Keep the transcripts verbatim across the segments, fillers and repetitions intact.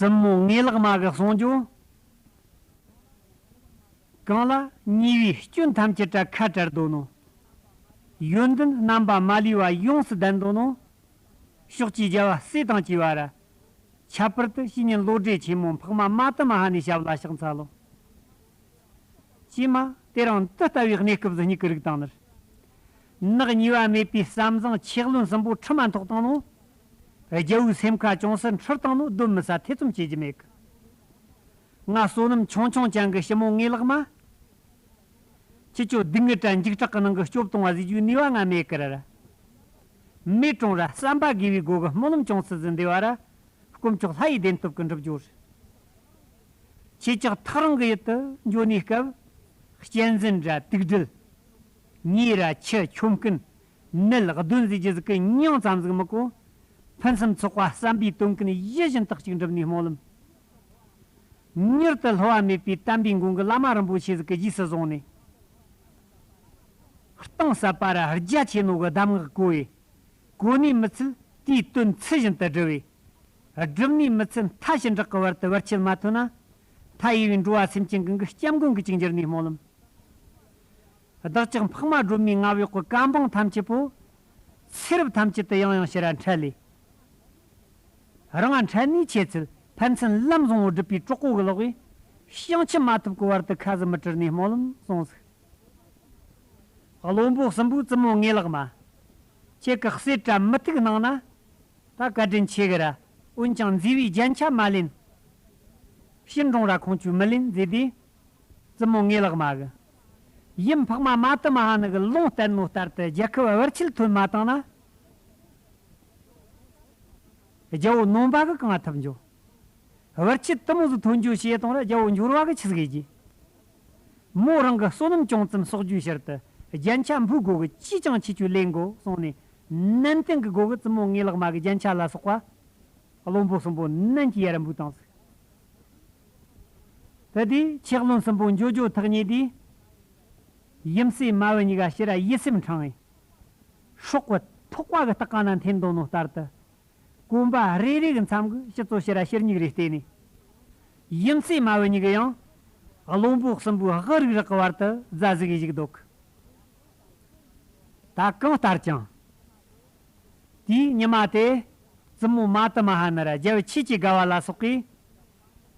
བཙུན་མོ་ངེ་ལག་མ་གི་གསུང་རྒྱུ། གང་ལ་ཉེས་པའི་སྐྱོན་ཐམས་ཅད་ར་ཁ་བྲལ་དོ་ནོ། ཡོན་ཏན་རྣམ་པ་མ་ལུས་པ་ཡོངས་སུ་ལྡན་དོ་ནོ། ཕྱོགས་ཀྱི་རྒྱལ་བ་སྲས་དང་བཅས་པ་ར། ཁྱད་པར་དུ་བཤེས་གཉེན་བློ་གྲོས་ཆེན་མོ་འཕགས་མ་མ་ཏི་མ་ཧཱ་ནའི་ཞབས་ལ་ཕྱག་འཚལ་ལོ། ཅེས་མ་དེ་རིང་འདི་ལྟ་བུའི་གནས་སྐབས་སུ་སྙིགས་ཀྱི་རིགས་དང་ནི། ནག་ཉེས་པ་མེད་པའི་བསམ་བཟང་ཆེ་བློན་གསུམ་པོ་ཁྲི་མ་ཐོག་བཏང་ནོ། རྒྱལ་བོའི་སེམས་ཁ་ཅུང་ཟད་འཁྲུལ་བཏང་ནོ། གདོན་མི་ཟ་ཐེ་ཚོམ་བྱེད་རྒྱུ་མེད་གི། ང་བསོད་ནམས་ཆུང་ཆུང་ཅན་གྱི་ཞི་མོ་ངེ་ལག་མ། ཁྱེད་ཚོ་སྡུག་བསྔལ་དྲ་འཇིགས་སྐྲག་གི་ནང་གི་སྐྱོབ་གཏོང་བ་ཟེར་རྒྱུའི་ནུས་པ་ང་མེད་ཀི་ར་ར། མེད་རུང་ར་བསམ་པ་དགེ་བའི་སྒོ་གི་སྨོན་ལམ་ཅུང་ཙམ་ཟིན་བདེ་བ་ར། དཀོན་མཆོག་ལྷ་ཡི་བདེན་སྟོབས་ཀྱི་འགྲུབ་སྦྱོར། ཁྱེད་ཅག་ཐག་རིང་གི་ཡུལ་དུ་འགྱོ་ནས་སྐབས། གཅན་གཟན་ར་དུག་སྦྲུལ། ཉེ་ར་ཁྱི་ཁྱོམ་སྐུན། ནད་གདོན་ཟེར་རྒྱུ་ཟིག་གི་མྱིང་ཙམ་ཟིག་མི་གོ། ཕུན་སུམ་ཚོགས་པ་བསམ་པའི་དོན་ཀུན་ཡིད་བཞིན་དག་ཅིག་འགྲུབ་ནས་སྨོན་ལམ། མྱུར་དུ་བསླུ་བ་མེད་པའི་དམ་པའི་མགོན་གྱི་བླ་མ་རིན་པོ་ཆེ་ཟིག་གི་རྗེས་སུ་བཟུང་ནས། གཏིང་ཟབ་པ་ར་རྒྱ་ཆེ་ནོ་གི་གདམས་ངག་གོ་ཡི། གོ་ནས་མི་ཚུལ་དེའི་དོན་ཚུལ་བཞིན་དུ་བསྒྲུབས་པས། བསྒྲུབས་ནས་མི་ཚུལ་མཐའ་ཞི་འབྲག་གི་བར་དུ་བར་ཆད་མ་ཐོན་ན། མཐའ་ཡས་པའི་འགྲོ་བ་སེམས་ཅན་ཀུན་གྱི་སྐྱབས་མགོན་གྱི་ཅིག་འགྱུར་ནས་སྨོན་ལམ། བདག་ཅག་འཕགས་མ་སྒྲོལ་མའི་མངའ་འོག་གི་བཀའ་འབངས་ཐམས་ཅད་པོ། ཚེ་རབས་ཐམས་ཅད་དུ་ཡང་ཡང་ཕྱིར་འཕྲལ་ལས། རང་ང་འཕྲལ་ནས་ཆེ་ཚུལ་ཕན་ཚུན་ལམ་བཟང་བོ་བསྒྲུབ་པའི་གྲོགས་པོ་གི་ལོག་གིས། བྱང་ཆུབ་མ་ཐོབ་ཀྱི་བར་དུ་ཁ་ཟུམ་མི་བྲལ་ནས་སྨོན་ལམ་གསུངས་ཟིག། བློན་པོ་གསུམ་པོའི་བཙུན་མོ་ངེ་ལག་མ། ཁྱེད་ཀྱི་གསེར་དྲ་མི་ཐུག་གནང་ན། ད་བཀའ་དྲིན་ཆེ་གི་ར། འོན་ཀྱང་མཛེས་པའི་རྒྱན་ཆ་མ་ལེན། ཕྱིར་འབྲོང་ར་ཁོང་ཆུ་མི་ལེན་ཟེར་དུས། བཙུན་མོ་ངེ་ལག་མ་གི། ཡུམ་འཕགས་མ་མ་ཏི་མ་ཧཱ་ནི་གི་ལུང་བསྟན་ནོ་ལྟར་དུ་རྒྱལ་ཁབ་བར་ཆད་ཐོན་མ་བཏང་ན། རྒྱལ་བོ་ནོམ་པ་གི་གང་ཐུབ་འགྱོ། བར་ཆད་དུ་མོ་ཟིག་ཐོན་རྒྱུ་བྱེད་གཏོང་ར་རྒྱལ་བོ་འབྱོར་བ་གི་ཆི་ཟིག་ཡེ་རྒྱུ། མོ་རང་གི་བསོད་ནམས་ཅུང་ཙམ་གསོག་རྒྱུའི་ཕྱིར་དུ་རྒྱན་ཆ་འབུལ་དགོ་གི། ཅིས་ཀྱང་ཁྱེད་ཆོས་ལེན་དགོ་གསུངས་ནས། ནན་ཏན་གི་སྒོ་གི་བཙུན་མོ་ངེ་ལག་མ་གི་རྒྱན་ཆ་ལ་སོགས་པ། བློན་པོ་གསུམ་པོ་ནན་གྱིས་ཡར་འབུལ་བཏང་ཟིག། དེ་དུས་ཆེ་བློན་གསུམ་པོ་འགྱོ་འགྱོ་ཐག་ཉེ་དུས། ཡུམ་སྲས་མ་བུ་གཉིས་ཀ་ཕྱིར་ཡིད་སེམས་འཕྲང་ངེ། སྲོག་གི་ཐོག་པ་གི་སྟག་ཀ་ན་འཐེན་འདོད་ནོ་ལྟར་དུ། གོམ་པ་རེ་རེ་གི་མཚམས་ཀྱི་ཕྱི་ཚོ་ཕྱིར་ཕྱིར་མིག་རེ་བལྟས་ནས། ཡུམ་སྲས་མ་བུ་གཉིས་ཀྱི་ཡང་། བློན་པོ་གསུམ་པོའི་དབུ་རིག་རག་གི་བར་དུ་རྫ་ཟིག་གིས་བཞུགས་འདུག། ད་གང་ལྟར་ཀྱང་། དེའི་ཉི་མ་དེ། བཙུན་མོ་མ་ཏི་མ་ཧཱ་ནི་ར་རྒྱལ་བུ་ཆོས་ཀྱི་དགའ་བ་ལ་སོགས་ཀྱིས།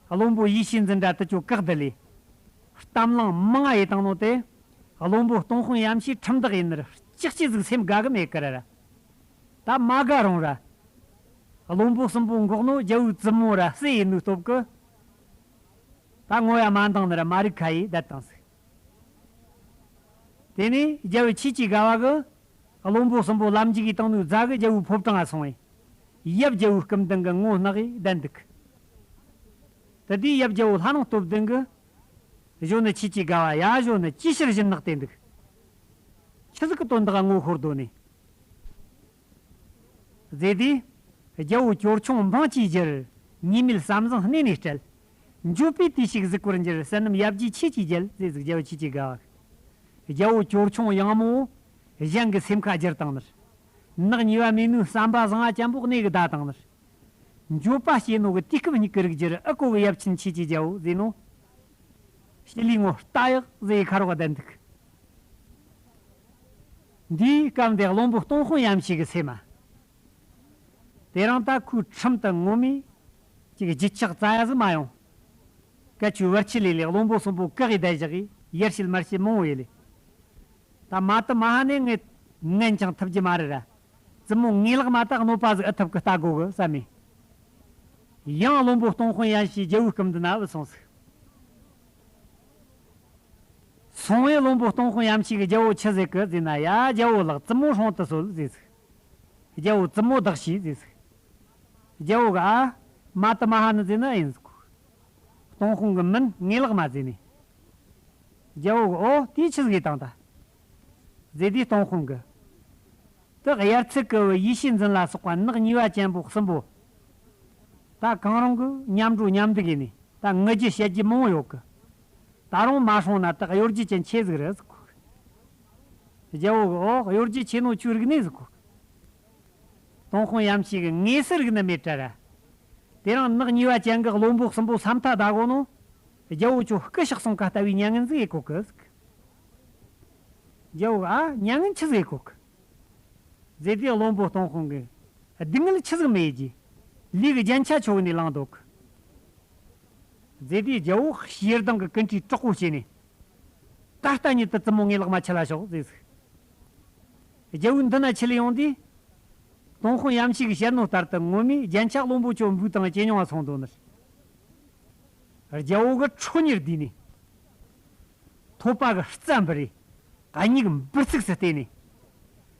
བློན་པོ་ཡིད་བྱེད་འཛིན་གྲྭ་དུ་ཅོ་བཀག་བསྡད་ལས། གཏམ་གླེང་མང་ང་ཡེ་བཏང་ནོ་དེ། བློན་པོ་སྟོང་དཔོན་ཡམ་ཤེས་ཁྲིམས་བདག་ཡིན་ནར་ཅིག་ཅིག་ཟིག་སེམས་དགའ་གི་མེད་ཀི་ར་ར། ད་མ་དགའ་རུང་ར། བློན་པོ་གསུམ་པོ་འགོག་ནོ་རྒྱལ་བོའི་བཙུན་མོ་ར་སྲས་ཡིན་ནོའི་སྟོབས་ཀི། ད་ངོ་ཡ་མ་འདང་ནི་ར་མ་རིག་ཁ་ཡེ་བསྡད་བཏང་ཟིག། དེ་ནས་རྒྱལ་བུ་ཆོས་ཀྱི་དགའ་བ་གི། བློན་པོ་གསུམ་པོ་ལམ་འཇུག་གིས་བཏང་ནོའི་རྫ་གི་རྒྱལ་བོའི་ཕོ་བྲང་ང་སོང་བས། ཡབ་རྒྱལ་བོའི་སྐུ་མདུན་གི་ངོ་ནག་གིས་བསྡད་འདུག། དེ་དུས་ཡབ་རྒྱལ་བོ་ལྷ་ནང་སྟོབས་ལྡན་གི། གཞོན་ནུ་ཆོས་ཀྱི་དགའ་བ་ཡ་གཞོན་ནུ་ཅི་ཕྱིར་བཞིན་ནག་བལྟས་འདུག། ཆི་ཟིག་གི་དོན་དག་ངོ་ཤོར་དོ་ནས། ཟེར་དུས། རྒྱལ་བོ་ཅོར་ཆུང་འབངས་ཀྱིས་བསྒྱུར། ཉེས་མེད་བསམ་བཟང་སྣེ་ནས་བསྐྲད། འགྱོད་པའི་དུས་ཤིག་གཟིགས་པར་འགྱུར། བསོད་ནམས་ཡབ་རྗེ་ཆོས་ཀྱིས་རྒྱལ། ཟེར་ཟིག་རྒྱལ་བོ་ཆོས་ཀྱི་དགའ་བ། རྒྱལ་བོ་ཅོར་ཆུང་ཡང་མོ། གཞན་གྱི་སེམས་ཁ་བསྒྱུར་བཏང་ནར། ནག་ཉེས་པ་མེད་ནོའི་བསམ་པ་བཟང་ང་ཅན་པོ་གནས་གི་བདའ་བཏང་ནར། འགྱོད་པ་སྐྱེས་ནོ་གི་དུས་སྐབས་སྙིགས་གི་རིགས་འགྱུར། ཨ་ཀོ་གི་ཡབ་ཆེན་ཆོས་ཀྱི་རྒྱལ་བོ་ཟེར་ནོ། ཞི་ལིའི་ངོ་ལྟ་ཡག་ཟེར་ཁ་རོག་བསྡད་འདུག། འདིའི་སྐབས་འདི་བློན་པོ་སྟོང་དཔོན་ཡམ་ཤེས་གི་སེམས་མ། དེ་རིང་ད་ཁོའི་ཁྲིམས་དང་ངོ་མས་ཅིག་བརྗིད་ཆགས་རྩ་ཡ་ཟིག་མ་ཡོང་། སྐད་ཆའི་བར་ཆད་ལས་ལས་བློན་པོ་གསུམ་པོ་བཀག་གིས་བསྡད་བཞག་གིས་ཡར་བཤད་མར་བཤད་མང་བོ་ཡེ་ལས། ད་མ་ཏི་མ་ཧ་ནི་ངས་ངན་ཅང་ཐུབ་རྒྱུ་མ་རེད་ར། བཙུན་མོ་ངེ་ལག་མ་ད་གནོད་པ་ཟིག་ཨེ་ཐུབ་གི་ལྟ་དགོ་གི་བསམ་མེ། ཡང་བློན་པོ་སྟོང་དཔོན་ཡམ་ཤེས་རྒྱལ་བོའི་སྐུ་མདུན་ན་བུད་སོང་ཟིག། སོང་བས་བློན་པོ་སྟོང་དཔོན་ཡམ་ཤེས་ཀྱིས་རྒྱལ་བོ་ཆི་ཟེར་གི་ཟེར་ན། ཡ་རྒྱལ་བོ་ལགས། བཙུན་མོ་སྲུང་དུ་གསོལ་ཟེར་ཟིག། རྒྱལ་བོ་བཙུན་མོ་བདག་བྱོས་ཟེར་ཟིག། རྒྱལ་བོ་གིས་ཨ། མ་ཏི་མ་ཧ་ནི་ཟེར་ན་ཡིན་ཟིག། སྟོང་དཔོན་གིས་མིན། ངེ་ལག་མ་ཟེར་ནས། རྒྱལ་བོ་གིས་ཨོ་དེ་ཆི་ཟིག་ཡེ་བཏང་ད། ཟེར་དུས་སྟོང་དཔོན་གིས། དེ་དབྱར་ཚིག་གི་བུ་ཡེ་ཤེས་འཛིན་ལ་སོགས་པ་ནག་ཉེས་པ་ཅན་པོ་གསུམ་པོ། ད་གང་རུང་གི་མཉམ་འགྲོ་མཉམ་འདུག་ཡིན་ནས་ད་ངུ་རྒྱུ་བཤད་རྒྱུ་མང་བོ་ཡོད་གི། ད་རུང་མ་སྲུང་ན་དེ་གཡོ་སྒྱུ་ཅན་ཆེ་ཟིག་རེད་ཟེར་གོ། རྒྱལ་བོ་གིས་ཨོ་གཡོ་སྒྱུ་ཆེ་ནོ་ཁྱོའི་རིག་གནས་ཟེར་གོ། སྟོང་དཔོན་ཡམ་ཤེས་ཀྱིས་ངེས་སུ་རིག་ནི་མེད་དྲ་ར། དེ་རིང་ནག་ཉེས་པ་ཅན་གྱི་བློན་པོ་གསུམ་པོ་ས་མཐའ་བདའ་གོ་ནོ། རྒྱལ་བོ་ཁྱོད་སྐུ་གཤེགས་སོང་ཀ་ལྟ་བུའི་མྱ་ངན་ཟིག་ཡེད་གོ་གི་ཟིག། རྒྱལ་བོ་ཨ་མྱ་ངན་ཆི་ཟིག་ཡེད་གོ་གི། ཟེར་དུས་བློན་པོ་ཏུན་ཧོང་གིས། སྡུག་བསྔལ་ཆི་ཟིག་མི་ཡེད་རྒྱུ། ལས་ཀྱི་རྒྱན་ཆ་ཁྱོད་ནས་བླངས་འདུག། ཟེར་དུས་རྒྱལ་བོ་ཞེ་སྡང་གི་ཀུན་དཀྲིས་དྲག་པོ་བྱས་ནས། ད་ལྟ་ཉིད་དུ་བཙུན་མོ་ངའི་ལག་མ་ཁྲིད་ལ་ཤོག་ཟེར་ཟིག། རྒྱལ་བོའི་མདུན་ན་ཁྲིད་ལ་ཡོང་དུས། ཏུན་ཧོང་ཡམ་ཤིག་གིས་བཤད་ནོ་ལྟར་དུ་ངོ་མས་རྒྱན་ཆ་བློན་པོ་ཁྱོད་འབུལ་དང་ཇེ་ཉུང་བ་སོང་འདུག་ནི། རྒྱལ་བོ་གི་ཁྲོ་གཉེར་བསྡུས་ནས། ཐོད་པ་གི་རྩ་འབུར་རེ། སྙིགས་འབུར་ཚུགས་སུ་བལྟས་ནས།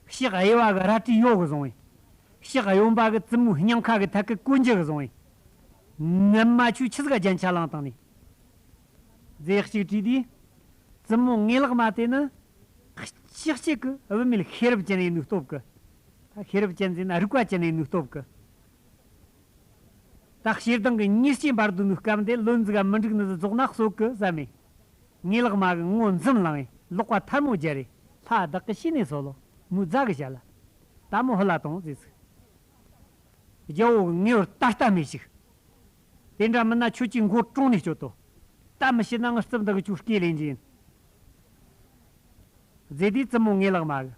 ཕྱག་གཡས་པ་གི་རལ་གྲི་ཡོག་གི་བཟུང་བས། ཕྱག་གཡོན་པ་གི་བཙུན་མོའི་སྙིང་ཁ་གི་ཐད་ཀི་གོན་རྒྱུ་གི་བཟུང་བས། ནུ་མ་ཁྱོད་ཆི་ཟིག་རྒྱན་ཆ་བླངས་བཏང་ནས། ཟེར་གཅིག་དྲིས་དུས། བཙུན་མོ་ངའི་ལག་མ་དེ་ནི། གཅིག་གཅིག་གི་བུད་མེད་ཤེས་རབ་ཅན་ཡིན་ནོའི་སྟོབས་ཀྱིས། ད་ཤེས་རབ་ཅན་ཟེར་ན་རིག་པ་ཅན་ཡིན་ནོའི་སྟོབས་ཀྱིས། ད་ཞེ་སྡང་གི་ཉེས་སྐྱེས་འབར་འདུག་ནོའི་སྐབས་འདི་ལོན་ཟིག་ག་མི་འགྲིག་ནི་ཟིག་རྫོགས་ན་གསོད་གི་བསམ་མེ། ངའི་ལག་མ་གི་ངོ་འཛུམ་ལངས་ཡིན་ལོག་པ་ཐལ་མོ་སྦྱར་རེ། ལྷ་བདག་གི་ཤི་ནས་སོ་ལོ། མོའི་རྫ་གི་བྱ་ལ། ད་མོ་ཧུ་ལ་དང་ཟེར་ཟིག། རྒྱལ་བོ་གི་ངེས་པར་ད་ལྟ་མེད་ཞིག། དེ་འདྲ་མིན་ན་ཁྱོད་ཀྱིས་མགོ་དྲུང་ནས་གཅོད་དོ། ད་མི་ཤི་ན་ངའི་རྩིབ་འདི་གི་ཁྱོད་སྐེ་ལེན་རྒྱུ་ཡིན། ཟེར་དུས་བཙུན་མོ་ངའི་ལག་མ་གི།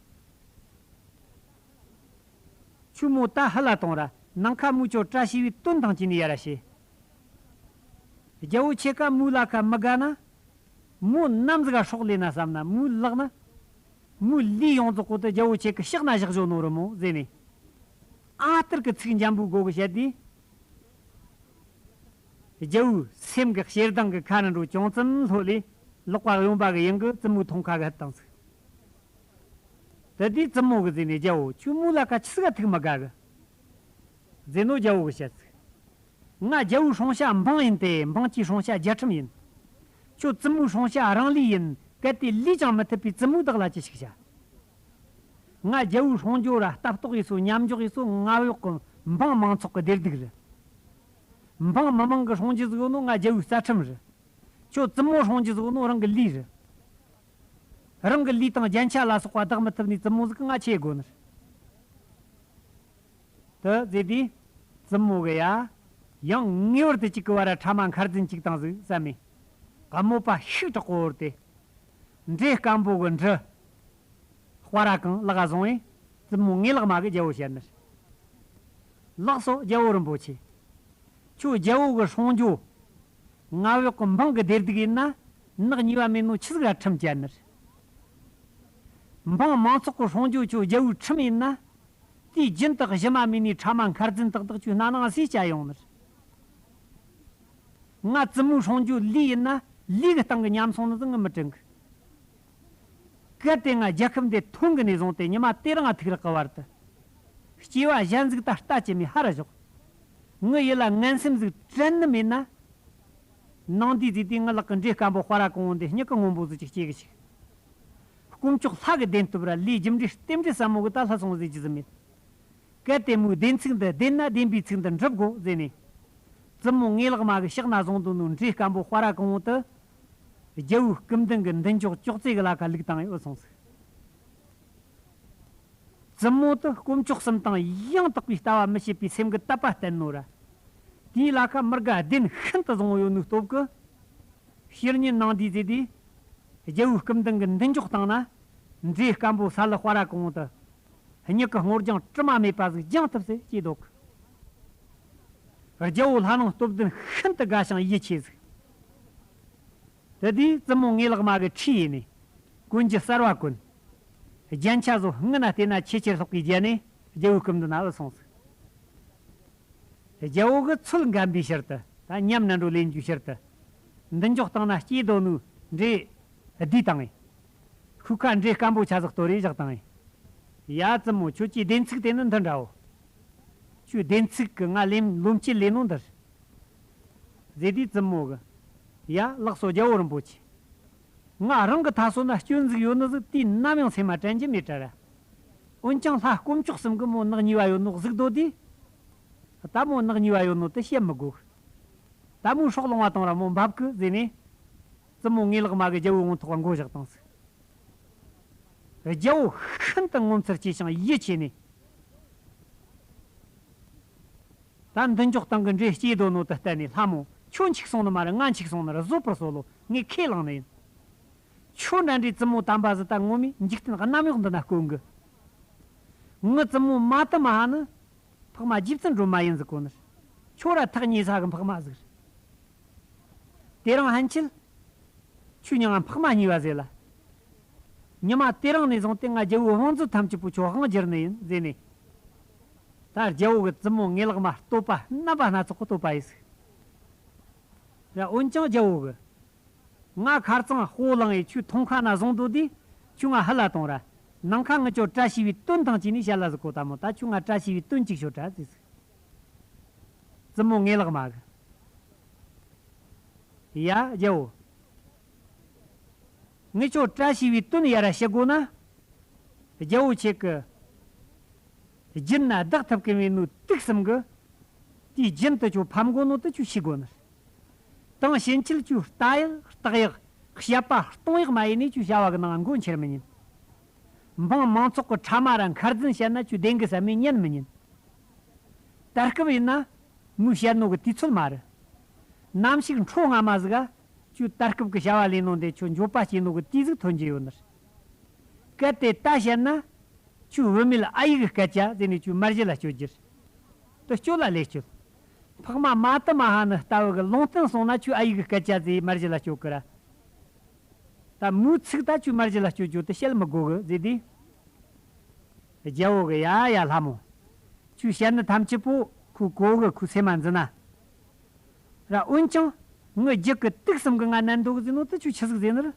ཁྱོད་མོ་ད་ཧུ་ལ་གཏོང་ར། ནང་ཁ་མོ་ཁྱོད་བཀྲ་ཤིས་པའི་དོན་དང་བཅས་ནས་ཡར་ར་བྱེད། རྒྱལ་བོ་ཁྱེད་ཀ་མོའི་ལ་ཁ་མི་དགའ་ན། མོ་ནམ་ཟིག་ག་སྲོག་ལེན་ན་བསམ་ན་མོའི་ལག་ན། མོའི་ལུས་ཡོངས་རྫོགས་པོ་དེ་རྒྱལ་བོ་ཁྱེད་ཀྱི་ཕྱག་ན་བཞག་བཞོ་ནོ་རེད་མོ་ཟེར་ནས། ཨ་ལྟར་གི་ཚིག་འཇམ་པོའི་སྒོ་གི་བཤད་དུས། རྒྱལ་བོའི་སེམས་ཀྱི་ཞེ་སྡང་གི་ཁ་ནས་འགྲོ་ཅུང་ཙམ་ལྷོད་ལས་ལག་པ་གཡོན་པ་གི་ཡང་གི་བཙུན་མོའི་ཐོང་ཁ་གི་ཧད་བཏང་ཟིག། དེ་དུས་བཙུན་མོ་གིས་ཟེར་ནས་རྒྱལ་བོ་ཁྱོད་མོའི་ལ་ཁ་ཆི་ཟིག་ག་ཐུག་མི་དགའ་གི། ཟེར་ནོ་རྒྱལ་བོ་གིས་བཤད་ཟིག། ང་རྒྱལ་བོའི་སྲུང་བྱ་འབངས་ཡིན་ཏེ་འབངས་ཀྱི་སྲུང་བྱ་རྒྱལ་ཁྲིམས་ཡིན། ཁྱོད་བཙུན་མོའི་སྲུང་བྱ་རང་ལུས་ཡིན་གལ་ཏེ་ལུས་ཀྱང་མི་ཐུབ་པའི་བཙུན་མོའི་བདག་ལ་ཅི་ཞིག་བྱ། ང་རྒྱལ་བོའི་སྲུང་སྐྱོབ་ར་ལྟ་རྟོག་ཡེད་སོ་མཉམ་འཇོག་ཡེད་སོ་ང་གཡོག་གི་འབངས་མང་ཚོགས་ཀྱི་བདེ་སྡུག་རེད། འབངས་མི་མང་གི་སྲུང་རྒྱུ་ཟིག་ཡོད་ནོ་ང་རྒྱལ་བོའི་རྩ་ཁྲིམས་རེད། ཁྱོད་བཙུན་མོ་སྲུང་རྒྱུ་ཟིག་ཡོད་ནོ་རང་གི་ལུས་རེད། རང་གི་ལུས་དང་རྒྱན་ཆ་ལ་སོགས་པ་བདག་མི་ཐུབ་ནི་བཙུན་མོ་ཟིག་གི་ང་ཆི་དགོས་ནི་རེད། དེ་ཟེར་དུས། བཙུན་མོ་གི་ཡ། ཡང་ངེས་པར་དུ་གཅིག་གི་བར་ཕྲ་མ་མཁར་རྫུན་གཅིག་བཏང་ཟིག་བསམ་མེ། དམོད་པ་ཤུགས་དྲག་པོ་བོར་ཏེ། འབྲས་སྐམ་པོ་གི་འབྲུ། སྤར་ར་གང་ལག་ག་བཟུང་བས། བཙུན་མོ་ངའི་ལག་མ་གི་རྒྱལ་བོ་བཤད་ནི་རེད། ལགས་སོ་རྒྱལ་བོ་རིན་པོ་ཆེ། ཁྱོད་རྒྱལ་བོ་གི་སྲུང་སྐྱོབ། ང་གཡོག་གི་འབངས་གི་བདེ་སྡུག་ཡིན་ན། ནག་ཉེས་པ་མེད་ནོ་ཆི་ཟིག་ར་ཁྲིམས་བཅད་ནི་རེད། འབངས་མང་ཚོགས་ཀྱི་སྲུང་སྐྱོབ་ཁྱོད་རྒྱལ་བོའི་ཁྲིམས་ཡིན་ན། དུས་རྒྱུན་དུ་གཞི་མ་མེད་ནས་ཕྲ་མ་མཁར་རྫུན་ཏག་ཏག་ཁྱོད་སྣ་ནང་ཟས་བཅའ་ཡོང་ནི་རེད། ང་བཙུན་མོའི་སྲུང་སྐྱོབ་ལུས་ཡིན་ན་ལུས་ཀྱི་སྟེང་གི་ཉམས་སོང་ནི་ཟིག་ངས་མི་དྲན་གི། གལ་ཏེ་ང་རྒྱལ་ཁབ་འདི་ཐོན་གི་ནས་བཟུང་སྟེ་ཉི་མ་དེ་རིང་ང་ཐུག་རག་གི་བར་དུ། སྐྱེ་བ་གཞན་ཟིག་ད་ལྟ་ཅི་མི་ཧ་ར་ཞོག། ངའི་ཡིད་ལ་ངན་སེམས་ཟིག་དྲན་ནི་མེད་ན། ནང་དུས་ཟིག་དུས་ངའི་ལག་གི་འབྲས་སྐམ་པོ་སྤར་ར་གང་བོ་འདི་སྨྱུ་གུ་སྔོན་པོ་ཟིག་ཅིག་སྐྱེ་གི་ཞིག། དཀོན་མཆོག་ལྷ་གི་བདེན་སྟོབས་ར་ལས་རྒྱུ་འབྲས་རྟེན་འབྲེལ་ཟབ་མོ་གི་ད་ལྷ་སོང་ཟེར་རྒྱུ་ཟིག་མེད། གལ་ཏེ་མོའི་བདེན་ཚིག་འདི་བདེན་ན་བདེན་པའི་ཚིག་འདི་འགྲུབ་དགོ་ཟེར་ནས། བཙུན་མོ་ངའི་ལག་མ་གི་ཕྱག་ན་བཟུང་དོ་ནོ་འབྲས་སྐམ་པོ་སྤར་ར་གང་བོ་དེ། རྒྱལ་བོའི་སྐུ་མདུན་གི་མདུན་ཅོག་ཅོག་ཙེ་གི་ལ་ཁ་བླུགས་བཏང་ཡོད་སོང་ཟིག། བཙུན་མོ་དེ་དཀོན་མཆོག་གསུམ་དང་ཡང་དག་པའི་ལྟ་བ་མི་བྱེད་པའི་སེམས་ཀྱི་དད་པ་བསྟན་ནོ་ར། དེའི་ལ་ཁ་མི་དགའ་བདེན་ཤིན་ཏུ་བཟང་བོ་ཡོད་ནོའི་སྟོབས་ཀྱིས། ཕྱི་ཉིན་ནངས་དུས་ཟེར་དུས། རྒྱལ་བོའི་སྐུ་མདུན་གྱི་མདུན་ཅོག་སྟེང་ན། འབྲས་སྐམ་པོ་ས་ལ་སྤར་ར་གང་བོ་དེ། སྨྱུ་གུ་སྔོ་ལྗང་དྲི་མ་མེད་པ་ཟིག་སྦྱང་ཐུབ་ཟེར་ཅེས་འདོད་གི། རྒྱལ་བོ་ལྷ་ནང་སྟོབས་ལྡན་ཤིན་ཏུ་དགའ་ཞིང་ཡིད་ཆེས་ཟིག། དེ་དུས་བཙུན་མོ་ངའི་ལག་མ་གི་ཁྲིད་ཡེ་ནས། གོན་རྒྱུ་གསར་བ་གོན། རྒྱན་ཆ་བཟོ་སྔུན་ན་བལྟས་ན་ཆེས་ཆེར་ལྷག་པའི་རྒྱན་ནས་རྒྱལ་བོའི་སྐུ་མདུན་ན་བུད་སོང་ཟིག། རྒྱལ་བོ་གི་ཚུལ་འགན་པའི་ཕྱིར་དུ་ད་ཉམས་ནན་འགྲོ་ལེན་རྒྱུའི་ཕྱིར་དུ། མདུན་ཅོག་སྟེང་ན་སྐྱེས་དོ་ནོའི་འབྲས་བསྡུས་བཏང་ངས། ཤུགས་ཁ་འབྲས་སྐམ་པོ་ཆ་ཟིག་གཏོར་རེ་བཞག་བཏང་ངས། ཡ་བཙུན་མོ་ཁྱོད་ཀྱི་བདེན་ཚིག་དེ་ནི་འདི་འདྲའོ། ཁྱོད་བདེན་ཚིག་གི་ང་ལེན་ལོ་མཆེད་ལེན་ནོ་འདིར། ཟེར་དུས་བཙུན་མོ་གིས། ཡ་ལགས་སོ་རྒྱལ་བོ་རིན་པོ་ཆེ། ང་རང་གི་ད་སོ་ན་སྐྱོན་ཟིག་ཡོད་ནི་ཟིག་དུས་ནམ་ཡང་སེམས་མ་དྲན་རྒྱུ་མེད་དྲ་ར། འོན་ཀྱང་ལྷ་དཀོན་མཆོག་གསུམ་གི་མོ་ནག་ཉེས་པ་ཡོད་ནོ་གཟིགས་དོ་དུས། ད་མོ་ནག་ཉེས་པ་ཡོད་ནོ་དེ་བཤད་མི་དགོས། ད་མོ་སྲོག་ལོང་བ་བཏང་ར་མོ་འབབ་གི་ཟེར་ནས། བཙུན་མོ་ངའི་ལག་མ་གི་རྒྱལ་བོའི་ངོ་ཐོག་མགོ་བཞག་བཏང་ཟིག། རྒྱལ་བོ་ཤིན་ཏུ་ངོ་མཚར་སྐྱེས་ཤིང་ཡིད་ཆེས་ནས། ད་མདུན་ཅོག་སྟེང་གི་འདྲེ་སྐྱེས་སྡོད་ནོ་དེ་བལྟས་ནས། ལྷ་མོ། ཁྱོད་འཆུག་སོང་ནི་མ་རེད། ང་འཆུག་སོང་ནི་རེད། བཟོད་པར་གསོལ་ལོ། ངས་ཁས་བླངས་ནི་ཡིན། ཁྱོད་འདྲ་འདྲའི་བཙུན་མོ་དམ་པ་ཟིག་ད་ངོ་མས་འཇིག་རྟེན་གནམ་འོག་འདི་ན་དཀོན་གི། ངའི་བཙུན་མོ་མ་ཏི་མ་ཧ་ནི་འཕགས་མ་རྗེ་བཙུན་སྒྲོལ་མ་ཡིན་ཟིག་གོ་ནི་རེད། ཁྱོད་ར་ཐག་ཉེ་ས་གི་འཕགས་མ་ཟིག་རེད། དེ་རིང་ཕན་ཆད། ཁྱོད་མྱིང་ང་འཕགས་མ་གཉིས་པ་ཟེར་ལ། ཉི་མ་དེ་རིང་ནས་བཟུང་སྟེ་ང་རྒྱལ་བོའི་བང་མཛོད་ཐམས་ཅད་པོ་ཁྱོད་དབང་བསྒྱུར་ནི་ཡིན་ཟེར་ནས། ད་རྒྱལ་བོ་གི་བཙུན་མོ་ངེ་ལག་མ་བསྟོད་པ་རྣམ་པ་སྣ་ཚོགས་ཀྱི་བསྟོད་པ་ཡིན་ཟིག། ཡ། འོན་ཀྱང་རྒྱལ་བོ་གི། ང་ཁ་རྩང་སྤོ་ལངས་ཡས་ཁྱོད་ཐོང་ཁ་ན་བཟུང་སྡོད་དུས། ཁྱོད་ང་ཕུ་ལ་གཏོང་ར། ནང་ཁ་ངི་ཅོ་བཀྲ་ཤིས་པའི་སྟོན་དང་བཅས་ནས་བཤད་ལ་ཟིག་གོ་ད་མོ། ད་ཁྱོད་ང་བཀྲ་ཤིས་པའི་སྟོན་གཅིག་ཤོད་དྲ་ཟེར་ཟིག། བཙུན་མོ་ངེ་ལག་མ་གི། ཡ། རྒྱལ་བོ། ངི་ཅོ་བཀྲ་ཤིས་པའི་སྟོན་ཡ་ར་བཤད་དགོ་ན། རྒྱལ་བོ་ཁྱེད་ཀྱི་རྒྱུད་ན་བདག་ཐུབ་ཀི་མེད་ནོ་དུག་གསུམ་གི། དེའི་རྒྱུན་དུ་ཁྱོད་ཕམ་དགོ་ནོ་དེ་ཁྱོད་ཤེས་དགོ་ནི། དང་ཕྱིན་ཆད་ཁྱོད་ལྟ་ཡག་ལྟག་ཡག་བཤད་པ་གཏོང་ཡག་མ་ཡིན་ནས་ཁྱོད་བྱ་བ་གི་ནང་མགོ་འཁྱེར་མི་ཉན། འབངས་མང་ཚོགས་ཀྱི་ཕྲ་མ་ར་མཁར་རྫུན་བཤད་ན་ཁྱོད་བདེན་གི་བསམ་མི་ཉན་མི་ཉན། ད་སྐབས་ཡིན་ན་མོས་བཤད་ནོ་གི་དུས་ཚོད་མ་རེད། ནམ་ཞིག་འཕྲོ་སྔ་མ་ཟིག་ག་ཁྱོད་ད་སྐབས་ཀྱི་བྱ་བ་ལས་ནོ་འདི་ཁྱོད་འགྱོད་པ་སྐྱེ་ནོ་གི་དུས་ཟིག་ཐོན་གྱི་ཡོད་ནི། གལ་ཏེ་ད་བཤད་ན། ཁྱོད་བུད་མེད་ཨ་ཡིག་གི་སྐད་ཆ་ཟེར་ནས་ཁྱོད་མར་གཞི་ལ་སྐྱོད་རྒྱུ་རེད། དེ་སྐྱོད་ལ་ལས་སྐྱོད། འཕགས་མ་མ་ཏི་མ་ཧ་ནི་ལྟ་བུ་གི་ལུང་བསྟན་སོང་ན་ཁྱོད་ཨ་ཡིག་གི་སྐད་ཆ་ཟེར་མར་གཞི་ལ་སྐྱོད་གི་ར། ད་མོའི་ཚིག་ད་ཁྱོད་མར་གཞི་ལ་སྐྱོད་རྒྱུ་དེ་བཤད་མི་དགོ་གི་ཟེར་དུས། རྒྱལ་བོ་གི། ཡ་ཡ་ལྷ་མོ། ཁྱོད་བཤད་ནི་ཐམས་ཅད་པོ་ཁོ་གོ་གི། ཁོ་སེམས་མ་འཛིན་ན་ར། འོན་ཀྱང་ངི་རྒྱུད་གི་དུག་གསུམ་གི་ང་ནན་འདུག་ཟེར་ནོ་དེ་ཁྱོད་ཆི་ཟིག་ཟེར་ནི་རེད།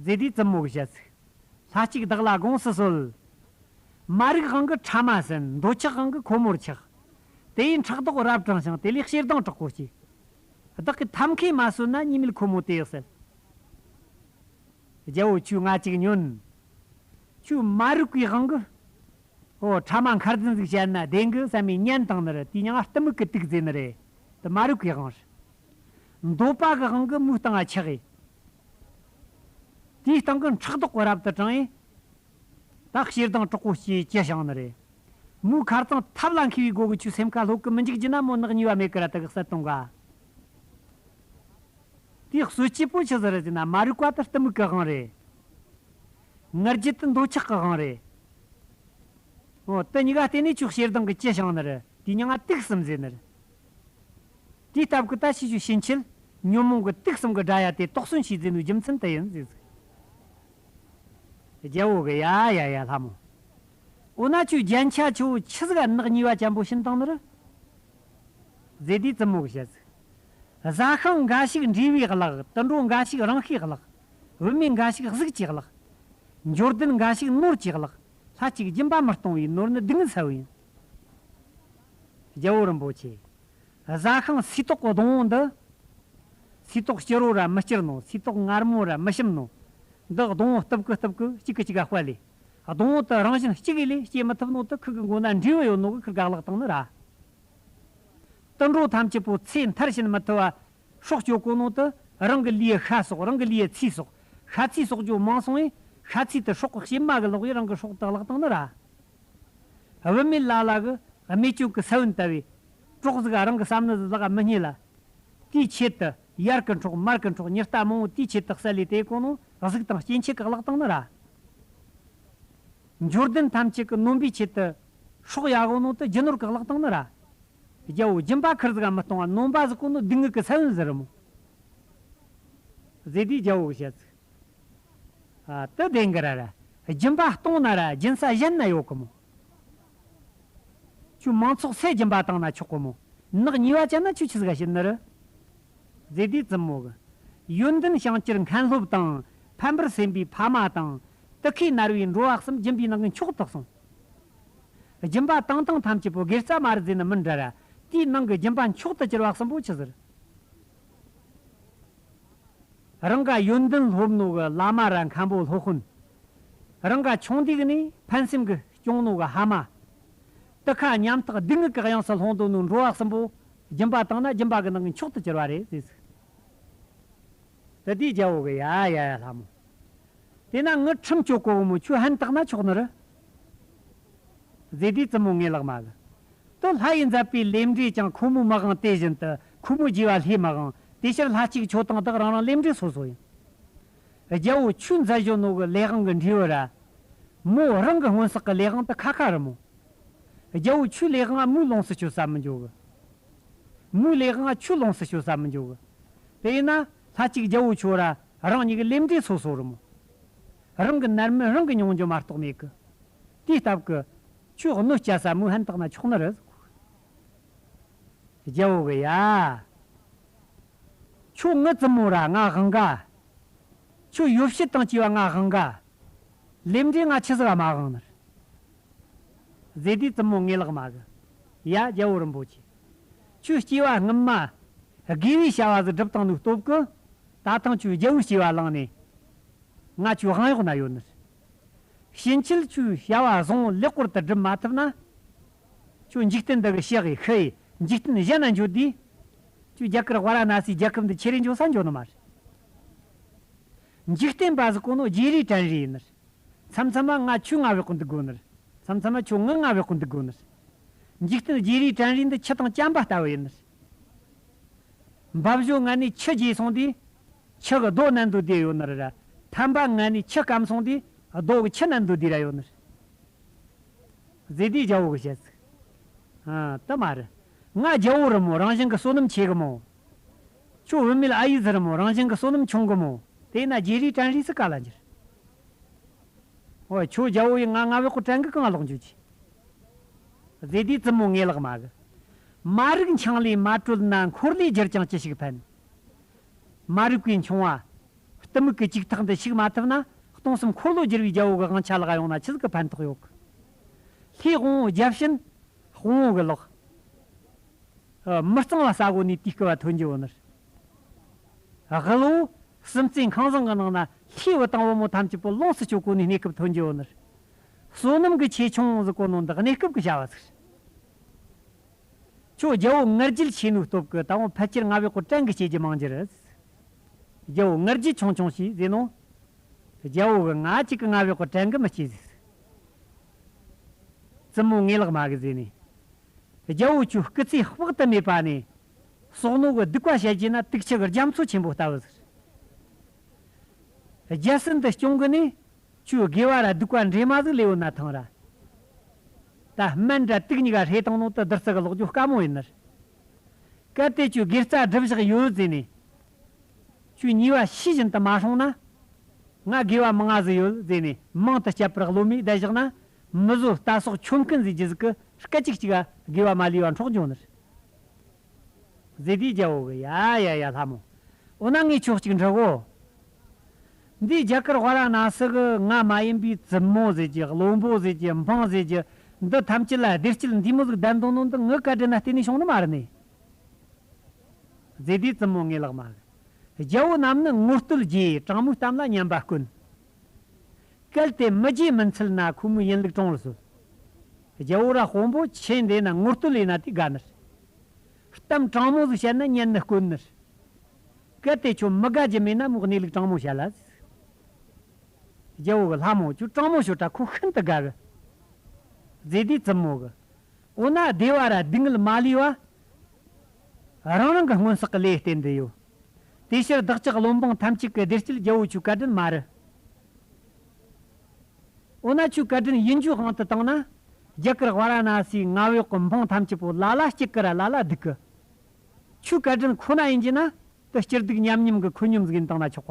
ཟེར་དུས་བཙུན་མོ་གི་བཤད་ཚིག། ལྷ་གཅིག་བདག་ལ་དགོངས་སུ་གསོལ། མ་རིག་དབང་གིས་ཕྲ་མ་ཟིན། འདོད་ཆགས་དབང་གིས་ཁོ་མོར་ཆགས། དེ་ཡིས་ཕྲག་དོག་རབ་དྲངས་ཤིང་། དེ་ལས་ཞེ་སྡང་དྲག་པོ་སྐྱེས། བདག་གིས་ཐབས་མཁས་མ་གསོལ་ན། གཉིས་མེད་ཁོ་མོ་དེ་ཡག་སེལ། རྒྱལ་བོ་ཁྱོས་ང་ཅིག་ཉོན། ཁྱོད་མ་རིག་པའི་དབང་གིས། ཨོ། ཕྲ་མ་མཁར་རྫུན་ཟིག་བཤད་ན་བདེན་གི་བསམ་མི་ཉན་བཏང་ནི་རེད། དེའི་མྱིང་ང་གཏི་མུག་གི་དུག་ཟེར་ནི་རེད། དེ་མ་རིག་པའི་དབང་རེད། འདོད་པ་གི་དབང་གིས་མོའི་སྟེང་ང་ཆགས་ཡེ། དེའི་སྟེང་གི་ཕྲག་དོག་གི་རབ་ཏུ་དྲངས་ཡེ། ད་ཞེ་སྡང་དྲག་པོ་སྐྱེས་སྐྱེས་བྱུང་ནི་རེད། མོའི་ཁ་རྩང་ཐབས་ལ་མཁས་པའི་སྒོ་གིས་ཁྱོད་སེམས་ཁ་ལྷོད་གི་མི་འཇུག་རྒྱུ་ན། མོ་ནག་ཉེས་པ་མེད་གི་ར། དེ་གི་གསལ་གཏོང་ག། དེའི་གསོད་བྱེད་པོ་ཆི་ཟིག་རེད་ཟེར་ན། མ་རིག་པ་དེ་གཏི་མུག་གི་དབང་རེད། ང་རྒྱལ་དེ་འདོད་ཆགས་ཀྱི་དབང་རེད། འོ། དེ་གཉིས་ཀ་བརྟེན་ནས་ཁྱོད་ཞེ་སྡང་གི་སྐྱེས་བྱུང་ནི་རེད། དེའི་མྱིང་ང་དུག་གསུམ་ཟེར་ནི་རེད། དེའི་སྟབས་ཀྱིས་ད་ཁྱོད་ཕྱིན་ཆད་ཉོན་མོངས་ཀྱི་དུག་གསུམ་གི་དགྲ་ཡ་དེ་དོགས་ཟོན་བྱོས་ཟེར་ནོའི་རྒྱུ་མཚན་དེ་ཡིན་ཟེར་ཟིག། རྒྱལ་བོ་གི། ཡ་ཡ་ཡ་ལྷ་མོ། འོ་ན་ཁྱོད་རྒྱན་ཆ་ཆེ་བོ་ཆི་ཟིག་ག་ནག་ཉེས་པ་ཅན་པོ་བྱིན་བཏང་ནི་རེད། ཟེར་དུས་བཙུན་མོ་གི་བཤད་ཟིག། བཟའ་ཤིང་འགའ་ཞིག་འབྲས་བུའི་གླགས། དུད་འགྲོ་འགའ་ཞིག་རང་ཤེས་གླགས། བུད་མེད་འགའ་ཞིག་གཟུགས་ཀྱི་གླགས། འབྱོར་ལྡན་འགའ་ཞིག་ནོར་གྱི་གླགས། ལྷ་གཅིག་སྦྱིན་པ་མི་གཏོང་བའི་ནོར་ནི་སྡུག་བསྔལ་ཚ་བོ་ཡིན། རྒྱལ་བོ་རིན་པོ་ཆེ། བཟའ་ཤིང་སིལ་ཏོག་གི་སྡོང་བོ་འདི། སིལ་ཏོག་སྐྱུར་བོ་ར་མི་སྐྱུར་ནོ། སིལ་ཏོག་མངར་མོ་ར་མི་ཞིམ་ནོ། འདི་སྡོང་བོ་སྟུབ་ཀི་སྟུབ་ཀི་གཅིག་གི་གཅིག་ག་སྤར་ལས། སྡོང་བོ་དེ་རང་བཞིན་གཅིག་གིས་ལས་སྐྱེ་མི་ཐུབ་ནོ་དེ་ཁུར་གི་མགོ་ན་འབྲས་བུ་ཡོད་ནོ་གི་ཁུར་ག་བརླག་བཏང་ནི་ར། དུད་འགྲོ་ཐམས་ཅད་པོ་ཚེ་མཐར་ཕྱིན་མི་ཐུབ་བ། སྲོག་གཅོད་གོ་ནོ་དེ་རང་གི་ལུས་ཤ་གསོག་རང་གི་ལུས་ཚིལ་གསོག་ཤ་ཚིལ་གསོག་རྒྱུ་མང་སོང་བས། ཤ་ཚིལ་དེ་སྲོག་གི་གཤེད་མ་གི་ལོག་ཡེ་རང་གི་སྲོག་དེ་བརླག་བཏང་ནི་ར། བུད་མེད་ལ་ལ་གི་རྨས་སྐྱོན་གི་ས་བོན་ལྟ་བུའི་གྲོགས་ཟིག་ག་རང་གི་བསམ་ནི་ཟིག་ལག་ག་མི་རྙེད་ལ། དེའི་ཆེད་དུ་ཡར་གི་འཕྲོག་མར་གི་འཕྲོག་ཉི་ལྟ་མང་བོ་དེའི་ཆེད་དུ་བསད་ལས། དེ་གོ་ནོ་གཟུགས་དང་སྐྱེ་མཆེད་གི་བརླག་བཏང་ནི་ར། འབྱོར་ལྡན་ཐམས་ཅད་གི་ནོན་པའི་ཆེད་དུ་སྲོག་ཡ་གོ་ནོ་དེ་རྒྱུ་ནོར་གི་བརླག་བཏང་ནི་ར། རྒྱལ་བོ། སྦྱིན་པ་ཁུར་ཟིག་ག་མི་གཏོང་བ། ནོན་པ་ཟིག་གོ་ནོ་སྡུག་བསྔལ་གི་ས་བོན་ཟིག་རེད་མོ། ཟེར་དུས་རྒྱལ་བོ་གི་བཤད་ཚིག། ཨ། དེ་བདེན་གི་ར་ར། སྦྱིན་པ་གཏོང་ན་ར་སྦྱིན་ས་གཞན་ན་ཡོད་གི་མོ། ཁྱོད་མང་ཚོགས་སུ་སྦྱིན་པ་བཏང་ན་ཆོག་གི་མོ། ནག་ཉེས་པ་ཅན་ན་ཁྱོད་ཆི་ཟིག་ག་བྱིན་ནི་རེད། ཟེར་དུས་བཙུན་མོ་གི། ཡོན་ཏན་བྱང་གྱུར་མཁན་སློབ་དང་། ཕམ་པར་སེམས་པའི་ཕ་མ་དང་། དུ་ཁའི་ནར་བའི་འགྲོ་བ་གསུམ། སྦྱིན་པའི་ནགས་ཀྱི་མཆོག་ཏུ་གསུངས། སྦྱིན་པ་བཏང་སྟངས་ཐམས་ཅད་པོ་དགེ་རྩ་མ་རེད་ཟེར་ནི་མིན་འདྲ་ར། དེའི་ནང་གི་སྦྱིན་པ་མཆོག་ཏུ་གྱུར་པ་གསུམ་པོ་ཆི་ཟིག་རེད། རང་ག་ཡོན་ཏན་སློབ་ནོ་གི་བླ་མ་ར་མཁན་པོ་སློབ་དཔོན། རང་ག་ཆུང་དུས་ནས་ཕན་སེམས་ཀྱིས་སྐྱོང་ནོ་གི་ཕ་མ། དུ་ཁ་ཉམ་ཐག་སྡུག་བསྔལ་གྱི་གཡང་སར་ལྷུང་སྡོད་ནོ་འགྲོ་བ་གསུམ་པོ། སྦྱིན་པ་བཏང་ན་སྦྱིན་པ་གི་ནགས་ཀྱི་མཆོག་ཏུ་གྱུར་པ་རེད་ཟེར་ཟིག། དེ་དུས་རྒྱལ་བོ་གི། ཡ་ཡ་ཡ་ལྷ་མོ། དེས་ན་ངའི་ཁྲིམས་གཅོད་གོ་གི་མོ། ཁྱོད་ཕན་བཏགས་ན་ཆོག་ནི་རེད། ཟེར་དུས་བཙུན་མོ་ངེ་ལག་མ་གི། དུ་ལྷ་ཡིས་མཛད་པའི་ལས་འབྲས་ཀྱང་ཁོ་མོའི་མི་དབང་དེ་བཞིན་དུ་ཁོ་མོའི་རྒྱུ་བ་ལྷའི་མི་དབང་དེ་ཕྱིར་ལྷ་གཅིག་ཁྱོད་དང་བདག་རང་རང་ལས་འབྲས་སོ་སོ་ཡིན། རྒྱལ་བོ་ཁྱོད་མཛད་བཞིན་ནོ་གི་ལས་དབང་གི་འབྲས་བུ་ར། མོ་རང་གི་སྔོན་བསགས་ཀྱི་ལས་དབང་དུ་ཁ་ཁ་རུ་མོ། རྒྱལ་བོ་ཁྱོད་ལས་དབང་མོས་ལོངས་སུ་སྤྱོད་ས་མི་འཇོག་གི། མོའི་ལས་དབང་ཁྱོད་ལོངས་སུ་སྤྱོད་ས་མི་འཇོག་གི། དེ་ཡིན་ན་ལྷ་གཅིག་རྒྱལ་བོ་ཁྱོད་ར་རང་ཉིད་ཀྱི་ལས་འབྲས་སོ་སོ་རུ་མོ། རང་གི་ནར་མོ་རང་གི་མྱོང་རྒྱུ་མ་གཏོགས་མེད་གི། དེའི་སྟབས་ཀྱིས་ཁྱོད་གནོད་སྐྱེལ་ས་མོས་ཕན་བཏགས་ན་ཆོག་ནི་རེད། རྒྱལ་བོ་གི་ཡ། ཁྱོད་ངའི་བཙུན་མོ་ར་ང་དབང་ག། ཁྱོད་ཡོ་བྱད་དང་བཅས་པ་ང་དབང་ག། ལས་འབྲས་ང་ཆི་ཟིག་ག་མ་དབང་ནི། ཟེར་དུས་བཙུན་མོ་ངེས་ལག་མ་གི། ཡ་རྒྱལ་བོ་རིན་པོ་ཆེ། ཁྱོད་སྐྱེ་བ་སྔོན་མ། དགེ་བའི་བྱ་བ་ཟིག་བསྒྲུབས་བཏང་ནོའི་སྟོབས་ཀྱིས། ད་ཐེངས་ཁྱོད་རྒྱལ་བོའི་སྐྱེ་བ་བླངས་ནས། ང་ཁྱོད་དབང་གཡོག་ན་ཡོད་ནི། ཕྱིན་ཆད་ཁྱོད་བྱ་བ་བཟང་བོ་ལེགས་པོར་དུ་སྒྲུབ་མ་ཐུབ་ན། ཁྱོད་འཇིག་རྟེན་འདི་གི་ཕྱག་གིས་ཤི་ཡི་འཇིག་རྟེན་གཞན་ན་འགྱོ་དུས། ཁྱོད་རྒྱ་གར་ཝཱ་ར་ཎ་སིའི་རྒྱལ་ཁབ་འདི་ཁྱེར་རེ་འགྱོ་ས་འགྱོ་ནི་མ་རེད། འཇིག་རྟེན་པ་ཟིག་གོ་ནོ་བརྗེ་རེས་དྲན་རེས་ཡིན་ནི། མཚམས་མཚམས་མ་ང་ཁྱོད་ང་བེག་གོ་འདུག་དགོ་ནི། མཚམས་མཚམས་མ་ཁྱོད་ང་ང་བེག་གོ་འདུག་དགོ་ནི། འཇིག་རྟེན་བརྗེ་རེས་དྲན་རེས་འདི་ཆུ་དང་རྐྱལ་པ་ལྟ་བུ་ཡིན་ནི། འབབ་ཞོ་ངན་ནས་ཆུ་རྒྱས་སོང་དུས། ཆུ་གི་རྡོ་ནན་དུ་བསྡད་ཡོད་ནི་རེད། ཕན་པ་ངན་ནས་ཆུ་སྐམ་སོང་དུས། རྡོ་གི་ཆུ་ནན་དུ་བསྡད་ར་ཡོད་ནི་རེད། ཟེར་དུས་རྒྱལ་བོ་གི་བཤད་ཟིག་ཨ་དེ་མ་རེད། ང་རྒྱལ་བོ་རེད་མོ་རང་བཞིན་གི་བསོད་ནམས་ཆེ་གི་མོ། ཁྱོད་བུད་མེད་ཨ་ཡེ་ཟིག་རེད་མོ་རང་བཞིན་གི་བསོད་ནམས་ཆུང་གི་མོ། དེས་ན་བརྗེ་རེས་དྲན་རེས་སུ་ག་ལ་འགྱུར། ཨོ་ཁྱོད་རྒྱལ་བོ་ཡིས་ང་ང་བེག་གོ་དྲན་གི་གང་ལོག་འཇུག་གི། ཟེར་དུས་བཙུན་མོ་ངེས་ལག་མ་གི། མ་རིག་འཆིང་ལས་མ་གྲོལ་ན་འཁོར་ལོས་བསྒྱུར་ཀྱང་ཅི་ཞིག་ཕན། མ་རིག་པའི་འཆིང་བ། གཏི་མུག་གི་ལྕུག་ཐག་འདི་ཞུགས་མ་ཐུབ་ན་སྟོང་གསུམ་འཁོར་ལོ་བསྒྱུར་བའི་རྒྱལ་བོ་གི་དབང་ཆ་ལག་ཡོང་ན་ཆི་ཟིག་གི་ཕན་ཐོགས་ཡོད་གི། ལྷའི་དབང་བོ་བརྒྱ་བྱིན། དབང་བོ་གི་ལག་ཨ། མི་གཙང་བ་ཟ་གོ་ནས་དེའི་སྐབས་ཐོན་རྒྱུ་བོ་ནི། དབུལ་བོ། སུམ་རྩེན་ཁང་བཟང་གི་ནང་ན་ལྷའི་བུ་དང་བུ་མོ་ཐམས་ཅད་པོ་ལོངས་སུ་སྤྱོད་གོ་ནས་གནས་སྐབས་ཐོན་རྒྱུ་བོ་ནི། བསོད་ནམས་ཀྱི་ཆེ་ཆུང་ཟིག་གོ་ནོ་འདི་གནས་སྐབས་ཀྱི་བྱ་བ་ཟིག་ཁྱོད་རྒྱལ་བོ་ང་རྒྱལ་ཆེ་ནོའི་སྟོབས་ཀྱིས་ད་བོ་ཕལ་ཆེར་ང་བེག་གོ་དྲན་གི་བྱེད་རྒྱུ་མང་རྒྱུ་རེད། རྒྱལ་བོ་ང་རྒྱལ་ཆུང་ཆུང་ཞིག་ཟེར་ནོ། རྒྱལ་བོ་གི་ང་གཅིག་གི་ང་བེག་གོ་དྲན་གི་མི་སྐྱེ་ཟིག་བཙུན་མོ་ངེས་ལག་མ་གི་ཟེར་ནས། རྒྱལ་བོ་ཁྱོད་སྐུ་ཚེ་དཔག་ཏུ་མེད་པ་ནས། བསགས་ནོ་གི་སྡིག་པ་བཤད་རྒྱུ་ན་དུག་ཆུ་གི་རྒྱ་མཚོ་ཆེན་པོ་ལྟ་བུ་ཟིག་རྒྱལ་སྲིད་འདི་སྐྱོང་གི་ནས། ཁྱོད་དགེ་བ་ར་སྡིག་པ་འདྲེས་མ་ཟིག་ལས་ཡོད་ན་ཐང་ར། ད་སྨན་ར་དུག་གཉིས་ཀ་ཧྲེ་བཏང་ནོ་དེ་བདུད་རྩི་གི་ལོག་རྒྱུ་དཀའ་མོ་ཡིན་ནི། གལ་ཏེ་ཁྱོད་དགེ་རྩ་སྒྲུབ་བཞག་ཡོད་ཟེར་ནས། ཁྱོད་ཉེས་པ་ཤེས་བཞིན་དུ་མ་སྲུང་ན། ང་དགེ་བ་མང་ང་ཟིག་ཡོད་ཟེར་ནས་མང་དུ་བསྐྱབས་པར་སློབ་མས་བསྡད་བཞག་ན། མི་བཟོད་ལྟ་སོགས་ཆོམ་རྐུན་ཟེར་རྒྱུ་ཟིག་གི་སྐད་ཅིག་གཅིག་ག་དགེ་བ་མ་ལུས་པ་འཕྲོག་འགྱོ་ནི། ཟེར་དུས་རྒྱལ་བོ་གི་ཡ་ཡ་ཡ་ལྷ་མོ། འོ་ན་ངས་ཁྱོད་གཅིག་འདྲི་གོ། འདིའི་རྒྱ་གར་ཝཱ་ར་ཎ་སི་གི་ང་མ་ཡིན་པའི་བཙུན་མོ་ཟེར་གྱི་བློན་པོ་ཟེར་གྱི་འབངས་ཟེར་གྱི་འདི་ཐམས་ཅད་ལ་བདེ་སྐྱིད་འདི་མོ་ཟིག་ལྡན་དོ་ནོ་འདི་ངའི་བཀའ་དྲིན་ན་བརྟེན་ནས་བྱུང་ནི་མ་རེད་ནི། ཟེར་དུས་བཙུན་མོ་ངེས་ལག་མ་གི། རྒྱལ་བོ་རྣམས་ནི་ངོ་བསྟོད་རྒྱས་དྲང་མོའི་གཏམ་ལ་སྙན་པ་བསྐོན། གལ་ཏེ་མི་རྒྱས་མི་འཚལ་ན་ཁོ་མོའི་ཡིན་ལུགས་དྲང་བར་གསོལ། རྒྱལ་བོ་ར་དཔོན་པོ་ཆེ་འདི་ན་ངོ་བསྟོད་ལས་ན་དེ་དགའ་ནི། གཏམ་དྲང་མོ་ཟིག་བཤད་ན་སྙན་ནི་དཀོན་ནི། གལ་ཏེ་ཁྱོད་མི་དགའ་རྒྱུ་མེད་ན་མོ་གནས་ལུགས་དྲང་མོ་བཤད་ལ། རྒྱལ་བོ་གི་ལྷ་མོ་ཁྱོད་དྲང་མོ་ཤོད་དྲ་ཁོ་ཤིན་ཏུ་དགའ་གི། ཟེར་དུས་བཙུན་མོ་གི། འོ་ན་བདེ་བ་ར་སྡུག་བསྔལ་མ་ལུས་པ། རང་རང་གི་སྔོན་བསགས་ཀྱི་ལས་བརྟེན་ཏེ་ཡོད། དེ་ཕྱིར་བདག་ཅག་བློན་འབངས་ཐམས་ཅད་ཀྱི་བདེ་སྐྱིད་རྒྱལ་བོ་ཁྱོད་བཀའ་དྲིན་མ་རེད། འོ་ན་ཁྱོད་བཀའ་དྲིན་ཡིན་རྒྱུའི་དབང་དུ་བཏང་ན། རྒྱ་གར་ཝཱ་ར་ཎ་སིའི་ང་བེག་གི་འབངས་ཐམས་ཅད་པོ་ལ་ལ་སྐྱིད་གི་ར་ལ་ལ་སྡུག་གི། ཁྱོད་བཀའ་དྲིན་ཁོ་ན་ཡིན་གྱི་ན་དེ་སྐྱིད་སྡུག་མཉམ་མཉམ་གི་ཁོད་སྙོམས་ཟིག་ཡིན་བཏང་ན་ཆོག་པ།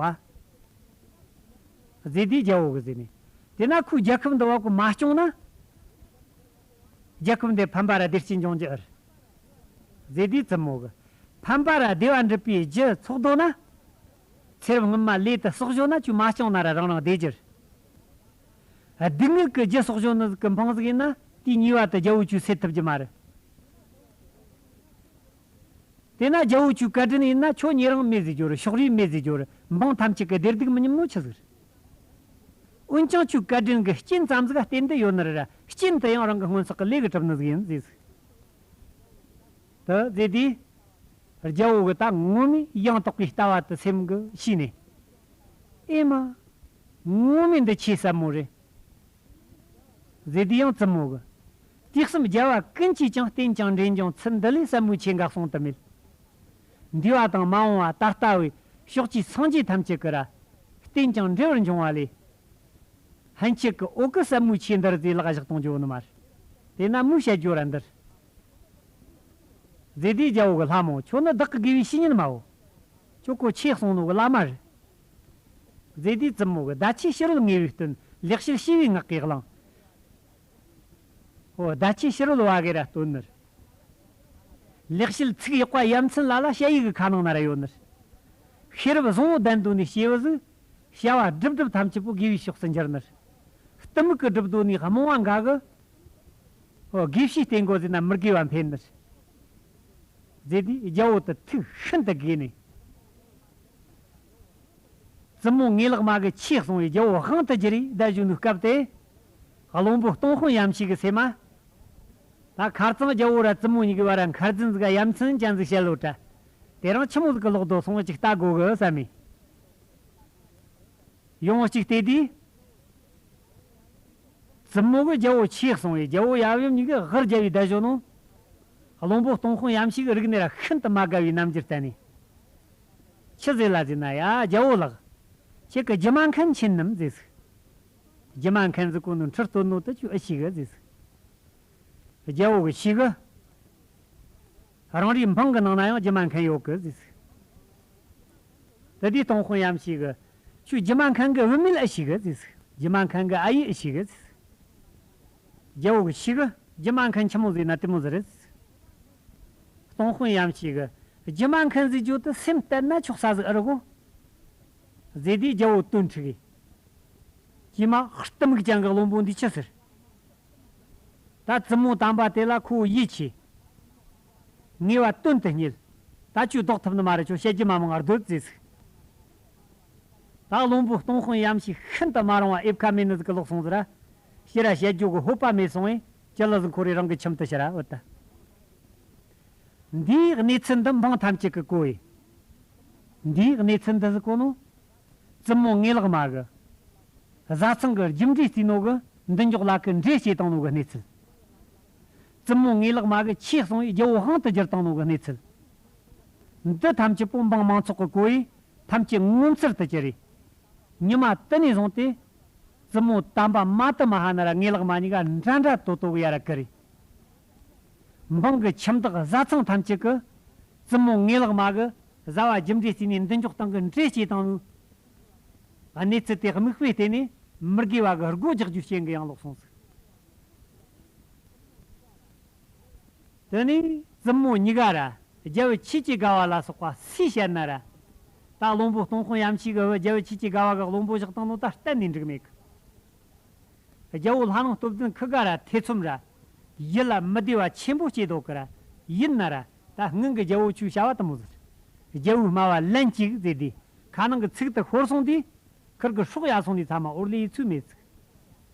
ཟེར་དུས་རྒྱལ་བོ་གི་ཟེར་ནས། དེ་ན་ཁོའི་རྒྱལ་ཁབ་འདི་བ་ཁོ་མ་སྐྱོང་ན། རྒྱལ་ཁབ་འདི་ཕན་པ་ར་བདེ་སྐྱིད་འབྱུང་རྒྱུ་ཨེ་རེད། ཟེར་དུས་བཙུན་མོ་གི། ཕན་པ་ར་བདེ་བ་འགྲུབ་པའི་རྒྱུ་ཚོགས་འདོད་ན། ཚེ་རབས་སྔོན་མ་ལས་དེ་གསོག་བཞོ་ན་ཁྱོད་མ་སྐྱོང་ན་ར་རང་རང་བདེ་རྒྱུ་རེད། སྡུག་བསྔལ་གྱི་རྒྱུ་གསོག་བཞོ་ནི་ཟིག་གི་འཕང་ཟིག་ཡིན་ན་དེའི་ཉེས་པ་དེ་རྒྱལ་བོ་ཁྱོད་སེལ་ཐུབ་རྒྱུ་མ་རེད། དེ་ན་རྒྱལ་བོ་ཁྱོད་བཀའ་དྲིན་ཡིན་ན་ཁྱོད་ཉེ་རིང་མེད་ཟེར་རྒྱུ་རེད། ཕྱོགས་རིས་མེད་ཟེར་རྒྱུ་རེད། འབངས་ཐམས་ཅད་ཀྱི་བདེ་སྡུག་མི་མཉམ་ནོ་ཆི་ཟིག་རེད། འོན་ཀྱང་ཁྱོད་བཀའ་དྲིན་གྱི་རྐྱེན་ཙམ་ཟིག་བརྟེན་ཏེ་ཡོད་ནི་རེད། རྐྱེན་དེ་ཡང་རང་གི་སྔོན་བསགས་ཀྱི་ལས་ཀྱིས་གྲུབ་ནི་ཟིག་ཡིན་ཟེར་ཟིག་དེ་ཟེར་དུས། རྒྱལ་བོ་གི་ད་ངོ་མས་ཡང་དག་པའི་ལྟ་བ་དེ་སེམས་ཀྱི་ཤེས་ནས། ཨེ་མ། ངོ་མས་འདི་ཆེས་ཟབ་མོ་རེད། ཟེར་དུས་ཡང་བཙུན་མོ་གི། དུས་གསུམ་རྒྱལ་བ་ཀུན་གྱིས་ཀྱང་བསྟེན་ཀྱང་འདྲེན་ཀྱང་ཚུལ་འདི་ལས་ཟབ་མོའི་ཆོས་འགའ་གསུང་དུ་མེད། འདས་པ་དང་མ་འོངས་པ་ད་ལྟ་བའི་ཕྱོགས་བཅུའི་སངས་རྒྱས་ཐམས་ཅད་ཀྱིས་ར་བསྟེན་ཀྱང་འབྲེལ་བར་འབྱུང་བ་ལས། ཕན་ཆད་ཀྱི་འོག་གི་ཟབ་མོའི་ཆོས་འདི་ར་ཟེ་ལག་བཞག་གཏོང་རྒྱུ་ནི་མ་རེད། དེས་ན་མོས་བཤད་རྒྱུ་ར་འདིར། ཟེ་དུས་རྒྱལ་བོ་གི་ལྷ་མོ་ཁྱོད་ནི་བདག་གི་དགེ་བའི་བཤེས་གཉེན་མའོ། ཁྱོད་ཀོ་ཆོས་གསུང་ནོ་གི་བླ་མ་རེད། ཟེ་དུས་བཙུན་མོ་གི་ཟླ་ཆོས་ཕྱི་རོལ་ངེས་པའི་སྟོན་ལེགས་བཤད་ཞི་བའི་ངག་གིས་བླངས། ཨོ་ཟླ་ཆོས་ཕྱི་རོལ་བ་གི་ར་སྟོན་ནི་རེད། ལེགས་བཤད་ཚིག་ཡག་པ་ཡ་མཚན་ལ་ལ་ཞ་ཡི་གི་ཁ་ནང་ན་ར་ཡོད་ནི་རེད། ཤེས་རབ་བཟང་བོ་ལྡན་དུ་ནི་སྐྱེས་བུ་ཟིག་བྱ་བ་སྒྲུབ་སྒྲུབ་ཐམས་ཅད་པོ་དགེ་བའི་ཕྱོགས་སུ་འགྱུར་ནི་རེད། གཏི་མུག་གི་སྒྲུབ་དོ་ནི་རྨོངས་བ་འགའ་གི། ཨོ་དགེ་བཤེས་བསྟེན་དགོ་ཟེར་ན་མི་དགེ་བ་འཕེལ་ནི་རེད། ཟེ་དུས་རྒྱལ་བོ་དེ་ཐུགས་ཤིན་ཏུ་དགྱེས་ནས། བཙུན་མོ་ངེས་ལག་མ་གི་ཆོས་གསུང་བའི་རྒྱལ་བོ་དབང་དུ་གྱུར་རེ་བསྡད་བཞུགས་ནུས་སྐབས་དེ། བློན་པོ་སྟོང་དཔོན་ཡམ་ཤི་གི་སེམས་མ། ད་ཁར་ཚང་རྒྱལ་བོ་ར་བཙུན་མོ་གཉིས་ཀྱི་བར་ར་མཁར་རྫུན་ཟིག་ག་ཡ་མཚན་ཅན་ཟིག་བཤད་ལོ་དྲ། དེ་རིང་ཆི་མོ་ཟིག་གི་ལོག་རྡོ་སོང་ཅིག་ལྟ་དགོ་གི་བསམ་མེ། ཡོང་གཅིག་བལྟས་དུས། བཙུན་མོ་གི་རྒྱལ་བོ་ཆོས་གསུང་བའི་རྒྱལ་བོ་ཡབ་ཡུམ་གཉིས་ཀྱི་དབུར་རྒྱལ་བའི་བསྡད་བཞོ་ནོ། བློན་པོ་སྟོང་དཔོན་ཡམ་ཤི་གི་རིག་གནས་ར་ཤིན་ཏུ་མ་དགའ་བའི་རྣམ་འགྱུར་བསྟན་ནས། ཆི་ཟེར་ལ་ཟེར་ན་ཡ་རྒྱལ་བོ་ལགས། ཁྱེད་ཀྱི་རྒྱུ་མ་མཁན་མཁྱེན་ནམ་ཟེར་ཟིག་རྒྱུ་མ་མཁན་ཟིག་གོ་ནོ་འཁྲུལ་སྟོན་ནོ་དུ་ཆུ་ཨི་ཤི་གི་ཟེར་ཟིག་རྒྱལ་བོ་གི་ཤི་གི། རང་རེའི་འབངས་ཀྱི་ནང་ན་ཡང་རྒྱུ་མ་མཁན་ཡོད་གི་ཟེར་ཟིག་དེ་དུས་སྟོང་དཔོན་ཡམ་ཤི་གི། ཁྱོད་རྒྱུ་མ་མཁན་གི་བུད་མེད་ཨི་ཤི་གི་ཟེར་ཟིག་རྒྱུ་མ་མཁན་གི་ཨ་ཡེ་ཨི་ཤི་གི་ཟེར་ཟིག་རྒྱལ་བོ་གི་ཤི་གི། རྒྱུ་མ་མཁན་ཆི་མོ་ཟེར་ན་དེ་མོ་ཟེར་རེད་ཟེར་ཟིག་སྟོང་དཔོན་ཡམ་ཤི་གི། རྒྱུ་མ་མཁན་ཟེར་རྒྱུ་དུ་སེམས་གཏད་ན་ཆོག་ས་ཟིག་ཨེ་རེད་གོ་ཟེ་དུས་རྒྱལ་བོ་དོན་འཁྲི་གི། ཀྱེ་མ་གཏི་མུག་ཅན་གྱི་བློན་པོ་འདི་ཅི་ཟེར། ད་བཙུན་མོ་དམ་པ་དེ་ལ་ཁོ་ཡིད་ཆེས། ངེས་པ་དོན་དུ་གཉེར། ད་ཁྱོད་ལྡོག་ཐུབ་ནི་མ་རེད། ཁྱོད་བཤད་རྒྱུ་མ་མང་ང་སྡོད་ཟེར་ཟིག་ད་བློན་པོ་སྟོང་དཔོན་ཡམ་ཤི་ཤིན་ཏུ་མ་རུང་བ་ཨེབ་ཁ་མེད་ནི་ཟིག་གི་ལོག་སོང་ཟེར་ར། ཕྱིར་ར་བཤད་རྒྱུ་གི་ཧོད་པ་མེད་སོང་བས་ཅི་ལ་ཟིག་འཁོར་རེ་རང་གི་ཁྱིམ་དུ་ཕྱིར་ར་འོད་ད། འདིའི་གནས་ཚུལ་འདི་འབངས་ཐམས་ཅད་ཀྱིས་གོ་ཡི། འདིའི་གནས་ཚུལ་འདི་ཟིག་གོ་ནོ། བཙུན་མོ་ངེས་ལག་མ་གི། བཟའ་ཚང་གི་རྒྱུ་འབྲས་རྩིས་ནོ་གི་མདུན་འཇོག་ལ་ཀི་འབྲས་སྐྱེས་བཏང་ནོ་གི་གནས་ཚུལ། བཙུན་མོ་ངེས་ལག་མ་གི་ཆོས་གསུང་བའི་རྒྱལ་བོ་དབང་དུ་གྱུར་བཏང་ནོ་གི་གནས་ཚུལ། འདི་ཐམས་ཅད་པོ་འབངས་མང་ཚོགས་ཀྱི་གོ་ཡི་ཐམས་ཅད་ངོ་མཚར་དུ་གྱུར་རེ། ཉི་མ་དེ་ནས་བཟུང་སྟེ། བཙུན་མོ་དམ་པ་མ་ཏི་མ་ཧ་ན་ར་ངེས་ལག་མ་གཉིས་ཀ་འདྲ་འདྲ་ཏོ་ཏོ་གི་ཡ་ར་ཀི་རེ། འབངས་ཀྱི་ཁྱིམ་བདག་བཟའ་ཚང་ཐམས་ཅད་ཀྱིས་བཙུན་མོ་ངེས་ལག་མ་གི་བཟའ་བ་རྒྱུ་འབྲས་རྩིས་ནས་མདུན་འཇོག་སྟེང་གི་འབྲས་སྐྱེས་བཏང་ནོ། གནས་ཚུལ་དེ་དམིགས་པས་བལྟས་ནས་མི་དགེ་བ་གི་སྒོ་རྒྱག་རྒྱུའི་རྐྱེན་གྱིས་ཡང་ལོག་སོང་ཟིག་དེ་ནས་བཙུན་མོ་གཉིས་ཀ་ར་རྒྱལ་བུ་ཆོས་ཀྱི་དགའ་བ་ལ་སོགས་པ་སུས་བཤད་ན་ར། ད་བློན་པོ་སྟོང་དཔོན་ཡམ་ཤི་གི་བུ་རྒྱལ་བུ་ཆོས་ཀྱི་དགའ་བ་གི་བློན་པོ་བཞག་བཏང་ནོ་ད་གཏན་ནས་འགྲིག་མེད་གི། རྒྱལ་བོ་ལྷ་ནང་སྟོབས་ལྡན་ཁི་ག་ར་ཐེ་ཚོམ་ར། ཡིད་ལ་མི་བདེ་བ་ཆེན་པོ་སྐྱེས་འདུག་གི་ར། ཡིན་ན་ར་ད་སྔོན་གི་རྒྱལ་བོ་ཆོས་བྱ་བ་དུ་མོ་ཟེར། རྒྱལ་བོའི་སྨྲ་བ་ལན་གཅིག་ཟེར་དུས་ཁ་ནང་གི་ཚིག་དེ་ཤོར་སོང་དུས། ཁིར་གི་སྲོག་ཡལ་སོང་ནས་ཚང་མ་འོར་ལེ་ཡི་ཚུལ་མེད་ཚིག་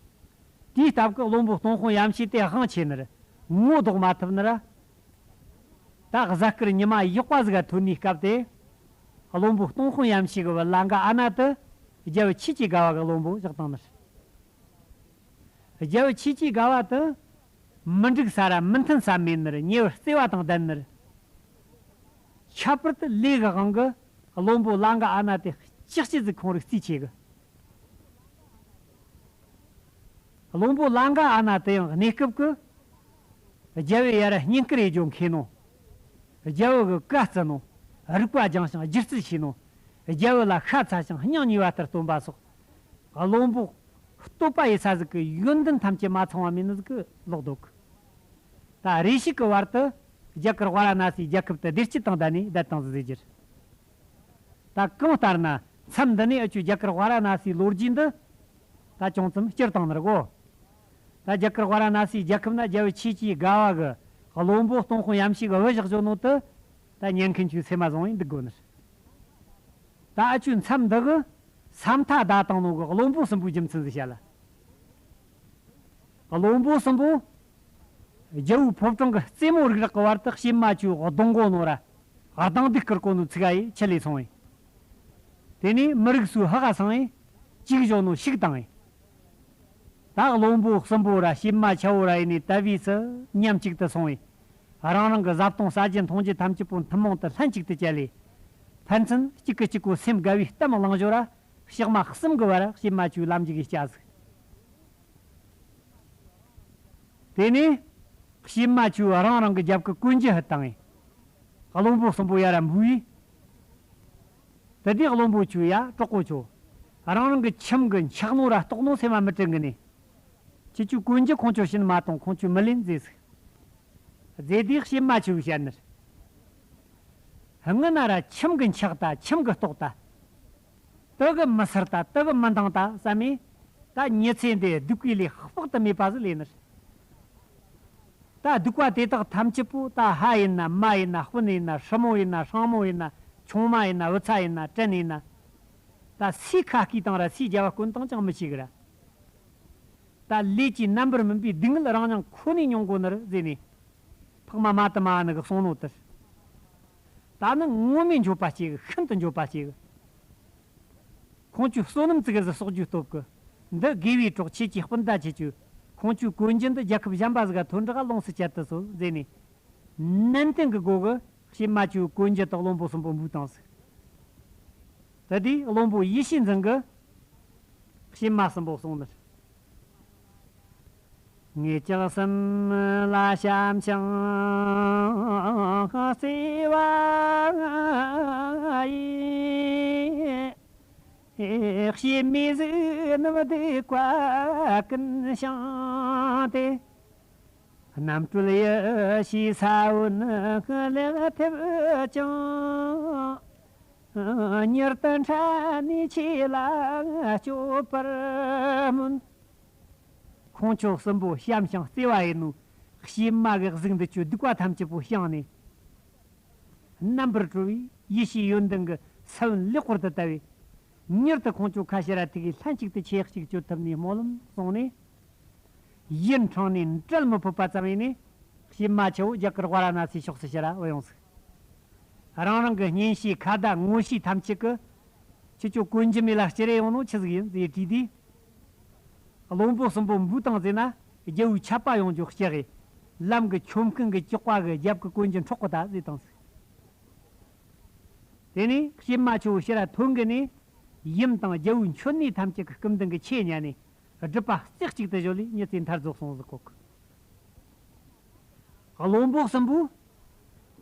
དེའི་སྟབས་ཀྱིས་བློན་པོ་སྟོང་དཔོན་ཡམ་ཤི་དེ་དབང་ཆེ་ནི་ར། ངོ་ལྡོག་མ་ཐུབ་ནི་ར། ད་གཟའ་སྐར་ཉི་མ་ཡག་པ་ཟིག་ག་ཐོན་ནས་སྐབས་དེ། བློན་པོ་སྟོང་དཔོན་ཡམ་ཤི་གི་བུ་ལང་ཀ་ཨ་ན་དེ་རྒྱལ་བུ་ཆོས་ཀྱི་དགའ་བ་གི་བློན་པོ་བཞག་བཏང་ནི་ར། རྒྱལ་བུ་ཆོས་ཀྱི་དགའ་བ་དེ། མི་འགྲིག་ས་ར་མི་མཐུན་ས་མེད་ནི་ར། ཉེ་བར་བརྩེ་བ་དང་ལྡན་ནི་ར། ཁྱད་པར་དུ་ལས་ཀྱི་དབང་གིས་བློན་པོ་ལང་ཀ་ཨ་ན་དེ་ཅི་སྤྱི་ཟིག་ཁོང་རིག་རྩིས་ཆེ་གི། བློན་པོ་ལང་ཀ་ཨ་ན་དེ་ཡང་གནས་སྐབས་ཀྱི་རྒྱལ་བོའི་ཡ་ར་བསྙེན་བཀུར་ཡེ་རྒྱུ་མཁས་ནོ། རྒྱལ་བོ་གི་བཀའ་བརྩི་ནོ། རིག་པ་སྦྱངས་ཤིང་སྒྱུ་རྩལ་ཤེས་ནོ། རྒྱལ་བོ་ལ་ཤ་ཚ་ཞིང་སྙིང་ཉེ་བ་ལྟར་སྟོན་པ་སོགས། བློན་པོ་བསྟོད་པ་ཡེ་ས་ཟིག་གི་ཡོན་ཏན་ཐམས་ཅད་མ་ཚང་བ་མེད་ནི་ཟིག་གི་ལོག་འདུག་ད་རེ་ཞིག་གི་བར་དུ་རྒྱ་གར་ཝཱ་ར་ཎ་སིའི་རྒྱལ་ཁབ་དུ་བདེ་སྐྱིད་དང་ལྡན་ནས་བསྡད་བཏང་ཟིག་ཟེར་རྒྱུ་རེད། ད་གང་ལྟར་ན་མཚམས་འདི་ནས་ཨ་ཆུ་རྒྱ་གར་ཝཱ་ར་ཎ་སིའི་ལོ་རྒྱུས་འདི་ད་ཅུང་ཙམ་སྤྱིར་བཏང་ནི་རེད་གོ། ད་རྒྱ་གར་ཝཱ་ར་ཎ་སིའི་རྒྱལ་ཁབ་ན་རྒྱལ་བུ་ཆོས་ཀྱི་དགའ་བ་གི་བློན་པོ་སྟོང་དཔོན་ཡམ་ཤི་གི་བུ་བཞག་བཞག་ནོ་དེ་ད་ཉན་མཁན་ཆོས་སེམས་མ་བཟང་བས་འདུག་དགོས་ནི་རེད། ད་ཨ་ཆུ་མཚམས་འདི་གི་ས་མཐའ་བདའ་བཏང་ནོ་གི་བློན་པོ་གསུམ་པོའི་རྒྱུ་མཚན་ཟིག་བཤད་ལ། བློན་པོ་གསུམ་པོ། རྒྱལ་བོའི་ཕོ་བྲང་གི་རྩེ་མོ་རིགས་རག་གི་བར་དུ་གཤེད་མ་ཆུ་གདོང་གོ་ནོ་ར། གདང་འདུག་ཀིར་གོ་ནོ་ཚིག་ག་ཡི་ཆི་ལས་སོང་ཡི། དེ་ནས་མི་རིགས་སུ་ཧ་ག་སང་ཡི། གཅིག་བཞོ་ནོ་ཤིག་བཏང་ཡི། ད་བློན་པོ་གསུམ་པོ་ར་ཤེད་མ་ཆ་བོ་ར་ཡིན་ནས་ད་བས་སུ་མཉམ་གཅིག་ཏུ་སོང་བས། རང་རང་གི་བཟའ་བཏུང་ཟ་རྒྱུ་འཐུང་རྒྱུ་ཐམས་ཅད་པོ་ཐུན་མོང་དུ་ལྷན་ཅིག་ཏུ་བཅད་ལས། ཕན་ཚུན་གཅིག་གིས་གཅིག་གོ་སེམས་དགའ་བའི་གཏམ་གླེང་ཞོར་ར། ཕྱག་མ་གསུམ་གྱི་བར་ཤེད་མ་ཆུའི་ལམ་འཇུག་གི་སྐྱ་ཟིག་དེ་ནས་ཤེད་མ་ཆུ་རང་རང་གི་རྒྱབ་ཀྱི་གོན་རྒྱུ་ཧུད་བཏང་ངས། བློན་པོ་གསུམ་པོ་ཡར་ར་འབུལ་བས། དེ་དུས་བློན་པོ་ཆུ་ཡ་གྲོགས་པོ་ཆོ། རང་རང་གི་ཁྱིམ་གི་འཁྱག་ནོ་ར་ལྟོགས་ནོ་སེམས་མ་མི་དྲན་གི་ནས། ཁྱེད་ཆོའི་གོན་རྒྱུ་ཁོང་ཆོ་བྱིན་མ་གཏོང་ཁོང་ཆོས་མི་ལེན་ཟེར་ཟིག་དེ་དུས་ཤེད་མ་ཆུ་བཤད་ནི། སྔ་ན་ར་ཁྱིམ་གི་འཁྱག་ད་ཁྱིམ་གི་ལྟོགས་ད། དུ་གི་མི་སེར་ད་དུ་གི་མི་འདང་ད་བསམ་མེ། ད་ཉི་ཚེ་འདི་སྡུག་གི་ལས་དཔག་ཏུ་མེད་པ་ཟིག་ལས་ནི། ད་སྡུག་པ་དེ་དག་ཐམས་ཅད་པོ་ད་ཧ་ཡིན་ན་མ་ཡིན་ན་སྤུན་ཡིན་ན་སྲུ་མོ་ཡིན་ན་སྲིང་མོ་ཡིན་ན་ཆུང་མ་ཡིན་ན་བུ་ཚ་ཡིན་ན་བྲན་ཡིན་ན། ད་སུའི་ཁ་སྐྱེས་དང་ར་སུའི་རྒྱབ་བ་བསྐོན་དང་ཅང་མི་ཤེས་གི་ར། ད་ལས་ཀྱི་རྣམ་པར་སྨིན་པའི་སྡུག་བསྔལ་རང་སྙིང་ཁོ་ནས་མྱོང་དགོས་ནི་རེད་ཟེར་ནས། འཕགས་མ་མ་དུ་མ་ནི་གི་གསུང་ནོ་དེར། ད་ནི་ངོ་མས་འགྱོད་པ་སྐྱེ་གི་ཤིན་ཏུ་འགྱོད་པ་སྐྱེ་གི་ཁོང་ཆོའི་བསོད་ནམས་ཙི་གེ་ཟིག་གསོག་རྒྱུའི་སྟོབས་ཀྱིས། འདི་དགེ་བའི་གྲོགས་ཁྱེད་ཀྱི་སྤུན་ཟླ་ཁྱེད་ཆོས་ཁོང་ཆོའི་གོན་རྒྱུ་འདི་རྒྱལ་ཁབ་གཞན་པ་ཟིག་ག་ཐོན་འདྲ་ལོངས་སུ་སྤྱད་དུ་གསོལ་ཟེར་ནས། ནན་ཏན་གྱི་སྒོ་གི་ཤེད་མ་ཆུའི་གོན་རྒྱུ་དག་བློན་པོ་གསུམ་པོ་འབུལ་བཏང་ཟིག་དེ་དུས་བློན་པོ་ཡེ་ཤེས་འཛིན་གྱིས་ཤེད་མ་གསུམ་པོ་གསུངས་ནི། ངེད་ཅག་གསུམ་ལ་བྱམས་ཤིང་བརྩེ་བ་ཡིས། ཤེད་མའི་གཟུགས་རྣམས་སྡིག་པ་ཀུན་བྱང་སྟེ། རྣམ་གྲོལ་ཡེ་ཤེས་ས་བོན་ལེགས་ཐེབས་ཀྱང་། མྱུར་དུ་འཕྲད་ནས་ཆོས་ལ་སྤྱོད་པར་སྨོན། ཁོང་ཆོ་གསུམ་པོ་བྱམས་ཤིང་བརྩེ་བ་ཡིན་ནོ། ཤེད་མ་གི་གཟུགས་འདི་ཆོ་སྡིག་པ་ཐམས་ཅད་པོ་བྱང་ནས། རྣམ་པར་གྲོལ་བའི་ཡེ་ཤེས་ཡོན་ཏན་གྱི་ས་བོན་ལེགས་པར་དུ་བཏབ་པས། མྱུར་དུ་ཁོང་ཆོ་ཁ་ཤས་ར་ཐུག་གིས་ལྷན་ཅིག་ཏུ་ཆོས་གཅིག་སྤྱོད་ཐུབ་ནས་སྨོན་ལམ་གསུངས་ནས། ཡིད་འཕྲེང་ནས་འབྲལ་མི་ཕོད་པ་ཙམ་ཡིན་ནས། ཤེད་མ་ཆུ་བོ་རྒྱ་གར་ཝཱ་ར་ཎ་སིའི་ཕྱོགས་སུ་ཕྱིར་ར་བུད་ཡོང་ཟིག་རང་རང་གི་གཉེན་བཤེས་ཁ་བརྡ་ངོ་ཤེས་ཐམས་ཅད་ཀྱིས། ཁྱེད་ཆོ་གོན་རྒྱུ་མེད་ལ་སྤྱིར་ཡོང་ནོ་ཆི་ཟིག་ཡིན་ཟེར་དྲིས་དུས། བློན་པོ་གསུམ་པོ་འབུལ་བཏང་ཟེར་ན། རྒྱལ་བོའི་ཆད་པ་ཡོང་རྒྱུ་སྐྲག་གི་ལམ་གྱི་ཆོམ་རྐུན་གྱི་ཅོག་པ་གི་རྒྱབ་ཀྱི་གོན་རྒྱུ་འཕྲོག་གི་ད་ཟེར་བཏང་ཟིག་དེ་ནས་ཤེད་མ་ཆུ་བོ་ཕྱིར་ར་ཐོན་གི་ནས། ཡུམ་དང་རྒྱལ་བོའི་མཆོད་གནས་ཐམས་ཅད་ཀྱི་སྐུ་མདུན་གྱི་ཆས་ཉན་ནས། སྒྲུབ་པ་རྩེ་གཅིག་ཏུ་བཞོལ་ལས་མྱུར་དུ་མཐར་རྫོགས་སོང་ཟིག་གོ། བློན་པོ་གསུམ་པོ།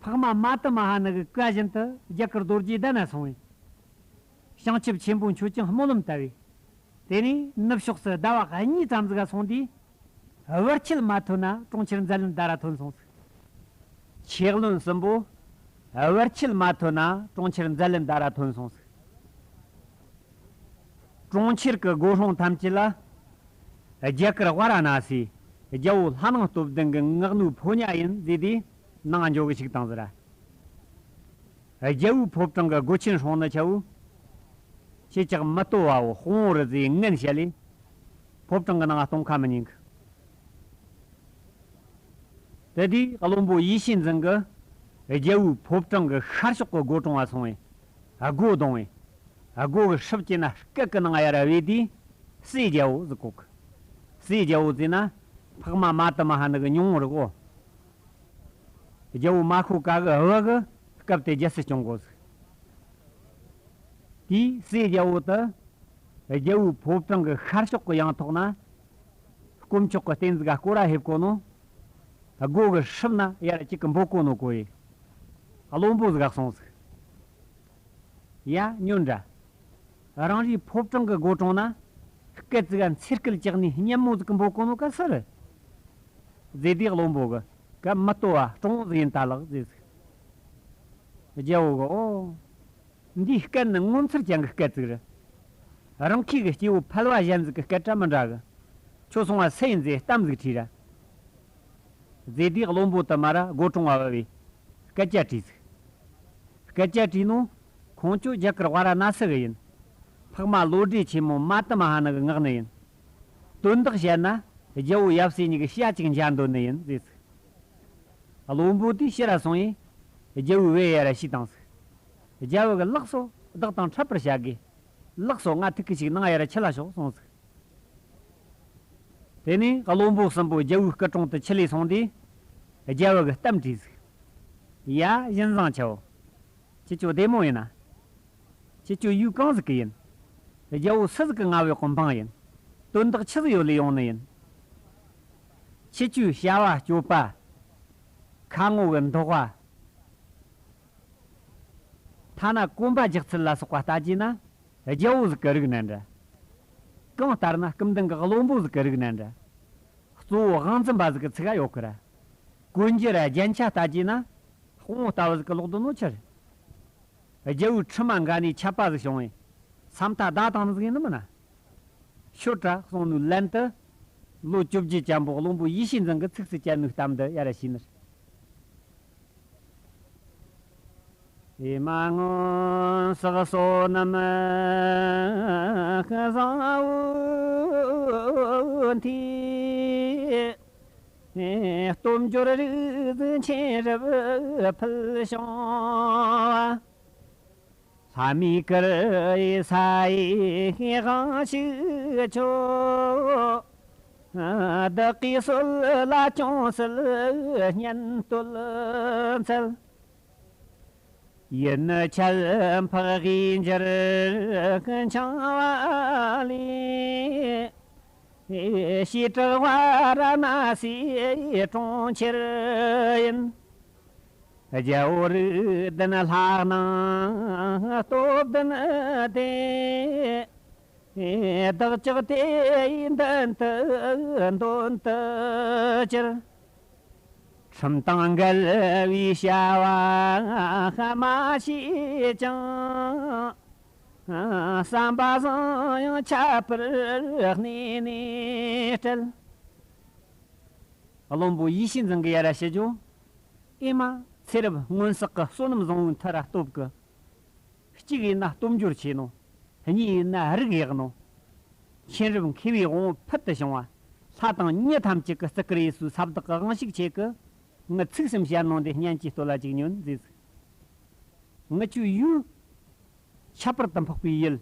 འཕགས་མ་མ་ཏི་མ་ཧཱ་ནི་གི་བཀའ་བཞིན་དུ་རྒྱ་གར་རྡོ་རྗེ་གདན་ན་སོང་བས། བྱང་ཆུབ་ཆེན་པོ་མཆོད་ཅིང་སྨོན་ལམ་བཏབ་པས། དེ་ནས་ནུབ་ཕྱོགས་སུ་ཟླ་བ་གཉིས་ཙམ་ཟིག་ག་སོང་དུས། བར་ཆད་མ་ཐོན་ན་གྲོང་ཁྱེར་མཛད་ལན་ད་ར་ཐོན་སོང་ཟིག་ཆེ་བློན་གསུམ་པོ། བར་ཆད་མ་ཐོན་ན་གྲོང་ཁྱེར་མཛད་ལན་ད་ར་ཐོན་སོང་ཟིག་གྲོང་ཁྱེར་གྱི་སྒོ་སྲུང་ཐམས་ཅད་ལ། རྒྱ་གར་ཝཱ་ར་ཎ་སིའི་རྒྱལ་པོ་ལྷ་ནང་སྟོབས་ལྡན་གྱི་མངགས་ནོའི་ཕོ་ཉ་ཡིན་ཟེར་དུས་ནང་འཇོག་གི་ཞིག་བཏང་ཟེར། རྒྱལ་པོའི་ཕོ་བྲང་གི་སྒོ་ཆེན་སྲུང་ནི་ཆ་བོ། ཁྱེད་ཅག་མི་ལྟོ་བའོ་དཔུང་བོ་རི་ཟེར་ངན་བཤད་ལས། ཕོ་བྲང་གི་ནང་གཏོང་ཁ་མི་ཉན་གི་དེ་དུས་བློན་པོ་ཡེ་ཤེས་འཛིན་གྱིས་རྒྱལ་པོའི་ཕོ་བྲང་གི་ཤར་ཕྱོགས་ཀྱི་སྒོ་དྲུང་བ་སོང་བས། སྒོ་རྡུང་བས། སྒོ་གི་སྲུབས་ཀྱི་ན་སྐད་ཀྱི་ནང་ཡར་བས་དུས། སྲས་རྒྱལ་པོ་ཟེར་གོ་གི་སྲས་རྒྱལ་པོ་ཟེར་ན། འཕགས་མ་མ་ཏི་མ་ཧཱ་ནི་གི་ཉུང་ངུ་རེད་གོ་རྒྱལ་པོ་མ་ཤོ་ཀ་གི་བུ་གིས་སྐབས་དེ་རྒྱལ་སྲིད་སྐྱོང་གོ་ཟིག་དེས་སྲས་རྒྱལ་པོ་དེ། རྒྱལ་པོའི་ཕོ་བྲང་གི་ཤར་ཕྱོགས་ཀྱི་ཡང་ཐོག་ན། དཀོན་མཆོག་གི་རྟེན་ཟིག་ག་སྐོར་ར་ཕེབས་གོ་ནོ། སྒོ་གི་སྲུབས་ན་ཡར་གཅིག་གི་འབོད་གོ་ནོ་གོ་ཡི། བློན་པོ་ཟིག་ག་སོང་ཟིག་ཡ་ཉོན་དྲ། རང་རེའི་ཕོ་བྲང་གི་སྒོ་དྲུང་ན། སྐད་ཅིག་ག་འཚེར་སྐད་རྒྱག་ནི་སྙན་མོ་ཟིག་གི་འབོད་གོ་ནོ་ག་སུ་རེད། ཟེར་དུས་བློན་པོ་གིས་ག་མི་ལྟོ་བ་སྤྲང་བོ་ཟིག་ཡིན་ད་ལགས་ཟེར་ཟིག་རྒྱལ་པོ་གིས་ཨོ། འདིའི་སྐད་ནི་ངོ་མཚར་ཅན་གྱི་སྐད་ཅིག་རེད། རང་ཁྱེད་ཀྱི་སྐྱེ་བོ་ཕལ་བ་གཞན་ཟིག་གི་སྐད་གྲགས་མི་འདྲ་གི་ཁྱོད་སོང་བ་སུ་ཡིན་ཟེར་གཏམ་ཟིག་དྲིས་ར། ཟེར་དུས་བློན་པོ་དེ་མར་ར་སྒོ་དྲུང་བ་བབས་པས་སྐད་ཆ་དྲིས་ཟིག་སྐད་ཆ་དྲིས་ནོ། ཁོང་ཁྱོད་རྒྱ་གར་ཝཱ་ར་ཎ་སི་གི་ཡིན། འཕགས་མ་བློ་གྲོས་ཆེན་མོ་མ་ཏི་མ་ཧཱ་ནི་གི་མངགས་ནི་ཡིན། དོན་དག་བཤད་ན་རྒྱལ་པོ་ཡབ་སྲས་གཉིས་ཀྱི་ཞྭ་གཅིག་འཇལ་འདོད་ནི་ཡིན་ཟེར་ཟིག་བློན་པོ་དེ་ཕྱིར་ར་སོང་ཡིན། རྒྱལ་པོའི་བུ་ཡར་ར་ཞུས་བཏང་ཟིག་རྒྱལ་པོ་གིས་ལགས་སོ། བདག་དང་འཕྲད་པར་བྱ་དགོས། ལགས་སོ། ང་ཐུག་གི་ཞིག་ནང་ཡར་ར་ཁྲིད་ལ་ཤོག་གསུངས་ཟིག་དེ་ནས་བློན་པོ་གསུམ་པོ་རྒྱལ་བོའི་སྐུ་དྲུང་དུ་ཁྲིད་ལས་སོང་དུས། རྒྱལ་བོ་གིས་གཏམ་དྲིས་ཟིག་ཡ། ཡིན་བཟང་ཆེའོ། ཁྱེད་ཆོ་བདེ་མོ་ཡིན་ན། ཁྱེད་ཆོ་ཡུལ་གང་ཟིག་གི་ཡིན། རྒྱལ་བོ་སུ་ཟིག་གི་མངའ་འོག་གི་འབངས་ཡིན། དོན་དག་ཆི་ཟིག་ཡོད་ལས་ཡོང་ནི་ཡིན། ཁྱེད་ཆོའི་བྱ་བ་སྤྱོད་པ། ཁ་ངོ་གི་འདོགས་པ། ཐ་ན་གོམ་པ་རྒྱག་ཚུལ་ལ་སོགས་པ་ལྟ་རྒྱུ་ན། རྒྱལ་བོ་ཟིག་གི་རིགས་ནི་འདྲ། གང་ལྟར་ན་སྐུ་མདུན་གྱི་བློན་པོ་ཟིག་གི་རིགས་ནི་འདྲ། གཙོ་བོ་དབང་འཛིན་པ་ཟིག་གི་ཚིག་ག་ཡོད་གི་ར། གོན་རྒྱུ་ར་རྒྱན་ཆ་ལྟ་རྒྱུ་ན། དཔུང་བོ་ལྟ་བུ་ཟིག་གི་ལོག་འདུག་ནོ་ཆི་རེད། རྒྱལ་བོའི་ཁྲི་མ་འགའ་ནས་ཆད་པ་ཟིག་བྱུང་བས། ས་མཐའ་བརྡལ་བཏང་ནི་ཟིག་ཡིན་ནི་མིན་ན། ཤོད་དྲ་གསུངས་ནོའི་ལན་དུ། ལོ་བཅོ་བརྒྱད་ཅན་པོ་བློན་པོ་ཡིད་བཞིན་འཛིན་གྱི་ཚིགས་སུ་བཅད་ནོའི་གཏམ་འདི་ཡར་ར་ཞུས་ནི་རེད། ཨེ་མ་སྔོན་བསགས་བསོད་ནམས་བཟང་བོ་འཐུས། སྟོབས་འབྱོར་རིག་འཛིན་མཁྱེན་རབ་ཕུལ་བྱུང་བ། ལྷ་མིའི་གུར་ཡི་ས་ཡི་དབང་ཕྱུག་ཁྱོད། བདག་གིས་གསོལ་ལ་ཅུང་ཟད་སྙན་བསྟོད་འཚལ། ཡུལ་ནི་ཁྱད་འཕགས་དབུས་འགྱུར་འཆིང་བ་ལས། བྱེ་བྲག་ཝཱ་ར་ཎ་སིའི་གྲོང་ཁྱེར་ཡིན། རྒྱལ་པོ་རིགས་ལྡན་ལྷ་ནང་སྟོབས་ལྡན་དེ། བདག་ཅག་དེ་ཡི་མདུན་དུ་འདོན་དུ་གྱུར། ཁྲིམས་དང་འགལ་བའི་བྱ་བ་མ་བྱས་ཀྱང་། བསམ་པ་བཟང་ཡང་ཁྱད་པར་གནས་ནས་བྲལ། བློན་པོ་ཡིད་བཞིན་འཛིན་གྱིས་ཡར་ར་ཞུ་རྒྱུ། ཨེ་མ། ཚེ་རབས་སྔོན་བསགས་ཀྱི་བསོད་ནམས་བཟང་བོའི་མཐུ་ར་སྟོབས་ཀྱིས། གཅིག་ཡིན་ན་སྟོབས་འབྱོར་ཆེ་ནོ། གཉིས་ཡིན་ན་རིགས་ཡག་ནོ། མཁྱེན་རབ་མཁས་པའི་དབང་པོ་ཕུལ་དུ་བྱུང་བ། ལྷ་དང་མི་ཐམས་ཅད་ཀྱིས་བརྩི་བཀུར་ཡེད་སའི་ས་བདག་གི་དབང་ཕྱུག་ཁྱེད་ཀྱིས། ངའི་ཚིག་གསུམ་བཤད་ནོ་འདི་སྙན་གྱིས་བསྟོད་ལ་ཅིག་ཉོན་མཛད་ཟིག་ངི་ཆོའི་ཡུལ། ཁྱད་པར་དུ་འཕགས་པའི་ཡུལ།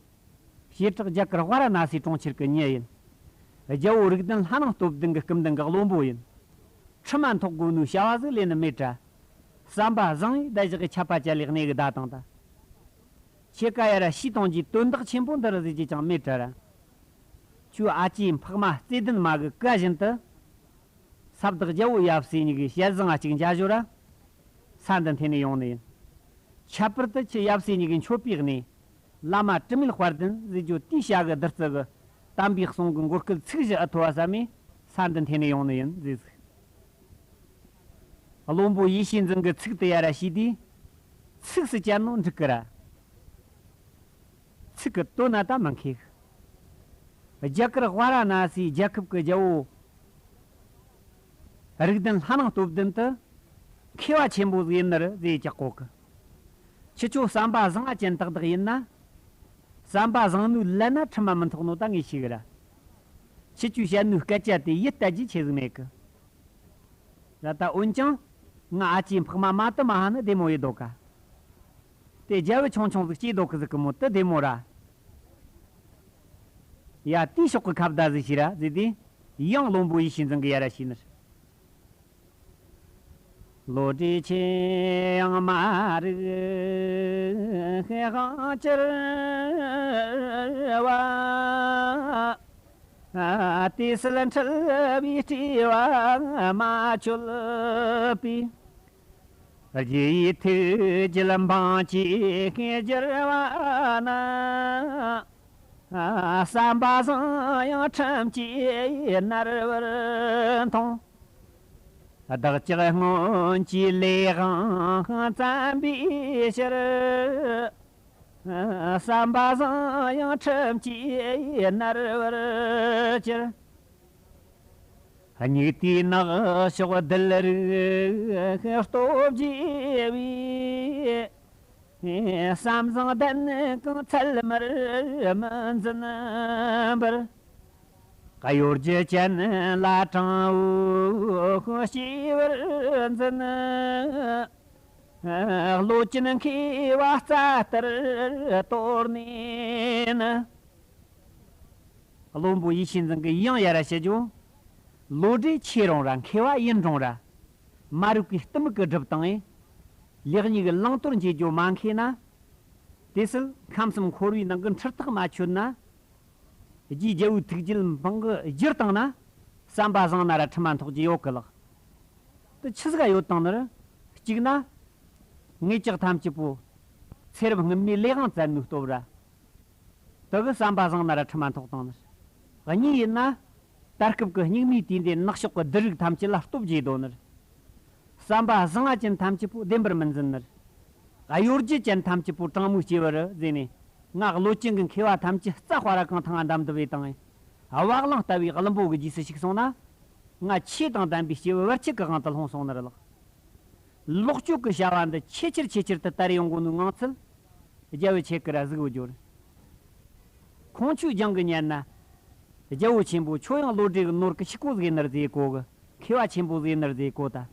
བྱེ་བྲག་རྒྱ་གར་ཝཱ་ར་ཎ་སིའི་གྲོང་ཁྱེར་གྱི་མྱི་ཡིན། རྒྱལ་པོ་རིགས་ལྡན་ལྷ་ནང་སྟོབས་ལྡན་གྱི་སྐུ་མདུན་གྱི་བློན་པོ་ཡིན། ཁྲི་མ་འཐོག་དགོས་ནོའི་བྱ་བ་ཟིག་ལས་ནི་མེད་དྲ། བསམ་པ་བཟང་ཡིས་བདག་ཅག་གི་ཆད་པ་བཅད་ལས་གནས་གི་བདའ་བཏང་ད། ཁྱེད་ཀ་ཡར་ར་ཤི་གཏོང་རྒྱུའི་དོན་དག་ཆེན་པོ་འདི་རུ་ཟེར་རྒྱུ་ཅང་མེད་དྲ་ར། ཁྱོའི་ཨ་ཅེ་འཕགས་མ་རྩེ་ལྡན་མ་གི་བཀའ་བཞིན་དུ། ས་བདག་རྒྱལ་པོ་ཡབ་སྲས་གཉིས་ཀྱི་ཞལ་བཟང་ང་གཅིག་མཇལ་ཞོར་ར། ས་འདི་འཐེན་ནས་ཡོང་ནི་ཡིན། ཁྱད་པར་དུ་ཁྱེད་ཡབ་སྲས་གཉིས་ཀྱི་མཆོད་པའི་གནས། བླ་མ་དྲི་མེད་དཔལ་ལྡན་ཟེར་རྒྱུ་དེའི་ཞལ་གྱི་བདུད་རྩི་གིས་དམ་པའི་གསུང་གི་མགོ་སྐལ་ཚིག་བཞི་ཨེ་ཐོབ་པ་བསམ་མས། ས་འདི་འཐེན་ནས་ཡོང་ནི་ཡིན་ཟེར་ཟིག་བློན་པོ་ཡིད་བཞིན་འཛིན་གྱིས་ཚིག་དེ་ཡར་ར་ཞུས་དུས། ཚིགས་སུ་བཅད་ནོ་འགྲིག་གི་ར། ཚིག་གི་དོན་ན་ད་མི་མཁས། རྒྱ་གར་ཝཱ་ར་ཎ་སིའི་རྒྱལ་ཁབ་ཀྱི་རྒྱལ་པོ། རིགས་ལྡན་ལྷ་ནང་སྟོབས་ལྡན་དུ། མཁས་པ་ཆེན་པོ་ཟིག་ཡིན་ནི་རེད་ཟེར་ཀྱག་གོ་གི་ཁྱེད་ཆོ་བསམ་པ་བཟང་ང་ཅན་ཏག་ཏག་ཡིན་ན། བསམ་པ་བཟང་ནོའི་ལན་ན་ཁྲིམས་མ་མི་ཐོག་ནོ་ད་ངས་ཤེས་གི་ར། ཁྱེད་ཆོས་བཤད་ནོའི་སྐད་ཆ་དེ་ཡིད་གཏད་རྒྱུ་ཆེ་ཟིག་མེད་གི་ར། ད་འོན་ཀྱང་། ང་ཨ་ཅེ་འཕགས་མ་མ་དུ་མ་ཧ་ནི་བདེ་མོ་ཡེ་འདུག་ག་དེ་རྒྱལ་པོ་ཆུང་ཆུང་ཟིག་སྐྱེས་འདུག་གི་ཟིག་གི་མོ་དུ་བདེ་མོ་ར། ཡ། དེའི་ཕྱོགས་ཀྱི་ཁ་བརྡ་ཟིག་བྱོས་ར་ཟེར་དུས། ཡང་བློན་པོ་ཡིད་བཞིན་འཛིན་གྱིས་ཡར་ར་ཞུས་ནི་རེད། བློ་གྲོས་ཆེ་ཡང་མ་རིག་དབང་གྱུར་བ། དེ་སྲིད་འཁྲུལ་བའི་སྤྲོས་པ་མ་ཆོད་པའི། རྒྱུ་ཡི་ཐུགས་རྒྱུད་འབངས་ཀྱིས་བསྒྱུར་བ་ན། བསམ་པ་བཟང་ཡང་ཁྲིམས་ཀྱིས་མནར་བར་མཐོང་། བདག་ཅག་སྔོན་གྱི་ལས་དབང་བཙན་པའི་ཕྱིར། བསམ་པ་བཟང་ཡང་ཁྲིམས་ཀྱིས་མནར་བར་གྱུར། སྙིགས་དུས་ནག་ཕྱོགས་བདུད་རིགས་སྟོབས་རྒྱས་པའི། བསམ་བཟང་ལྡན་གང་ཚད་མར་མི་འཛིན་པར། གཡོ་སྒྱུ་ཅན་ལ་དྲང་བོ་སྐྱེ་བར་འཛིན། བློ་ཅན་མཁས་པ་རྩ་ལྟར་དོར་ནས་ནི། བློན་པོ་ཡིད་བཞིན་འཛིན་གྱིས་ཡང་ཡར་ར་ཞུ་རྒྱུ། བློ་གྲོས་ཆེ་རུང་ར་མཁས་པ་ཡིན་རུང་ར། མ་རིག་པའི་གཏི་མུག་གིས་བསྒྲིབས་བཏང་ངས། ལེགས་ཉེས་ཀྱི་བླང་དོར་འབྱེད་རྒྱུ་མ་མཁས་ན། དེ་སྲིད་ཁམས་གསུམ་འཁོར་བའི་ནང་གི་འཁྲུལ་ཐག་མ་ཆོད་ན། རྗེ་རྒྱལ་བོའི་ཐུགས་རྒྱུད་འཕང་གི་བསྒྱུར་བཏང་ན། བསམ་པ་བཟང་ན་ར་ཁྲིམས་མ་ཐོགས་ཀྱི་ཡོད་གི་ལགས། དེ་ཆི་ཟིག་ག་ཡོད་དང་ནི་ར། གཅིག་ན། ངེད་ཅག་ཐམས་ཅད་པོ། ཚེ་རབས་སྔོན་མའི་ལས་དབང་བཙལ་ནུས་སྟོབས་ར། དེ་གི་བསམ་པ་བཟང་ན་ར་ཁྲིམས་མ་ཐོགས་དང་ནི། གཉིས་ཡིན་ན། ད་སྐབས་ཀྱི་སྙིགས་མའི་དུས་འདིའི་ནག་ཕྱོགས་ཀྱི་བདུད་རིགས་ཐམས་ཅད་ལ་སྟོབས་རྒྱས་དོ་ནི། བསམ་པ་བཟང་ང་ཅན་ཐམས་ཅད་པོ་བདེན་པར་མི་འཛིན་ནི། གཡོ་སྒྱུ་ཅན་ཐམས་ཅད་པོ་དྲང་མོའི་སྐྱེས་བུ་རུ་ཟེར་ནས། ང་བློ་ཅན་གྱི་མཁས་པ་ཐམས་ཅད་རྩ་དཔའ་ར་གང་ཐང་ང་འདམ་དུ་བས་དང་། བག་ལང་ལྟ་བུའི་བླུན་པོ་གི་རྗེས་སུ་ཞུགས་སོང་ན། ང་ཆོས་དང་ལྡན་པའི་སྐྱེས་བུ་བར་ཆད་ཀྱི་དབང་དུ་ལྷུང་སོང་ནི་རེད་ལགས། ལོག་སྤྱོད་ཀྱི་བྱ་བ་འདི་ཆེས་ཆེར་ཆེས་ཆེར་དུ་དར་ཡོང་གོ་ནོའི་ངང་ཚུལ། རྒྱལ་བོ་ཆེ་ཀི་ར་གཟིགས་འོ་འགྱོ་རེད། ཁོང་ཆོས་སྦྱང་གི་ཉན་ན། རྒྱལ་བོ་ཆེན་པོ་ཁྱོད་ཡང་བློ་གྲོས་ཀྱི་ནོར་གི་ཤི་ཀོ་ཟིག་ནར་ཟེ་གོ་གི། མཁས་པ་ཆེན་པོ་ཟིག་ནར་ཟེ་གོ་ད།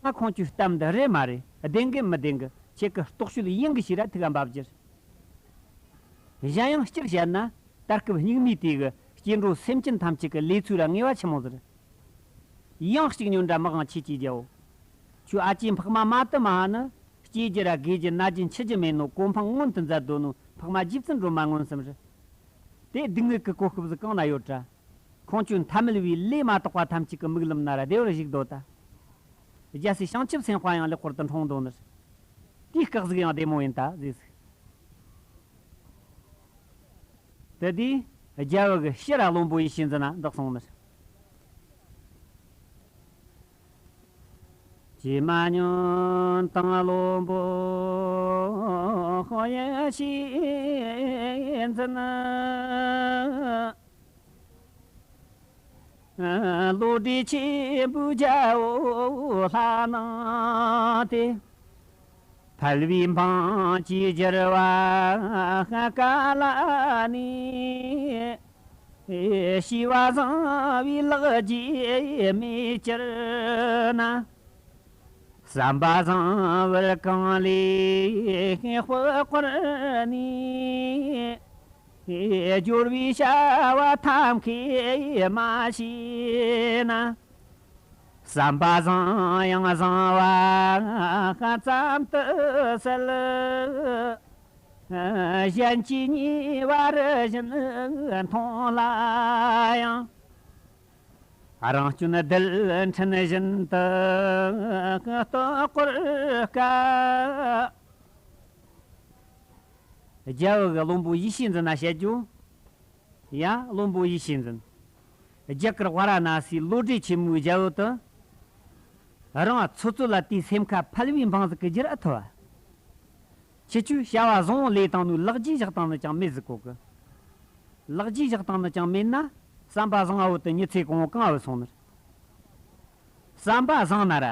ང་ཁོང་ཆོའི་གཏམ་འདི་རེད་མ་རེད། བདེན་གི་མི་བདེན་གི། ཁྱེད་ཀྱི་རྟོག་དཔྱོད་ཡིན་གི་ཞིག་ར་ཐུག་ག་འབབ་རྒྱུ། གཞན་ཡང་སྤྱིར་བཤད་ན། ད་སྐབས་སྙིགས་མའི་དུས་ཀྱི་སྐྱེ་འགྲོ་སེམས་ཅན་ཐམས་ཅད་ཀྱི་ལས་ཚུལ་ར་ངེས་པ་ཆི་མོ་ཟེར། ཡང་གཅིག་ཉོན་དྲ་མི་དབང་ཆོས་ཀྱི་རྒྱལ་བོ། ཁྱོད་ཨ་ཅེ་འཕགས་མ་མ་དུ་མ་ནི། སྐྱེ་རྒྱུ་ར་རྒས་རྒྱུ་ན་རྒྱུ་འཆི་རྒྱུ་མེད་ནོ་གོ་འཕང་མངོན་དུ་མཛད་དོ་ནོ་འཕགས་མ་རྗེ་བཙུན་སྒྲོལ་མ་མངོན་སུམ་རེད། དེ་སྡུག་བསྔལ་གྱི་གོ་སྐབས་ཟིག་གང་ན་ཡོད་དྲ། ཁོང་ཆོས་ཐ་མལ་བའི་ལས་མ་དག་པ་ཐམས་ཅད་ཀྱི་མིག་ལམ་ན་ར་བདེ་བར་བཞུགས་དོ་ད། རྒྱལ་སྲས་བྱང་ཆུབ་སེམས་དཔའ་ཡང་ལེགས་པར་དུ་འཁྲུངས་དོ་ནི། དེའི་སྐབས་ཟིག་ཡང་བདེ་མོ་ཡིན་ད་ཟེར་ཟིག་དེ་དུས་རྒྱལ་བུ་གི་ཕྱིར་བློན་པོ་ཡེ་ཤེས་འཛིན་ན་འདག་སོང་ནི། ཅི་མ་ཉོན་དང་བློན་པོ་ཡེ་ཤེས་འཛིན། བློ་གྲོས་ཆེན་པོའི་རྒྱལ་པོ་ལྷ་ནང་དེ། ཕལ་བའི་འཕང་གྱི་རྒྱལ་བ་ག་ལ་ནི། ཤེས་པ་བཟང་བའི་ལག་རྗེས་མི་གྱུར་ན། བསམ་པ་བཟང་བར་གང་ལས་དཔག་པར་ནི། སྦྱོར་བའི་བྱ་བ་ཐབས་མཁས་མ་བྱས་ན། བསམ་པ་བཟང་ཡང་བཟང་བ་ཙམ་དུ་ཟད། གཞན་གྱི་ཉེས་པ་རི་བཞིན་མཐོང་ལ་ཡང་། རང་སྐྱོན་རྡུལ་ཕྲན་བཞིན་དུ་རྟོགས་པར་དཀའ། རྒྱལ་བུ་གི་བློན་པོ་ཡེ་ཤེས་འཛིན་ན་བཤད་རྒྱུ། ཡ། བློན་པོ་ཡེ་ཤེས་འཛིན། རྒྱ་གར་ཝཱ་ར་ཎ་སིའི་བློ་གྲོས་ཆེན་མོའི་རྒྱལ་བུ་དུ། རང་ཚོད་ཚོད་ལ་དེའི་སེམས་ཁ་ཕལ་བའི་འཕང་ཟིག་གི་རྒྱུར་ཨ་ཐུ་བ། ཁྱེད་ཆོས་བྱ་བ་བཟང་བོ་ལས་བཏང་ནོའི་ལག་རྗེས་བཞག་བཏང་ནི་ཅང་མེད་ཟིག་གོ་གི། ལག་རྗེས་བཞག་བཏང་ནི་ཅང་མེད་ན། བསམ་པ་བཟང་བ་བོ་དུ་མྱི་ཚེ་གང་བོ་གང་བུད་སོང་ནི། བསམ་པ་བཟང་ན་ར།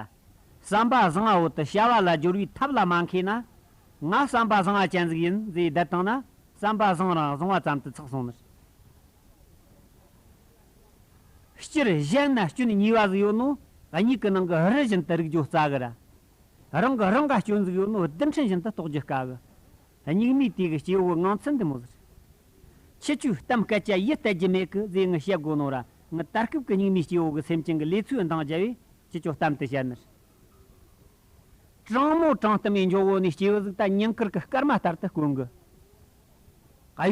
བསམ་པ་བཟང་བ་བོ་དུ་བྱ་བ་ལ་སྦྱོར་བའི་ཐབས་ལ་མ་མཁས་ན། ང་བསམ་པ་བཟང་བ་ཅན་ཟིག་ཡིན་ཟེར་བསྡད་བཏང་ན། བསམ་པ་བཟང་རང་བཟང་བ་ཙམ་དུ་ཚགས་སོང་ནི། སྤྱིར་གཞན་ན་སྐྱོན་ཉེས་པ་ཟིག་ཡོད་ནོ། གཉིས་ཀྱི་ནང་གི་རི་བཞིན་དུ་རིག་རྒྱུ་རྩ་གི་ར། རང་གི་རང་ག་སྐྱོན་ཟིག་ཡོད་ནོ་རྡུལ་ཕྲན་བཞིན་དུ་རྟོགས་རྒྱུ་དཀའ་གི། སྙིགས་མའི་དུས་ཀྱི་སྐྱེ་བོ་གི་ངང་ཚུལ་འདི་མོ་ཟེར། ཁྱེད་ཆོའི་གཏམ་སྐད་ཆ་ཡིད་གཏད་རྒྱུ་མེད་གི་ཟེར་ངས་བཤད་དགོས་ནོ་ར། ངས་ད་སྐབས་ཀྱི་སྙིགས་མའི་སྐྱེ་བོ་གི་སེམས་ཅན་གྱི་ལས་ཚུལ་འདང་རྒྱབ་བས་ཁྱེད་ཆོ་གཏམ་དུ་བཤད་ནི། དྲང་མོ་དྲང་གཏམ་ཡིན་འཇོག་གོ་ནི་སྐྱེ་བོ་ཟིག་ད་ཉིན་དཀར་གི་སྐར་མ་ལྟར་དུ་དཀོན་གི།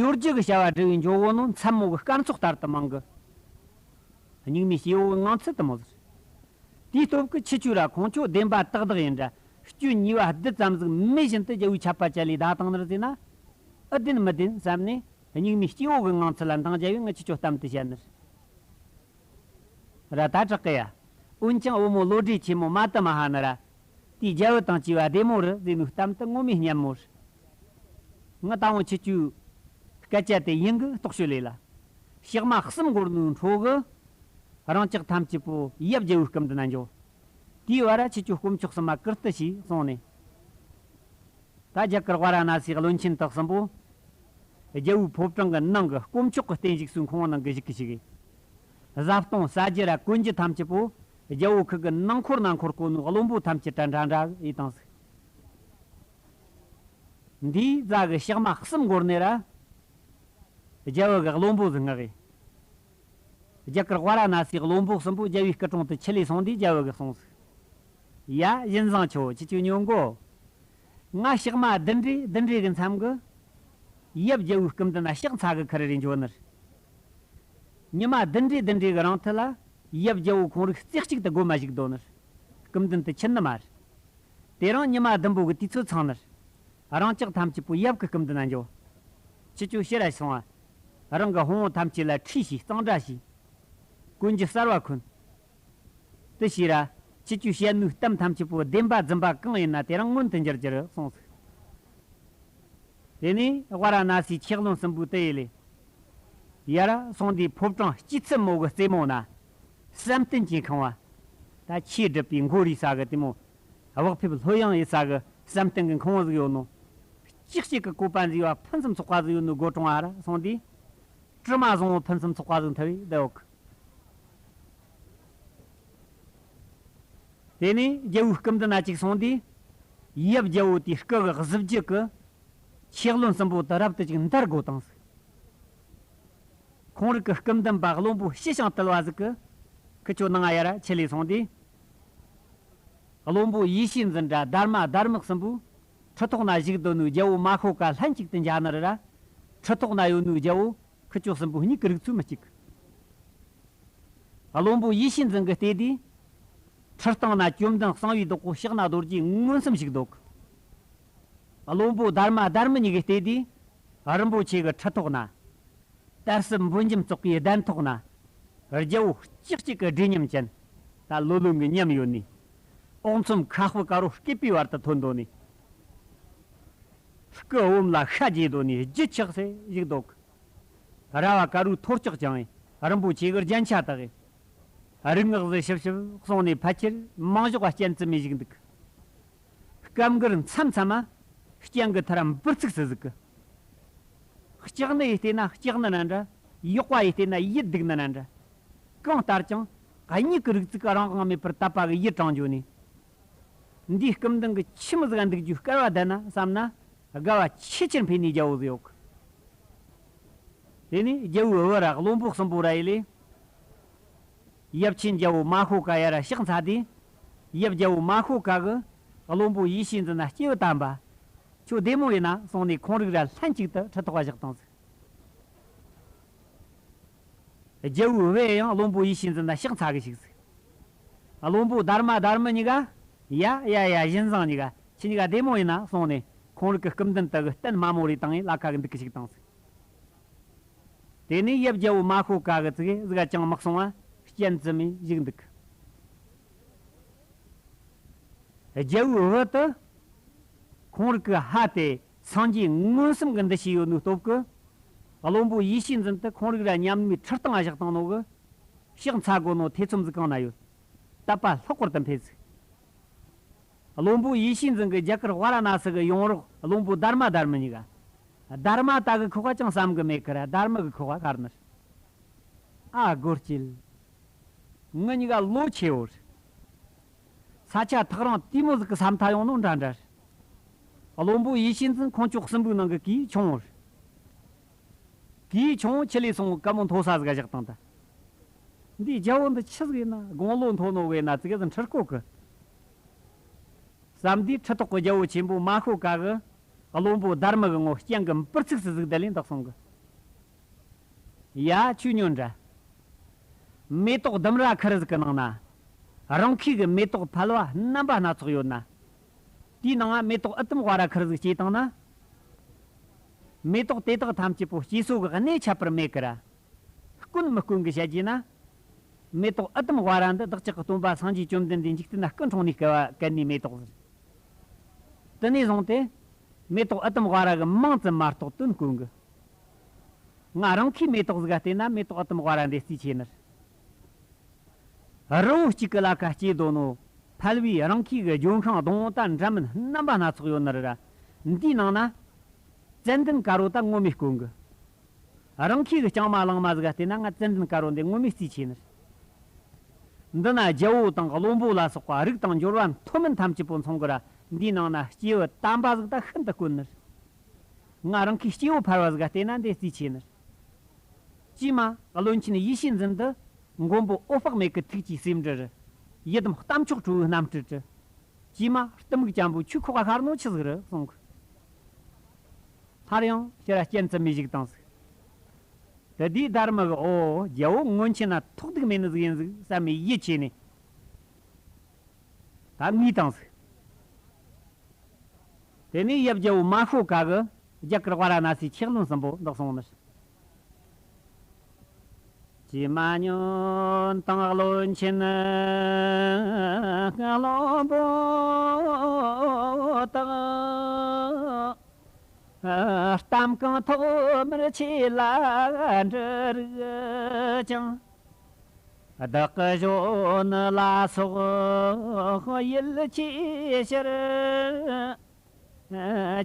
གཡོ་སྒྱུ་གི་བྱ་བ་སྒྲུབ་པའི་འཇོག་གོ་ནོ་མཚན་མོ་གི་སྐར་ཚོགས་ལྟར་དུ་མང་གི། སྙིགས་མའི་སྐྱེ་བོ་གི་ངང་ཚུལ་དུ་མོ་ཟེར། དེའི་སྟོབས་ཀྱིས་ཁྱེད་ཆོས་ར་ཁོང་ཆོ་བདེན་པ་ཏག་ཏག་ཡིན་འདྲ། སྐྱོན་ཉེས་པ་རྡུལ་ཙམ་ཟིག་མེད་བཞིན་དུ་རྒྱལ་བོའི་ཆད་པ་བཅད་ལས་བདའ་བཏང་ནི་རེད་ཟེར་ན། ཨེ་བདེན་མི་བདེན་བསམ་ནས་སྙིགས་མའི་སྐྱེ་བོ་གི་ངང་ཚུལ་ལ་འདང་རྒྱབ་བས་ངས་ཁྱེད་ཆོ་གཏམ་དུ་བཤད་ནི་རེད། ར་ད་དྲག་གི་ཡ། འོན་ཀྱང་བུ་མོ་བློ་གྲོས་ཆེན་མོ་མ་ཏི་མ་ཧ་ནི་ར། དེའི་རྒྱལ་བུ་དང་བཅས་པ་བདེ་མོ་རུ་ཟེར་ནོའི་གཏམ་དུ་ངོ་མས་སྙན་མོ་རེད། ངས་ད་འོང་ཁྱེད་ཆོའི་སྐད་ཆ་དེ་ཡིན་གི་རྟོགས་ཤོད་ལས་ལ། ཞག་མ་གསུམ་འགོར་ནོའི་འཕྲོ་གི། རང་ཅག་ཐམས་ཅད་པོ་ཡབ་རྒྱལ་བོའི་སྐུ་མདུན་ན་འགྱོ། དེའི་བར་ཁྱེད་ཆོས་དཀོན་མཆོག་གསུམ་མ་བཀུར་སྟི་བྱོས་གསུངས་ནས། ད་རྒྱ་གར་ཝཱ་ར་ཎ་སིའི་བློན་ཆེན་དག་གསུམ་པོ། རྒྱལ་བོའི་ཕོ་བྲང་གི་ནང་གི་དཀོན་མཆོག་གི་རྟེན་བཞུགས་སའི་ཁང་བའི་ནང་གི་བཞུགས་གི་བཞུགས་གི། བཟའ་བཏུང་ཟ་རྒྱུ་ར་གོན་རྒྱུ་ཐམས་ཅད་པོ། རྒྱལ་བོ་ཁུ་གི་ནང་འཁོར་ནང་འཁོར་བསྐོར་ནོ་བློན་པོ་ཐམས་ཅད་དྲ་འདྲ་འདྲ་ཡེ་བཏང་ཟིག་འདིའི་རྫ་གི་ཞག་མ་གསུམ་འགོར་ནས་ར། རྒྱལ་བོ་གི་བློན་པོ་ཟིག་མངགས་ཡེ། རྒྱ་གར་ཝཱ་ར་ཎ་སིའི་བློན་པོ་གསུམ་པོ་རྒྱལ་བོའི་སྐུ་དྲུང་དུ་ཆི་ལས་སོང་དུས། རྒྱལ་བོ་གིས་གསུངས་སོ། ཡ། བཞིན་བཟང་ཁྱོད། ཁྱེད་ཆོས་ཉོན་གོ། ང་ཞག་མ་བདུན་རེ་བདུན་རེ་གི་མཚམས་གི་ཡབ་རྒྱལ་བོའི་སྐུ་མདུན་ན་ཕྱག་འཚལ་གི་ཁུར་རེ་འགྱོ་ནི་རེད། ཉི་མ་བདུན་རེ་བདུན་རེ་གི་རིང་ཐད་ལ་ཡབ་རྒྱལ་བོ་ཁོང་རིགས་རྩེ་གཅིག་ཏུ་སྒོམ་མ་བཞུགས་འདུག་ནི་རེད། སྐུ་མདུན་དུ་ཕྱིན་ནི་མ་རེད། དེ་རིང་ཉི་མ་བདུན་པོ་གི་དུས་ཚོད་ཚང་ནི་རེད། རང་ཅག་ཐམས་ཅད་པོ་ཡབ་ཀྱི་སྐུ་མདུན་ན་འགྱོ། ཁྱེད་ཆོས་ཕྱིར་ར་སོང་བ། རང་གི་ཕུང་བོ་ཐམས་ཅད་ལ་ཁྲུས་ཤིག། གཙང་སྦྲ་ཞིག། གོན་རྒྱུ་གསར་བ་གོན། དེ་ཕྱིར་ར། ཁྱེད་ཆོས་བཤད་ནོའི་གཏམ་ཐམས་ཅད་པོ་བདེན་པ་རྫུན་པ་གང་ཡིན་ན་དེ་རིང་མངོན་དུ་འགྱུར་རྒྱུ་རེད་གསུངས་སོ། དེ་ནས་ཝཱ་ར་ཎ་སིའི་ཆོས་བློན་གསུམ་པོ་དེ་ཡི་ལས་ཡར་སོང་དུས། ཕོ་བྲང་སྐྱིད་ཚལ་མོ་གི་རྩེ་མོ་ན་བསམ་གཏན་གྱི་ཁང་བ། ད་ཆོས་སྒྲུབ་པའི་མགོ་རུས་ས་གི་དེ་མོ། བག་ཕེབས་ལྷོད་ཡངས་ཡིན་ས་གི་བསམ་གཏན་གྱི་ཁང་བ་ཟིག་ཡོད་ནོ། ལྕགས་བྱི་གི་བཀོད་པ་མཛེས་པ་ཕུན་སུམ་ཚོགས་པ་ཟིག་ཡོད་ནོ་སྒོ་དྲུང་བར་སོང་དུས། དྲི་མ་བཟང་བོ་ཕུན་སུམ་ཚོགས་པ་ཟིག་འཐུ་བས་བསྡད་ཡོད་གི། དེ་ནས་རྒྱལ་བོའི་སྐུ་མདུན་ན་གཅིག་སོང་དུས། ཡབ་རྒྱལ་བོ་དེའི་སྐུ་གི་གཟི་བརྗིད་ཀྱིས་ཆོས་བློན་གསུམ་པོ་དེ་རབ་ཏུ་ཅིག་འདར་དགོས་བཏང་ཟིག། ཁོང་རིགས་ཀྱི་སྐུ་མདུན་པ་བློན་པོ་ཞི་ཞིང་དུལ་བ་ཟིག་གིས། ཁི་ཆོ་ནང་ང་ཡར་ཆི་ལས་སོང་དུས། བློན་པོ་ཡེ་ཤེས་འཛིན་དྲ་དྷརྨ་དྷརྨ་གསུམ་པོ་ཁྲི་ཐོག་ན་བཞུགས་འདུག་ནོའི་རྒྱལ་བོ་མ་ཤོ་ཀ་ལྷན་ཅིག་ཏུ་མཇལ་ནི་རེད་ར། ཁྲི་ཐོག་ན་ཡོད་ནོའི་རྒྱལ་བོ་ཁི་ཆོ་གསུམ་པོ་གཉིས་ཀྱི་རིགས་ཚོད་མི་གཅིག། བློན་པོ་ཡེ་ཤེས་འཛིན་གྱིས་བལྟས་དུས། ཁྲི་སྟེང་ན་བཅོམ་ལྡན་གསང་བའི་བདག་པོ་ཕྱག་ན་རྡོ་རྗེ་མངོན་སུམ་བཞུགས་འདུག། བློན་པོ་དྷརྨ་དྷརྨ་གཉིས་ཀྱིས་བལྟས་དུས། རིན་པོ་ཆེ་གི་ཁྲི་ཐོག་ན། དར་ཟབ་འབུམ་འཇོམས་ཙོག་གི་གདན་ཐོག་ན། རྒྱལ་བོ་ལྕགས་བྱི་གི་སྒྲས་ཉམས་ཅན། ད་ལོ་ལོན་གྱི་ཉམས་ཡོད་ནི། ཨོག་ཚོམ་ཁ་སྤུ་དཀར་པོ་སྐེད་པའི་བར་དུ་ཐོན་འདུག་ནི། སྐུ་འོམ་ལ་ཤ་རྒྱས་འདུག་ནི་རྒྱུ་ཆགས་སེ་བཞུགས་འདུག། ར་བ་དཀར་པོའི་ཐོར་ཅོག་བཅིངས་པའི་རིན་པོ་ཆེ་གི་རྒྱན་ཆ་བཏགས་པའི། རིག་སྔགས་ཟེར་ཞིབ་ཞིབ་གསུངས་ནས་ཕལ་ཆེར་མང་ཞོགས་པ་སྤྱན་བཙུམ་མི་བཞུགས་འདུག། སྐབས་འགར་མཚམས་མཚམས་མ་སྤྱན་གྱི་མཐར་འབུར་ཚུགས་སུ་ཟུག་གི། ལྕགས་སྣ་ཡིས་བལྟས་ན་ལྕགས་སྣ་ན་འདྲ། ཡག་པ་ཡིས་བལྟས་ན་ཡིད་སྡུག་ནི་ན་འདྲ། གང་ལྟར་ཀྱང་གཉིས་ཀྱི་རིགས་ཚུགས་རང་དབང་མེད་པར་དད་པ་གི་ཡིད་དྲངས་འགྱོ་ནས། འདིའི་སྐུ་མདུན་གྱི་ཁྱིམ་ཟིག་འདུག་རྒྱུའི་སྐལ་བ་ལྡན་ན་བསམ་ན། དགའ་བ་ཆེས་ཆེར་འཕེལ་ནས་རྒྱལ་བོ་ཟིག་ཡོད་གི། དེ་ནས་རྒྱལ་བོའི་བུ་ར་བློན་པོ་གསུམ་པོ་ར་ཡི་ལས། ཡབ་ཆེན་རྒྱལ་བོ་མ་ཤོ་ཀ་ཡར་ཕྱག་འཚལ་དུས། ཡབ་རྒྱལ་བོ་མ་ཤོ་ཀ་གིས་བློན་པོ་ཡེ་ཤེས་འཛིན་ན་སྐྱེས་བུ་དམ་པ། ཁྱོད་བདེ་མོ་ཡིན་ན་གསུངས་ནས་ཁོང་རིགས་ར་ལྷན་ཅིག་ཏུ་ཁྲི་ཐོག་བཞག་བཏང་ཟིག། རྒྱལ་བོའི་བུ་ཡང་བློན་པོ་ཡེ་ཤེས་འཛིན་ན་ཕྱག་འཚལ་གི་བཞུགས་ཟིག། བློན་པོ་དྷརྨ་དྷརྨ་གཉིས་ཀ། ཡ་ཡ་ཡ། བཞིན་བཟང་གཉིས་ཀ། ཁྱེད་གཉིས་ཀ་བདེ་མོ་ཡིན་ན་གསུངས་ནས་ཁོང་རིགས་ཀྱི་སྐུ་མདུན་དུ་གི་སྟན་དམའ་མོ་རེ་བཏང་ངས་ལ་ཁ་གི་འདུག་གི་བཞུགས་བཏང་ཟིག། དེ་ནས་ཡབ་རྒྱལ་བོ་མ་ཤོ་ཀ་གི་ཙིག་ཟིག་ཅང་མི་གསུང་བ་སྤྱན་བཙུམ་མས་བཞུགས་འདུག། རྒྱལ་བོའི་བུ་དེ་ཁོང་རིགས་ཀྱི་ཕ་སྟེ་སངས་རྒྱས་མངོན་སུམ་གྱི་འདུ་ཤེས་ཡོད་ནོའི་སྟོབས་ཀྱིས། བློན་པོ་ཡེ་ཤེས་འཛིན་དེ་ཁོང་རིགས་ར་མཉམ་མོའི་ཁྲི་སྟེང་ང་བཞག་བཏང་ནོ་གི། ཕྱག་འཚལ་དགོས་ནོ་ཐེ་ཚོམ་ཟིག་གང་ན་ཡོད། དད་པ་ལྷག་པར་དུ་འཕེལ་ཟིག། བློན་པོ་ཡེ་ཤེས་འཛིན་གྱིས་རྒྱ་གར་ཝཱ་ར་ཎ་སི་གི་ཡོང་རོགས་བློན་པོ་དྷརྨ་དྷརྨ་གཉིས་ཀ། དྷརྨ་ད་གི་ཁོག་པ་ཅང་བསམ་གི་མེད་ཀི་ར། དྷརྨ་གི་ཁོག་པ་གར་ནི་རེད། ཨ་སྒོར་སྐྱིད། ངི་གཉིས་ཀ་ལོ་ཆེ་བོ་རེད། ས་ཆ་ཐག་རིང་དེ་མོ་ཟིག་གི་ས་མཐའ་ཡོང་ནོ་འདྲ་འདྲ་རེད། བློན་པོ་ཡེ་ཤེས་འཛིན་ཁོང་ཅོག་གསུམ་པོའི་ནང་གི་གེའུ་ཆུང་བོ་རེད། གེའུ་ཆུང་བོ་ཆི་ལས་སོང་བཀའ་མོ་མཐོ་ས་ཟིག་ག་བཞག་བཏང་ད། འདིའི་རྒྱལ་བོ་འདི་ཆི་ཟིག་ཡིན་ན། དགུང་ལོ་མཐོ་ནོ་གི་ན་ཙི་གེ་ཟིག་འཁྲུལ་གོ་གི། བསམ་དུས་ཁྲི་ཐོག་གི་རྒྱལ་བོ་ཆེན་པོ་མ་ཤོ་ཀ་གིས་བློན་པོ་དྷརྨ་གི་ངོ་སྤྱན་གི་འབུར་ཚུགས་སུ་ཟུག་བསྡད་ལས་འདུག་སོང་གི། ཡ་ཁྱོས་ཉོན་དྲ། མེ་ཏོག་ལྡུམ་ར་ཁུར་ཟིག་གི་ནང་ན། རང་ཁའི་གི་མེ་ཏོག་ཕལ་བ་རྣམ་པ་སྣ་ཚོགས་ཡོད་ན། དེའི་ནང་ང་མེ་ཏོག་ཨུ་དུམ་ཝ་ར་ཁུར་ཟིག་སྐྱེས་བཏང་ན། མེ་ཏོག་དེ་དག་ཐམས་ཅད་པོ་སྐྱེས་སོ་གི་གནས་ཁྱད་པར་མེད་ཀི་ར། དཀོན་མི་དཀོན་གི་བཤད་རྒྱུ་ན། མེ་ཏོག་ཨུ་དུམ་ཝ་ར་འདི་བདག་ཅག་གི་སྟོན་པ་སངས་རྒྱས་བཅོམ་ལྡན་འདས་འཇིག་རྟེན་ན་སྐུ་འཁྲུངས་ནས་སྐལ་བ་བཀལ་ནས་མེ་ཏོག་ཟེར། དེ་ནས་བཟུང་སྟེ། མེ་ཏོག་ཨུ་དུམ་ཝ་ར་གི་མིང་ཙམ་མ་གཏོགས་དོན་དཀོན་གི། ང་རང་ཁའི་མེ་ཏོག་ཟིག་ག་བལྟས་ན་མེ་ཏོག་ཨུ་དུམ་ཝ་ར་འདི་རྩིས་ཆེ་ནི་རེད། རི་བོ་གཅིག་གི་ལ་ཁ་སྐྱེས་དོ་ནོ། ཕལ་བའི་རང་ཁའི་གི་ལྗོན་ཤིང་སྡོང་བོ་ད་འདྲ་མིན་རྣམ་པ་སྣ་ཚོགས་ཡོད་ནི་རེད་ར། འདིའི་ནང་ན། ཙན་དན་དཀར་པོ་ད་ངོ་མས་དཀོན་གི། རང་ཁའི་གི་ལྕང་མ་གླང་མ་ཟིག་ག་བལྟས་ན་ང་ཙན་དན་དཀར་པོ་འདི་ངོ་མས་རྩིས་ཆེ་ནི་རེད། འདི་ན་རྒྱལ་བོ་དང་བློན་པོ་ལ་སོགས་པ་རིགས་དང་འབྱོར་བ་མཐོ་དམན་ཐམས་ཅད་པོ་མཚུངས་གི་ར། འདིའི་ནང་ན་སྐྱེས་བུ་དམ་པ་ཟིག་ད་ཤིན་ཏུ་དཀོན་ནི་རེད། ང་རང་ཁའི་སྐྱེས་བུ་ཕལ་བ་ཟིག་ག་བལྟས་ན་འདི་རྩིས་ཆེ་ནི་རེད། ཅིས་མ་བློན་ཆེན་ཡེ་ཤེས་འཛིན་དེ་ མགོན་པོ་འོད་དཔག་མེད་ཀྱི་ཐུགས་ཀྱི་སེམས་འདྲི་རུ། ཡི་དམ་རྟ་མཆོག་ཁྲོ་བོའི་རྣམ་སྤྲུལ་དྲི། ཀྱེ་མ་གཏི་མུག་ཅན་པོ་ཁྱོད་ཁོག་ག་ཤར་ནོ་ཆི་ཟིག་རེད་གསུང་གི། སླར་ཡང་ཕྱིར་ར་སྤྱན་བཙུམ་མས་བཞུགས་བཏང་ཟིག། དེ་དུས་སྡར་མ་གིས་ཨོ་རྒྱལ་བོ་སྔོན་ཆད་ན་ཐོག་སྡུག་མེད་ནི་ཟིག་ཡིན་ཟིག་བསམ་མས་ཡིད་ཆེས་ནས། ད་ངུས་བཏང་ཟིག། དེ་ནས་ཡབ་རྒྱལ་བོ་མ་ཤོ་ཀ་གིས་རྒྱ་གར་ཝཱ་ར་ཎ་སིའི་ཆོས་བློན་གསུམ་པོ་འདི་གསུངས་ནི། ཀྱེ་མ་ཉོན་དང་བློན་ཆེན་བློན་པོ་དག། གཏམ་གང་ཐོག་མར་ཆོས་ལ་འདྲི་རིགས་ཀྱང་། བདག་གི་གཞོན་ནུ་ལ་སོགས་ཡིད་ཆེས་ཕྱིར།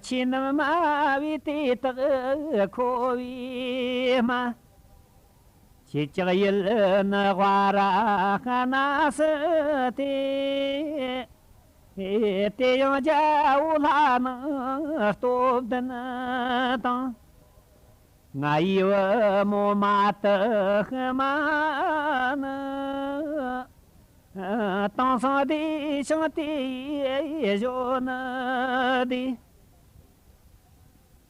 ཆོས་རྣམས་སྨྲ་བའི་དེ་དག་ཁོ་བོས་སྨྲ། ཁྱེད་ཅག་ཡུལ་ནི་ཝཱ་ར་ཎ་སི་སྟེ། དེ་ཡང་རྒྱལ་པོ་ལྷ་ནང་སྟོབས་ལྡན་དང་། ང་ཡི་བུ་མོ་མ་ཏི་ཧི་མ་ནི། དེང་སང་བདེ་ཞིང་དེ་ཡི་གཞོན་ནུ་དེ།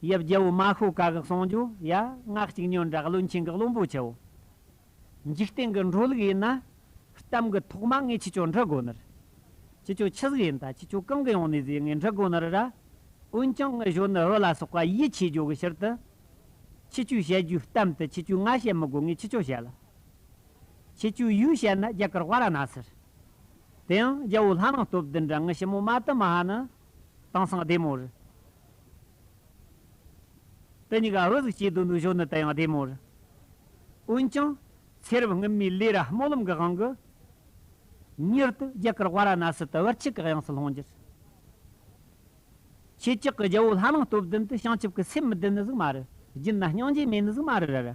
ཡབ་རྒྱལ་བོ་མ་ཤོ་ཀ་གིས་གསུངས་རྒྱུ་ཡ། ང་གཅིག་ཉོན་དྲ་བློན་ཆེན་གྱི་བློན་པོ་ཆེའོ། འཇིག་རྟེན་གྱི་འགྲོ་ལུགས་ཡིན་ན། གཏམ་གྱི་ཐོག་མ་ངས་ཁྱེད་ཆོ་འདྲི་དགོས་ནི་རེད། ཁྱེད་ཆོ་ཆི་ཟིག་ཡིན་ད། ཁྱེད་ཆོ་གང་གི་ཡོང་ནི་ཟིག་ངས་འདྲི་དགོས་ནི་རེད་ར། འོན་ཀྱང་ངའི་གཞོན་ནུ་བུ་ལ་སོགས་པ་ཡིད་ཆེས་རྒྱུ་གི་ཕྱིར་དུ། ཁྱེད་ཆོས་བཤད་རྒྱུའི་གཏམ་དེ་ཁྱེད་ཆོས་ང་བཤད་མི་དགོས། ངས་ཁྱེད་ཆོ་བཤད་ལ། ཁྱེད་ཆོས་ཡུལ་བཤད་ན་རྒྱ་གར་ཝཱ་ར་ཎ་སི་རེད། དེ་ཡང་རྒྱལ་བོ་ལྷ་ནང་སྟོབས་ལྡན་འདྲ་ངའི་ཞི་མོ་མ་ཏི་མ་ཧ་ནི་དེང་སང་བདེ་མོ་རེད། དེ་གཉིས་ཀ་བུ་ཟིག་སྐྱེས་དོ་ནོ་གཞོན་ནུ་དེ་ཡང་བདེ་མོ་རེད། འོན་ཀྱང་ཚེ་རབས་སྔོན་མའི་ལས་ར་སྨོན་ལམ་གྱི་དབང་གིས། མྱུར་དུ་རྒྱ་གར་ཝཱ་ར་ཎ་སི་དུ་བར་ཆད་ཀྱི་གཡང་སར་ལྷུང་རྒྱུ་རེད། ཁྱེད་ཅག་གི་རྒྱལ་བོ་ལྷ་ནང་སྟོབས་ལྡན་དེ་བྱང་ཆུབ་ཀྱི་སེམས་མི་ལྡན་ནི་ཟིག་མ་རེད། རྒྱུད་ན་སྙིང་རྗེ་མེད་ནི་ཟིག་མ་རེད་ར་ར།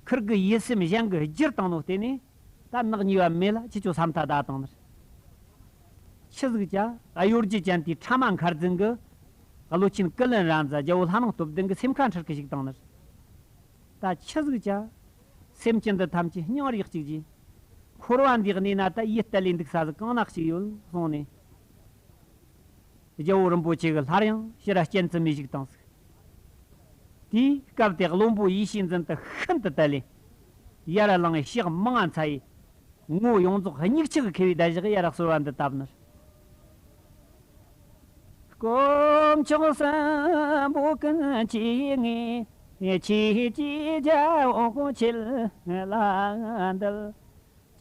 ཁིར་གི་ཡིད་སེམས་གཞན་གྱིས་བསྒྱུར་བཏང་ནོ་བརྟེན་ནས། ད་ནག་ཉེས་པ་མེད་ལ་ཁྱེད་ཆོ་ས་མཐའ་བདའ་བཏང་ནི་རེད། ཆི་ཟིག་བྱ། གཡོ་སྒྱུ་ཅན་དེའི་ཕྲ་མ་མཁར་འཛིན་གྱིས། བློན་ཆེན་ཀུ་ལན་ར་མཛད་རྒྱལ་བོ་ལྷ་ནང་སྟོབས་ལྡན་གྱི་སེམས་ཁ་འཁྲུལ་གི་བཅུག་བཏང་ནི་རེད། ད་ཆི་ཟིག་བྱ། སེམས་ཅན་འདི་ཐམས་ཅད་སྙིང་རེ་གཅིག་རྗེས། འཁོར་བ་འདིའི་གནས་ན་ད་ཡིད་གཏད་ལས་འདུག་ས་ཟིག་གང་ན་གཅིག་ཡོད་གསུངས་ནས། རྒྱལ་བོ་རིན་པོ་ཆེ་གིས་སླར་ཡང་ཕྱིར་ར་སྤྱན་བཙུམ་མས་བཞུགས་བཏང་ཟིག། དེའི་སྐབས་དེ་བློན་པོ་ཡེ་ཤེས་འཛིན་དེ་ཤིན་ཏུ་དལ་ལེ། ཡར་ལངས་ཕྱག་མང་ང་འཚལ་ཡི། ངོ་ཡོངས་རྫོགས་སྙིགས་ཆུ་གིས་ཁེལ་བའི་བརྡ་བཞག་ཡར་གསོལ་བ་འདི་བཏབ་ནི། དཀོན་མཆོག་གསུམ་པོ་ཀུན་གྱིས་ངེས། ཆོས་ཀྱི་རྒྱལ་པོ་ཆེ་ལ་འདུད།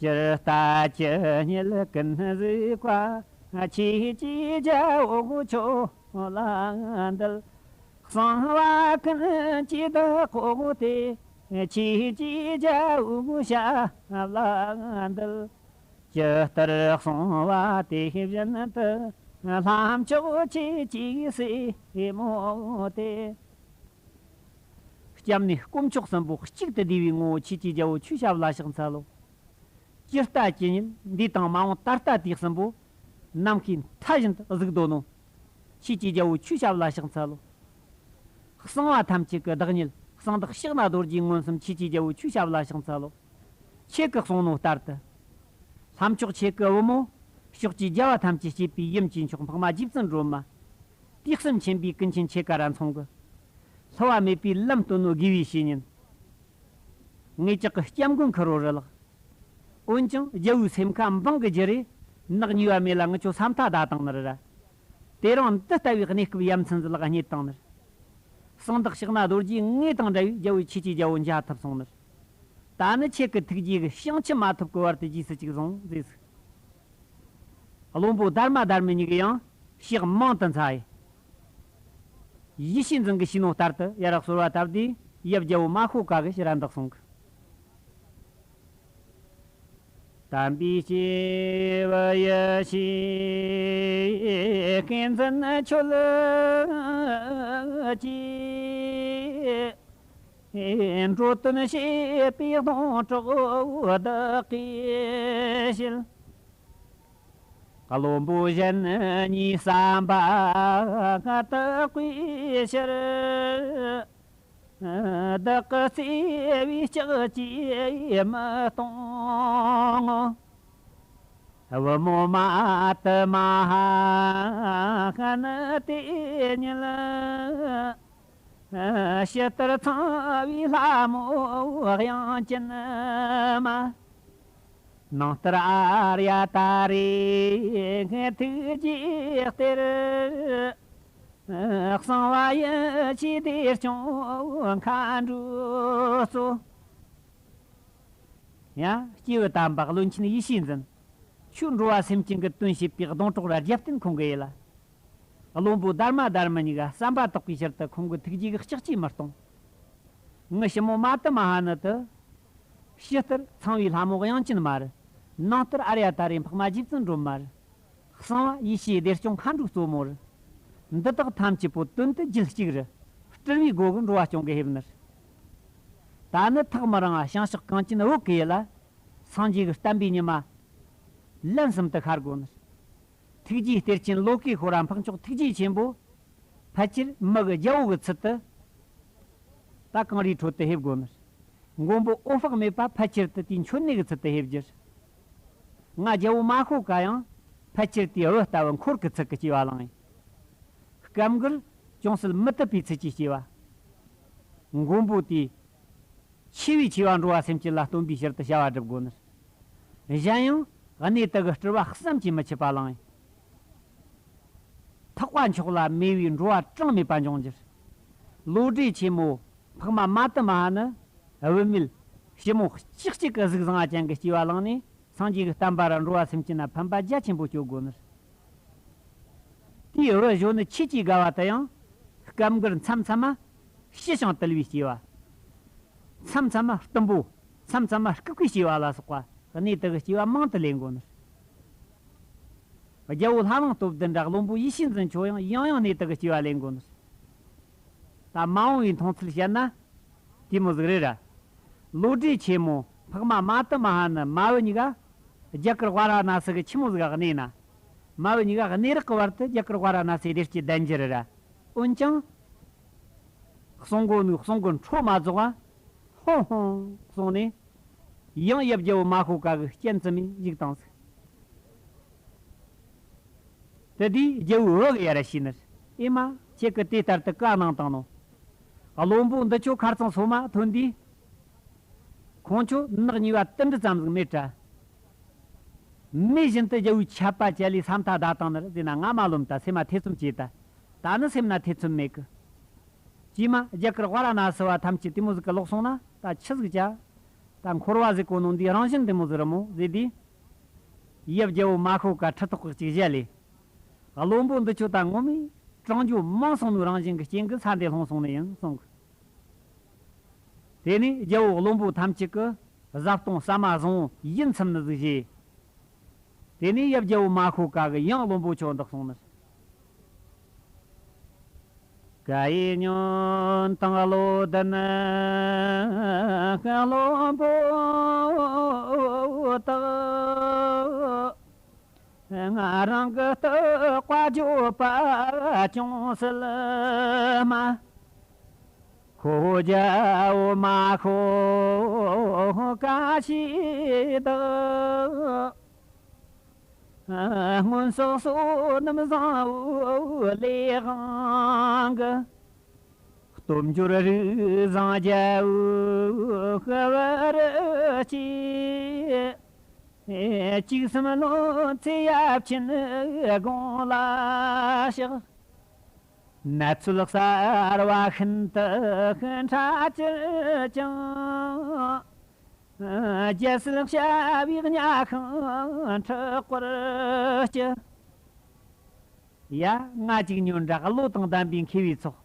ཇི་ལྟ་ཇི་སྙེད་ཀུན་གཟིགས་པ། ཆོས་ཀྱི་རྒྱལ་པོ་ཁྱོད་ལ་འདུད། གསང་བ་ཀུན་གྱི་བདག་པོ་སྟེ། ཆོས་ཀྱི་རྒྱལ་པོ་ཞབས་ལ་འདུད། ཇི་ལྟར་གསང་བ་དེ་བཞིན་དུ། ལྷ་མཆོག་ཁྱེད་ཀྱི་སྲས་མོ་སྟེ། སྐྱབས་གནས་དཀོན་མཆོག་གསུམ་པོ་གཅིག་ཏུ་བསྡུས་པའི་ངོ་བོ་ཆོས་ཀྱི་རྒྱལ་པོ་ཁྱོད་ཞབས་ལ་ཕྱག་འཚལ་ལོ། ཇི་ལྟ་ཇི་སྙེད་འདས་དང་མ་འོངས་ད་ལྟ་དུས་གསུམ་པོ། ནམ་མཁའི་མཐའ་བཞིན་དུ་གཟིགས་དོ་ནོ། ཆོས་ཀྱི་རྒྱལ་པོ་ཁྱོད་ཞབས་ལ་ཕྱག་འཚལ་ལོ། གསང་བ་ཐམས་ཅད་ཀྱི་བདག་ཉིད་གསང་བདག་ཕྱག་ན་རྡོ་རྗེ་མངོན་སུམ་ཆོས་ཀྱི་རྒྱལ་པོ་ཁྱོད་ཞབས་ལ་ཕྱག་འཚལ་ལོ། ཁྱེད་ཀྱིས་གསུངས་ནོ་ལྟར་དུ། ལྷ་མཆོག་ཁྱེད་ཀྱི་བུ་མོ། ཕྱོགས་ཀྱི་རྒྱལ་བ་ཐམས་ཅད་གཅེས་པའི་ཡུམ་གྱི་མཆོག་འཕགས་མ་རྗེ་བཙུན་སྒྲོལ་མ། དུས་གསུམ་མཁྱེན་པའི་ཀུན་མཁྱེན་ཁྱེད་ཀ་ར་མཚུངས་གི། བསླུ་བ་མེད་པའི་ལམ་སྟོན་ནོ་དགེ་བའི་བཤེས་གཉེན། ངེད་ཅག་གི་སྐྱབས་མགོན་ཁུ་རོ་རི་ལགས། འོན་ཀྱང་རྒྱལ་བོའི་སེམས་ཁ་འབངས་ཀྱི་རྒྱུ་རེད། ནག་ཉེས་པ་མེད་ལ་ངི་ཆོ་ས་མཐའ་བདའ་བཏང་ནི་རེད་ར། དེ་རིང་འདི་ལྟ་བུའི་གནས་སྐབས་ཡ་མཚན་ཟིག་ལ་རྙེད་བཏང་ནི་རེད། གསང་བདག་ཕྱག་ན་རྡོ་རྗེ་ངེད་དང་འདྲ་བའི་རྒྱལ་བོའི་ཆོས་ཀྱི་རྒྱལ་པོ་མཇལ་ཐུབ་སོང་ནི་རེད། ད་ནི་ཁྱེད་ཀྱི་ཐུགས་རྗེ་གིས་བྱང་ཆུབ་མ་ཐོབ་ཀྱི་བར་དུ་རྗེས་སུ་ཅིག་བཟུང་མཛད་ཟིག། བློན་པོ་སྡར་མ་སྡར་མི་གཉིས་ཀྱིས་ཡང་ཕྱག་མང་དུ་འཚལ་ཡི། ཡེ་ཤེས་འཛིན་གྱིས་ཞུས་ནོ་ལྟར་དུ་ཡར་གསོལ་བ་བཏབ་དུས་ཡབ་རྒྱལ་པོ་མ་ཤོ་ཀ་གིས་ཕྱིར་འདི་གསུངས་གི། དམ་པའི་སྐྱེས་བུ་ཡེ་ཤེས་ཀུན་འཛིན་ཁྱོད་ཀྱིས། འགྲོ་དོན་བྱེད་པའི་སྡོང་གྲོགས་བདག་གིས་བྱེད། བློན་པོ་གཞན་གཉིས་བསམ་པ་དག་པའི་ཕྱིར། བདག་གི་བརྩེ་བའི་ལྕགས་ཀྱིས་མི་གཏོང་ངོ་། བུ་མོ་མ་དུ་མ་ཧ་ནི་དེ་ཉིད། ཕྱི་ལྟར་ཚངས་པའི་ལྷ་མོ་དབྱངས་ཅན་མ། ནང་ལྟར་ཨཱརྱ་ཏཱ་རེ་ཐུགས་རྗེའི་གཏེར། གསང་བ་ཡིད་ཆེས་བདེ་སྐྱོང་མཁའ་འགྲོའི་གཙོ། ཡང་སྐྱེས་བུ་དམ་པ་བློན་ཆེན་ཡེ་ཤེས་འཛིན། ཆོས་འགྲོ་བ་སེམས་ཅན་གྱི་དོན་བྱེད་པའི་སྡོང་གྲོགས་ར་རྒྱབ་རྟེན་ཁོང་གི་ཡིད་ལ། བློན་པོ་དྷརྨ་དྷརྨ་གཉིས་ཀ་བསམ་པ་དག་པའི་ཕྱིར་དུ་ཁོང་གི་ཐུགས་རྗེ་གི་ལྕགས་ཀྱིས་མི་གཏོང་། ངའི་ཞི་མོ་མ་ཏི་མ་ཧ་ནི་དེ། ཕྱི་ལྟར་ཚངས་པའི་ལྷ་མོ་དབྱངས་ཅན་མ་རེད། ནང་ལྟར་ཨཱརྱ་ཏཱ་རེ་འཕགས་མ་རྗེ་བཙུན་སྒྲོལ་མ་རེད། གསང་བ་ཡེ་ཤེས་བདེ་སྐྱོང་མཁའ་འགྲོའི་གཙོ་མོ་རེད། འདི་དག་ཐམས་ཅད་པོ་དོན་དུ་རྒྱུད་གཅིག་རེད། སྤྲུལ་པའི་སྒོ་གི་འགྲོ་བ་སྐྱོང་གི་ཕེབས་ནི་རེད། ད་ནི་ཐག་མི་རིང་བ་བྱང་ཕྱོགས་གངས་ཅན་བོད་ཀྱི་ཡུལ་ལ། སངས་རྒྱས་ཀྱི་བསྟན་པའི་ཉི་མ་ལན་གསུམ་དུ་ཤར་དགོས་ནི་རེད། ཐུགས་རྗེའི་གཏེར་ཆེན་ལོ་ཀེ་ཧོ་ར་འཕགས་མཆོག་ཐུགས་རྗེ་ཆེན་པོ། ཕལ་ཆེར་མི་གི་རྒྱལ་པོ་གི་ཚུལ་དུ། ད་གངས་རིའི་ཁྲོད་དུ་ཕེབས་དགོས་ནི། མགོན་པོ་འོད་དཔག་མེད་པ་ཕལ་ཆེར་དུ་དེའི་མཆོད་གནས་ཀྱི་ཚུལ་དུ་ཕེབས་རྒྱུ། ང་རྒྱལ་པོ་མ་ཤོ་ཀ་ཡང་ཕལ་ཆེར་དེའི་བུ་ལྟ་བུ་འཁོར་གྱི་ཚུལ་གྱི་སྐྱེ་བ་བླངས་ཡིན། སྐབས་འགར་ཅུང་ཟད་མི་བཏུབ་པའི་ཚུལ་གྱིས་སྐྱེ་བ། མགོན་པོ་དེས། ཆེ་བའི་ཆེ་བ་འགྲོ་བ་སེམས་ཅན་ལ་སྟོན་པའི་ཕྱིར་དུ་བྱ་བ་བསྒྲུབ་དགོས་ནི། གཞན་ཡང་གནས་དག་གི་སྤྲུལ་བ་བསམ་གྱིས་མི་ཁྱབ་པ་བླངས་ཡིན། ཐེག་པ་མཆོག་ལ་མོས་པའི་འགྲོ་བ་གྲངས་མེད་པ་འབྱུང་འགྱུར། བློ་གྲོས་ཆེན་མོ་འཕགས་མ་མ་ཏི་མ་ཧ་ནི་བུད་མེད་ཞི་མོ་ལྕགས་གཅིག་གི་གཟུགས་བཟང་བ་ཅན་གྱི་སྐྱེ་བ་བླངས་ནས། སངས་རྒྱས་ཀྱི་བསྟན་པ་ར་འགྲོ་བ་སེམས་ཅན་ན་ཕན་པ་རྒྱ་ཆེན་པོ་སྐྱོད་དགོས་ནི། དེའི་བུ་གཞོན་ནུ་ཆོས་ཀྱི་དགའ་བ་དེ་ཡང་སྐབས་འགར་མཚམས་མཚམས་མ་ཞི་ཞིང་དུལ་བའི་སྐྱེ་བ། མཚམས་མཚམས་མ་གཏུམ་པོ། མཚམས་མཚམས་མ་ལྐུགས་པའི་སྐྱེ་བ་ལ་སོགས་པ་གནས་དག་གི་སྐྱེ་བ་མང་དུ་ལེན་དགོས་ནི། རྒྱལ་པོ་ལྷ་མང་སྟོབས་ལྡན་ར་བློན་པོ་ཡེ་ཤེས་འཛིན་མཆོག་ཡང་ཡང་ཡང་གནས་དག་གི་སྐྱེ་བ་ལེན་དགོས་ནི། ད་མ་འོངས་པའི་མཐོང་ཚུལ་བཤད་ན། དེ་མོ་ཟིག་རེད་ར། བློ་གྲོས་ཆེན་མོ་འཕགས་མ་མ་ཏི་མ་ཧ་ནི་མ་བུ་གཉིས་ཀ་རྒྱ་གར་ཝཱ་ར་ཎ་སི་གི་ཆི་མོ་ཟིག་ག་གནས་ན། མ་བུ་གཉིས་ཀ་གནས་རག་གི་བར་དུ་རྒྱ་གར་ཝཱ་ར་ཎ་སི་བདེ་སྐྱིད་ལྡན་རྒྱུ་རེད་ར། འོན་ཀྱང་། གསུང་གོ་ནས་གསུང་གི་འཕྲོ་མ་རྫོགས་པ། ཧོང་ཧོང་གསུངས་ནས། ཡང་ཡབ་རྒྱལ་པོ་མ་ཤོ་ཀ་གི་སྤྱན་བཙུམ་མས་བཞུགས་བཏང་ཟིག་དེ་དུས་རྒྱལ་པོའི་བུ་གི་ཡར་ཞུས་ནི། ཨེ་མ། ཁྱེད་ཀྱིས་དེ་ལྟར་དུ་བཀའ་གནང་བཏང་ནོ། བློན་པོ་འདི་ཆོ་ཁར་ཚང་སོ་མ་ཐོན་དུས། ཁོང་ཆོ་ནག་ཉེས་པ་དུད་འགྲོ་ཙམ་ཟིག་མེད་དྲ། མེད་བཞིན་དུ་རྒྱལ་པོའི་ཆད་པ་བཅད་ལས་ས་མཐའ་བདའ་བཏང་ནི་རེད་ཟེར་ན། ང་མ་རློམ་ད། སེམས་མ་ཐེ་ཚོམ་བྱེད་ད། ད་ནི་སེམས་ན་ཐེ་ཚོམ་མེད་གི། ཅི་མ་རྒྱ་གར་ཝཱ་ར་ཎ་སི་བ་ཐམས་ཅད་དེ་མོ་ཟིག་གི་ལོག་སོང་ན་ད་ཆི་ཟིག་བྱ། ད་འཁོར་བ་ཟེར་གོ་ནོ་འདིའི་རང་བཞིན་དེ་མོ་ཟིག་རེད་མོ་ཟེར་དུས། ཡབ་རྒྱལ་པོ་མ་ཤོ་ཀ་ཁྲི་ཐོག་གི་ཅིག་བཞད་ལས། བློན་པོ་འདི་ཆོ་ད་ངོ་མས་གྲང་འགྱོ་མང་སོང་ནོའི་རང་བཞིན་གྱི་རྐྱེན་གྱིས་ས་འདི་ལྷུང་སོང་ནི་ཡིན་གསུངས་གི། དེ་ནས་རྒྱལ་པོ་བློན་པོ་ཐམས་ཅད་ཀྱིས་བཟའ་བཏུང་ཟ་མ་བཟང་བོ་ཡིད་ཚིམ་ནི་ཟིག་བཞེས། དེ་ནས་ཡབ་རྒྱལ་པོ་མ་ཤོ་ཀ་གིས་ཡང་བློན་པོ་ཆོ་འདི་གསུངས་ནི། བཀའ་ཡིས་ཉོན་དང་བློ་ལྡན་བློན་པོ་དག་ང་རང་གི་ལྟོ་བཀའ་བརྗོད་པ་ཅུང་ཟད་མ། ཁོ་རྒྱལ་པོ་མ་ཤོ་ཀ་ཞིག་དག་སྔོན་བསགས་བསོད་ནམས་བཟང་བོའི་ལས་དབང་གིས། སྟོབས་འབྱོར་རིགས་བཟང་རྒྱལ་པོའི་བུ་རུ་སྐྱེས། བཅུ་གསུམ་ལོ་ཚེ་ཡབ་ཆེན་དགུང་ལ་གཤེགས། ནད་ཚོད་གསར་བ་ཤིན་ཏུ་ཕྲ་གྱུར་ཀྱང་། རྒྱལ་སྲིད་བྱ་བའི་གཉའ་ཤིང་འཁྲིག་པར་བགྱི། ཡ། ང་ཅིག་ཉོན་དྲ་བློ་དང་ལྡན་པའི་མཁས་པའི་ཚོགས།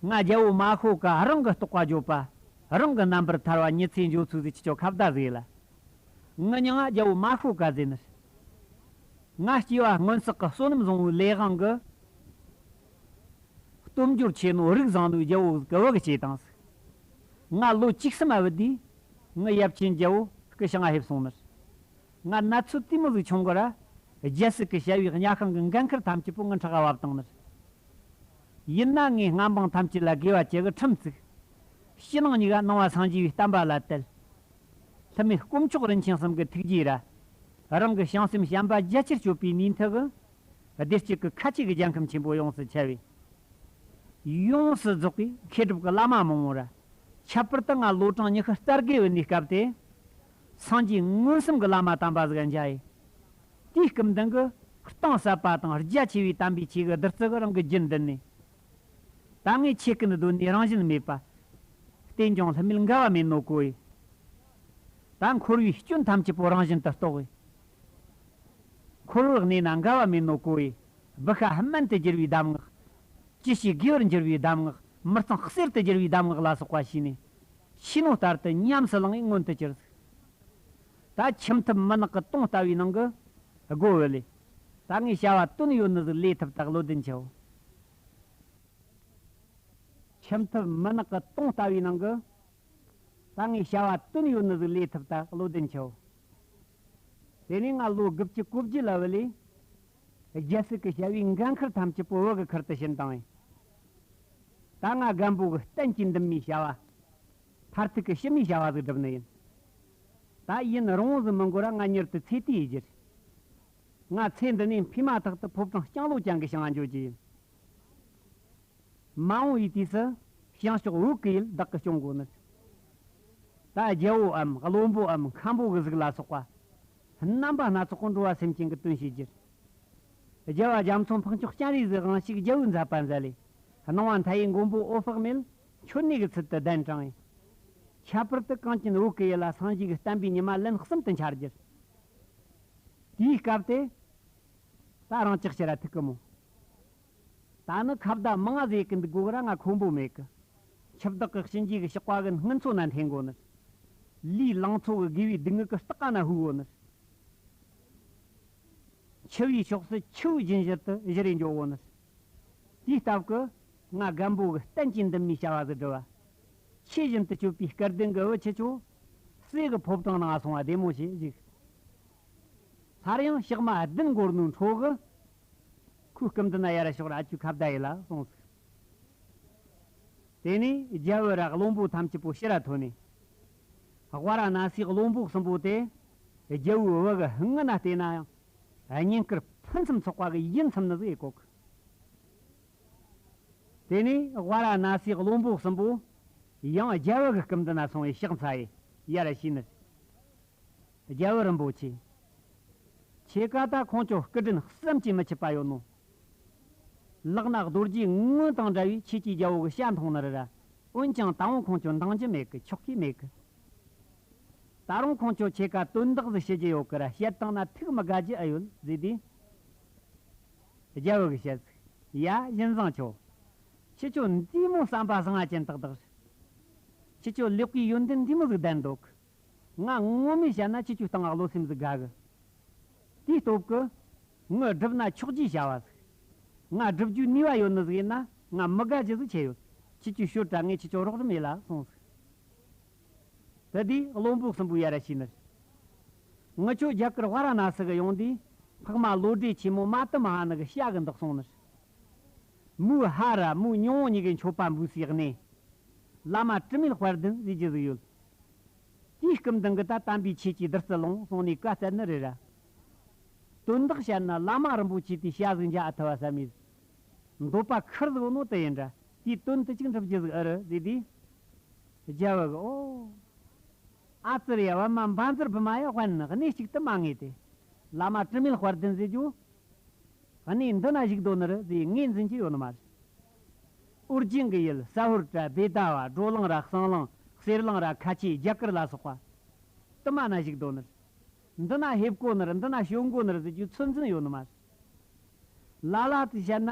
ང་རྒྱལ་པོ་མ་ཤོ་ཀ་རང་གི་རྟོགས་པ་བརྗོད་པ། རང་གི་རྣམ་པར་ཐར་བ་ཉི་ཚེ་འཇོག་ཚུལ་ཟིག་ཁྱེད་ཆོ་ཁ་བརྡ་ཟིག་ལ། ངའི་མྱིང་ང་རྒྱལ་པོ་མ་ཤོ་ཀ་ཟེར་ནི། ང་སྐྱེ་བ་སྔོན་བསགས་ཀྱི་བསོད་ནམས་བཟང་བོའི་ལས་དབང་གིས། སྟོབས་འབྱོར་ཆེ་ནོ་རིགས་བཟང་ནོའི་རྒྱལ་པོ་གི་བུ་གི་སྐྱེས་བཏང་ཟིག་ང་ལོ་བཅུ་གསུམ་བུད་དུས། ངའི་ཡབ་ཆེན་རྒྱལ་པོ་སྐུ་བྱང་ང་ཕེབས་སོང་ནི། ང་ན་ཚོད་དེ་མོ་ཟིག་ཆུང་གི་ར། རྒྱལ་སྲིད་ཀྱི་བྱ་བའི་གཉའ་ཤིང་གི་འགན་ཁུར་ཐམས་ཅད་པོ་ངའི་ཕྲག་ག་བབས་བཏང་ནི། ཡིན་ན་ངས་མངའ་འབངས་ཐམས་ཅད་ལ་དགེ་བ་བྱེད་གི་ཁྲིམས་བཙུགས། ཕྱི་ནང་གཉིས་ཀ་ནང་པ་སངས་རྒྱས་པའི་བསྟན་པ་ལ་དད། ལྷ་མི་དཀོན་མཆོག་རིན་ཆེན་གསུམ་གྱི་ཐུགས་རྗེ་ར། རང་གི་བྱང་སེམས་བྱམས་པ་རྒྱ་ཆེར་སྤྱོད་པའི་ནུས་མཐུ་གིས། བདེ་སྐྱིད་ཀྱི་ཁ་ཆེ་གི་རྒྱལ་ཁམས་ཆེན་པོ་ཡོངས་སུ་ཁྱབ་པས། ཡོངས་སུ་རྫོགས་པའི་མཁས་གྲུབ་ཀྱི་བླ་མ་མང་བོ་ར། ཁྱད་པར་དུ་ང་ལོ་གྲངས་ཉི་ཤུ་རྩ་བརྒྱད་བུད་ནས་སྐབས་དེ། སངས་རྒྱས་མངོན་སུམ་གྱི་བླ་མ་དམ་པ་ཟིག་མཇལ་ཡི། དེའི་སྐུ་མདུན་གྱི་གཏིང་ཟབ་པ་དང་རྒྱ་ཆེ་བའི་དམ་པའི་ཆོས་ཀྱི་བདུད་རྩི་གིས་རང་གི་རྒྱུད་འདུལ་ནས། ད་ངས་ཁྱེད་ཀུན་གདོད་ནས་རང་བཞིན་མེད་པ། རྟེན་ཀྱང་ལྷུ་མེད་འགལ་བ་མེད་ནོ་གོ་ཡི། ད་འཁོར་བའི་སྐྱོན་ཐམས་ཅད་པོ་རང་བཞིན་དུ་རྟོགས་ཡི། འཁོར་བར་གནས་ན་འགལ་བ་མེད་ནོ་གོ་ཡི། བུ་ཤ་སྨན་དུ་འགྱུར་བའི་གདམས་ངག་ཅི་ཞིག་དགེ་བར་འགྱུར་བའི་གདམས་ངག་མི་གཙང་གསེར་དུ་འགྱུར་བའི་གདམས་ངག་ལ་སོགས་པ་ཤེས་ནས། ཤེས་ནོ་ལྟར་དུ་ཉམས་སུ་བླངས་ནས་མངོན་དུ་གྱུར་ཟིག་ད་ཁྱིམ་ཐབ་མུན་ནག་གི་དོང་ལྟ་བུའི་ནང་གི་སྒོ་བུད་ལས། ད་ངས་བྱ་བ་དོན་ཡོད་ནི་ཟིག་ལས་ཐུབ་ད་བློ་ལྡན་ཆེའོ། ཁྱིམ་ཐབ་མུན་ནག་གི་དོང་ལྟ་བུའི་ནང་གི། ད་ངས་བྱ་བ་དོན་ཡོད་ནི་ཟིག་ལས་ཐུབ་ད་བློ་ལྡན་ཆེའོ། དེ་ནས་ང་ལོ་དགུ་བཅུ་གོ་བརྒྱད་ལ་བུད་ལས། རྒྱལ་སྲིད་ཀྱི་བྱ་བའི་འགན་ཁུར་ཐམས་ཅད་པོ་བུ་གི་ཁུར་དུ་བྱིན་བཏང་ངས། ད་ང་རྒན་པོ་གི་གཏན་གྱི་འདུན་མའི་བྱ་བ། མཐར་ཐུག་གི་ཕྱི་མའི་བྱ་བ་ཟིག་སྒྲུབ་ནི་ཡིན། ད་ཡུན་རིང་བོ་ཟིག་མི་འགོར་ར་ང་མྱུར་དུ་ཚེ་དུས་ཡི་གྱུར། ང་ཚེ་འདི་ནས་འཕོས་མ་ཐག་ཏུ་ཕོ་བྲང་ལྕང་ལོ་ཅན་གྱི་ཞིང་ང་འགྱོ་རྒྱུ་ཡིན། མ་འོངས་པའི་དུས་སུ་བྱང་ཕྱོགས་བོད་ཀྱི་ཡུལ་བདག་གིས་སྐྱོང་དགོས་ནི། ད་རྒྱལ་བོའམ་བློན་པོའམ་མཁན་པོ་གི་གཟུགས་ལ་སོགས་པ། རྣམ་པ་སྣ་ཚོགས་ཀྱིས་འགྲོ་བ་སེམས་ཅན་གྱི་དོན་བྱེད་རྒྱུར། རྒྱལ་བ་རྒྱ་མཚོ་འཕགས་མཆོག་སྤྱན་རས་གཟིགས་དབང་ཕྱུག་རྒྱལ་བོའི་མཛད་པ་མཛད་ལས། སྣང་བ་མཐའ་ཡས་མགོན་པོ་འོད་དཔག་མེད་མཆོད་གནས་ཀྱི་ཚུལ་དུ་གདན་དྲངས། ཁྱད་པར་དུ་གངས་ཅན་བོད་ཀྱི་ཡུལ་ལ་སངས་རྒྱས་ཀྱི་བསྟན་པའི་ཉི་མ་ལན་གསུམ་དུ་འཆར་རྒྱུར། དེའི་སྐབས་དེ། ད་རང་ཅག་ཕྱིར་ར་ཐུག་གི་མོ། ད་ནི་ཁ་བརྡ་མང་ང་ཟེར་གི་འདུག་དགོས་ར་ང་ཁོམ་པོ་མེད་གི། འཆི་བདག་གི་གཤིན་རྗེ་གི་ཞགས་པ་གི་སྔུན་ཚོ་ན་འཐེན་དགོས་ནི། ལུས་ལང་ཚོ་གི་དགེ་བའི་སྡུག་བསྔལ་གི་སྟག་ཀ་ན་ཧུ་དགོས་ནི། འཆི་བའི་ཕྱོགས་སུ་འཆི་བའི་རྒྱུན་ཞིག་ཏུ་བཞུར་རེ་འགྱོ་དགོས་ནི། དེའི་སྟབས་ཀྱིས་ང་རྒན་པོ་གི་གཏན་གྱི་འདུན་མའི་བྱ་བ་ཟིག་སྒྲུབ་བ། ཆོས་བཞིན་དུ་སྤྱོད་པའི་སྐལ་ལྡན་གྱི་བུ་ཁྱེད་ཆོ། སྲས་ཀྱི་ཕོ་བྲང་ནང་སོང་བ་བདེ་མོ་བྱས་བཞུགས། སླར་ཡང་ཞག་མ་བདུན་འགོར་ནོའི་འཕྲོ་གི། ཁོའི་སྐུ་མདུན་ན་ཡར་ཞོག་ར་ཨ་ཅུ་ཁ་བརྡ་ཡེ་ལ་གསུངས་ཟིག་དེ་ནས་རྒྱལ་བོ་ར་བློན་པོ་ཐམས་ཅད་པོ་ཕྱིར་ར་ཐོན་ནས། ཝཱ་ར་ཎ་སིའི་བློན་པོ་གསུམ་པོ་དེ། རྒྱལ་བོའི་བུ་གི་སྔུན་ན་བལྟས་ན་ཡང་། བསྙེན་བཀུར་ཕུན་སུམ་ཚོགས་པ་གི་ཡིད་ཚིམ་ནི་ཟིག་ཡེ་གོ་གི། དེ་ནས་ཝཱ་ར་ཎ་སིའི་བློན་པོ་གསུམ་པོ། ཡང་རྒྱལ་བོ་གི་སྐུ་མདུན་ན་སོང་བའི་ཕྱག་འཚལ་ཡེ་ཡར་ཞུས་ནི། རྒྱལ་བོ་རིན་པོ་ཆེ། ཁྱེད་ཀ་ད་ཁོང་ཆོ་སྐུ་དྲིན་བསམ་གྱིས་མི་ཁྱབ་པ་ཡོད་ནོ། ལག་ན་རྡོ་རྗེ་དངོས་དང་འདྲ་བའི་ཆོས་ཀྱི་རྒྱལ་པོ་གི་ཞལ་མཐོང་ནི་རེད་ར། འོན་ཀྱང་ད་རུང་ཁོང་ཆོ་འདང་རྒྱུ་མེད་གི། ཆོག་གི་མེད་གི། ད་རུང་ཁོང་ཆོ་ཁྱེད་ཀ་དོན་དག་ཟིག་བཤད་རྒྱུ་ཡོད་གི་ར། བཤད་བཏང་ན་ཐུགས་མི་དགའ་རྒྱུ་ཨེ་ཡོད་ཟེར་དུས། རྒྱལ་བོ་གིས་བཤད་ཟིག་ཡ་བཞིན་བཟང་ཆོ། ཁྱེད་ཆོ་འདི་མོ་བསམ་པ་བཟང་ང་ཅན་ཏག་ཏག་རེད། ཁྱེད་ཆོ་ལེགས་པའི་ཡོན་ཏན་འདི་མོ་ཟིག་ལྡན་འདུག་ང་ངོ་མས་བཤད་ན་ཁྱེད་ཆོའི་སྟེང་ང་བློ་སེམས་ཟིག་དགའ་གི། དེའི་སྟོབས་ཀྱིས། ངའི་སྒྲུབ་ན་ཆོག་རྒྱུའི་བྱ་བ་ཟིག་ང་སྒྲུབ་རྒྱུའི་ནུས་པ་ཡོད་ནི་ཟིག་ཡིན་ན་ང་མི་དགའ་རྒྱུ་ཟིག་ཆི་ཡོད། ཁྱེད་ཆོས་ཤོད་དྲ། ངས་ཁྱེད་ཆོ་རོགས་རམ་ཡེ་ལ་གསུངས་ཟིག་དེ་དུས་བློན་པོ་གསུམ་པོས་ཡར་ཞུས་ནི། ངི་ཆོ་རྒྱ་གར་ཝཱ་ར་ཎ་སི་གི་ཡོང་དུས། འཕགས་མ་བློ་གྲོས་ཆེན་མོ་མ་ཏི་མ་ཧཱ་ནི་གི་ཞལ་གི་འདི་གསུངས་ནི། མོའི་ཕ་ར་མོའི་ཉུང་བོ་གཉིས་ཀྱི་མཆོད་པ་འབུལ་སའི་གནས། བླ་མ་དྲི་མེད་དཔལ་ལྡན་ཟེར་རྒྱུ་ཟིག་ཡོད། དེའི་སྐུ་མདུན་གྱིས་ད་དམ་པའི་ཆོས་ཀྱི་བདུད་རྩི་ལོངས་གསུངས་ནས་བཀའ་སྩལ་ནི་རེད་ར། དོན་དག་བཤད་ན་བླ་མ་རིན་པོ་ཆེ་དེའི་ཞལ་ཟིག་མཇལ་ཨ་ཐུབ་པ་བསམ་མེད། འདོད་པ་ཁུར་ཟིག་ནོ་དེ་ཡིན་འདྲ། དེའི་དོན་དུ་ཅིག་འགྲུབ་རྒྱུ་ཟིག་ཨེ་རེད་ཟེར་དུས། རྒྱལ་བོ་གིས་ཨོ། ཨ་ཙི་རེ་ཡ། བ་མ་འབའ་འཛུར་བུ་མ་ཡ་དབན་ནི་གནས་གཅིག་ཏུ་མ་ངེས་ཏེ། བླ་མ་དྲི་མེད་དཔལ་ལྡན་ཟེར་རྒྱུ། གནས་འདི་ན་བཞུགས་སྡོད་ནི་རེད་ཟེར་ངོས་འཛིན་གྱི་ཡོད་ནི་མ་རེད། ཨོ་རྒྱན་གྱི་ཡུལ་ས་ཧོར་ར་བེ་ཏ་བ་བྲོ་གླིང་ར་གསང་གླིང་གསེར་གླིང་ར་ཁ་ཆེ་རྒྱ་གར་ལ་སོགས་པ། དུ་མ་ན་བཞུགས་སྡོད་ནི་རེད། འདི་ན་ཕེབས་གོ་ནི་རེད། འདི་ན་བྱོན་གོ་ནི་རེད་ཟེར་རྒྱུའི་ཚོད་འཛིན་ཡོད་ནི་མ་རེད། ལ་ལ་དེ་བཤད་ན།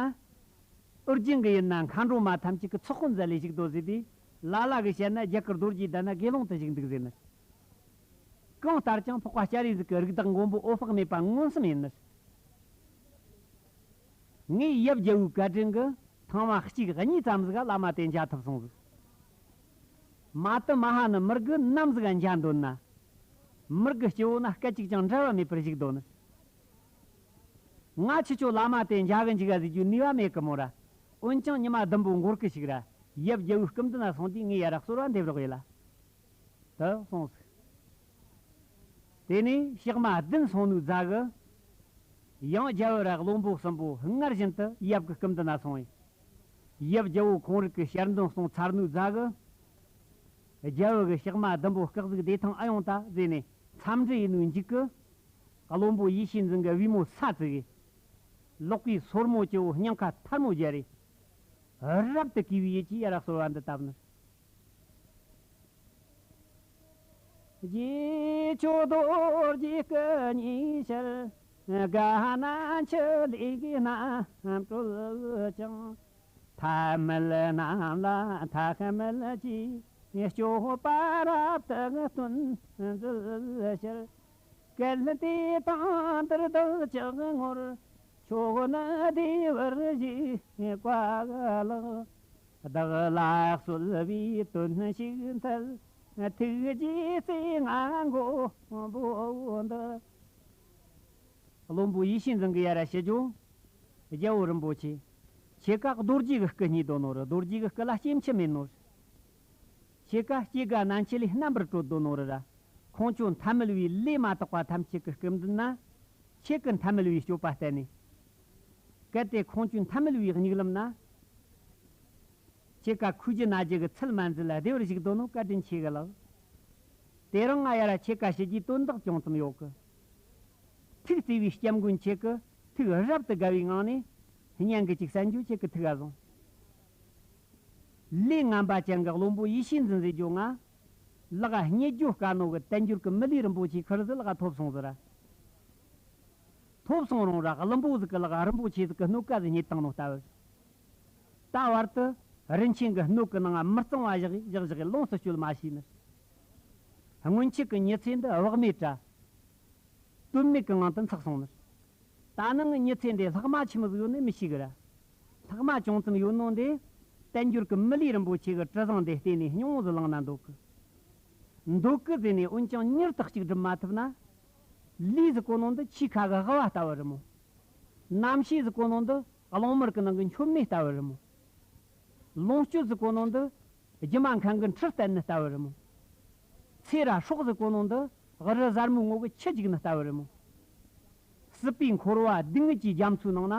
ཨོ་རྒྱན་གྱི་ཡུལ་ན་མཁའ་འགྲོ་མ་ཐམས་ཅད་ཀྱི་ཚོགས་ཀུན་མཛད་ལས་བཞུགས་སྡོད་ཟེར་དུས། ལ་ལ་གིས་བཤད་ན་རྒྱ་གར་རྡོ་རྗེ་གདན་ན་དགེ་སློང་དུ་བཞུགས་འདུག་ཟེར་ནི། གང་ལྟར་ཀྱང་འཕགས་པ་སྤྱན་རས་གཟིགས་ཀྱི་རིགས་བདག་མགོན་པོ་འོད་དཔག་མེད་པ་མངོན་སུམ་ཡིན་ནི། ངས་ཡབ་རྒྱལ་བོའི་བཀའ་དྲིན་གྱིས་ཐེངས་མ་གཅིག་གཉིས་ཙམ་ཟིག་བླ་མ་དེ་མཇལ་ཐུབ་སོང་ཟིག་མ་ཏི་མ་ཧཱ་ནི་མི་དགེ་ནམ་ཟིག་མཇལ་འདོད་ན། མི་དགེ་སྤྱི་བོ་ན་སྐད་ཅིག་ཀྱང་འབྲལ་བ་མེད་པར་བཞུགས་སྡོད་ནི། ང་ཁྱེད་ཆོ་བླ་མ་དེ་མཇལ་གི་འཇུག་ག་ཟེར་རྒྱུའི་ནུས་པ་མེད་གི་མོ་ར། འོན་ཀྱང་ཉི་མ་བདུན་པོ་འགོར་གི་ཞིག་ར། ཡབ་རྒྱལ་བོའི་སྐུ་མདུན་ན་སོང་དུས་ངས་ཡར་གསོལ་བ་འདེབས་རོགས་ཡིན་ལ། དུ་སོང་ཟིག། དེ་ནས་ཞག་མ་བདུན་སོང་ནུའི་རྗེས་གི། ཡང་རྒྱལ་བོ་ར་བློན་པོ་གསུམ་པོ་སྔར་བཞིན་དུ་ཡབ་ཀྱི་སྐུ་མདུན་ན་སོང་ཡིན། ཡབ་རྒྱལ་བོ་ཁོང་རིགས་ཀྱི་ཞལ་འདོན་གསུང་ཚར་ནུའི་རྗེས་གི། རྒྱལ་བོ་གི་ཞག་མ་བདུན་པོ་སྐག་ཟིག་བདེ་ཐང་ཨ་ཡོང་ད་ཟེར་ནས་འཚམས་འདྲི་ཡིན་ནུའི་མཇུག་གི། བློན་པོ་ཡེ་ཤེས་འཛིན་གི་བུས་མོ་ས་བཙུགས་གི། ལོག་གི་སོར་མོ་སྐྱེ་བོ་སྙིང་ཁ་ཐལ་མོ་རྒྱལ་རེ། རབ་ཏུ་གུས་པའི་ཡིད་ཀྱིས་ཡར་གསོལ་བ་འདི་བཏབ་ནི། རྗེས་ཆོས་རྡོ་རྗེ་སྐུ་གཉིས་ཕྱིར། དགའ་ན་འཆི་ལུས་རྣམ་གྲོལ་ཅིང་། ཐ་མལ་རྣམས་ལ་ཐ་མལ་གྱི། སྤྱོད་པ་རབ་ཏུ་སྟོན་མཛོད་ཕྱིར། གལ་ཏེ་དེང་འདིར་བདག་ཅག་ངོར། ཕྱོགས་ནི་བདེ་བར་གཤེགས་པ་ལགས། བདག་ལ་གསོལ་བའི་དོན་ཞིག་འཚལ། ཐུགས་རྗེའི་རྩེ་ལྔ་མགོན་པོ་འདི། བློན་པོ་ཡེ་ཤེས་འཛིན་གི་ཡར་ཞུ་རྒྱུ། རྒྱལ་བོ་རིན་པོ་ཆེ། ཁྱེད་ཀ་རྡོ་རྗེ་གི་སྐུ་རྙེད་དོ་ནོ་རེད། རྡོ་རྗེ་གི་སྐུ་ལ་སྐྱེ་འཆི་མེད་ནོ་རེད། ཁྱེད་ཀ་སྐྱེ་རྒ་ན་འཆི་ལས་རྣམ་པར་གྲོལ་དོ་ནོ་རེད་ར། ཁོང་ཆོ་མཐའ་མལ་བའི་ལས་མ་དག་པ་ཐམས་ཅད་ཀྱི་སྐུ་མདུན་ན། ཁྱེད་ཀྱི་མཐའ་མལ་བའི་སྤྱོད་པ་བསྟན་ནས། གལ་ཏེ་ཁོང་ཆོའི་མཐའ་མལ་བའི་མྱུག་ལམ་ན། ཁྱེད་ཀ་ཁུ་རྒྱུ་ན་རྒྱུ་གི་ཚུལ་མ་འཛིན་ལ་བདེ་བར་བཞུགས་དོ་ནོ་བཀའ་དྲིན་ཆེ་གི་ལགས། དེ་རིང་ང་ཡར་ཁྱེད་ཀ་ཞུ་རྒྱུའི་དོན་དག་ཅུང་ཙམ་ཡོད་གི། ཐུགས་བརྩེ་བའི་སྐྱབས་མགོན་ཁྱེད་ཀྱི་ཐུགས་རབ་ཏུ་དགའ་བའི་ངང་ནས། སྙན་གི་ཅིག་གསན་རྒྱུ་ཁྱེད་ཀྱི་ཐུགས་ཨ་བཟུང་། ལས་ངན་པ་ཅན་གྱི་བློན་པོ་ཡེ་ཤེས་འཛིན་ཟེར་རྒྱུ་ང་། ལག་སྙེ་རྒྱུ་དཀའ་ནོ་གི་དལ་འབྱོར་གྱི་མི་ལུས་རིན་པོ་ཆེ་ཁུར་ཟིག་ལག་ཐོབ་སོང་ཟིག་ར། ཐོབ་སོང་རུང་ར་བླུན་པོ་ཟིག་གི་ལག་རིན་པོ་ཆེ་ཟིག་གི་སྣོད་ཀ་ཟིག་རྙེད་བཏང་ནོ་ལྟ་བུ། ད་བར་དུ་རིན་ཆེན་གྱི་སྣོད་ཀྱི་ནང་མི་གཙང་བ་བཞག་བཞག་བཞག་ལོངས་སུ་སྤྱོད་མ་ཤེས་ནི། སྔོན་ཆད་ཀྱི་མྱི་ཚེ་འདི་བག་མེད་དྲ། དོན་མེད་ཀྱི་ངང་དུ་འཚག་སོང་ནི། ད་ནངས་མྱི་ཚེ་འདི་ལྷག་མ་ཆི་མོ་ཟིག་ཡོད་ནི་མི་ཤེས་གི་ར། ལྷག་མ་ཅུང་ཙམ་ཡོད་ནོ་འདི། དལ་འབྱོར་གྱི་མི་ལུས་རིན་པོ་ཆེ་གི་དྲི་བཟང་འདི་བལྟས་ནས་སྙིང་བོ་ཟིག་བླངས་ན་འདོད་གི། འདོད་གི་ཟེར་ནས་འོན་ཀྱང་མྱུར་དུ་གཅིག་སྒྲུབ་མ་ཐུབ་ན། ལུས་ཟིག་གོ་ནོ་འདི་ཆུའི་ཁ་གི་ལྦུ་བ་ལྟ་བུ་རེད་མོ། རྣམ་ཤེས་ཟིག་གོ་ནོ་འདི་གླང་དམར་གི་ནང་གི་མཆོད་མེ་ལྟ་བུ་རེད་མོ། ལོངས་སྤྱོད་ཟིག་གོ་ནོ་འདི་སྒྱུ་མ་མཁན་གི་འཁྲུལ་བསྟན་ནི་ལྟ་བུ་རེད་མོ། ཚེ་ར་སྲོག་ཟིག་གོ་ནོ་འདི་གཡུ་རལ་གཟར་མོའི་ངོ་གི་ཆུ་རྒྱུག་ནི་ལྟ་བུ་རེད་མོ། སྲིད་པའི་འཁོར་བ་སྡུག་བསྔལ་གྱི་རྒྱ་མཚོའི་ནང་ན།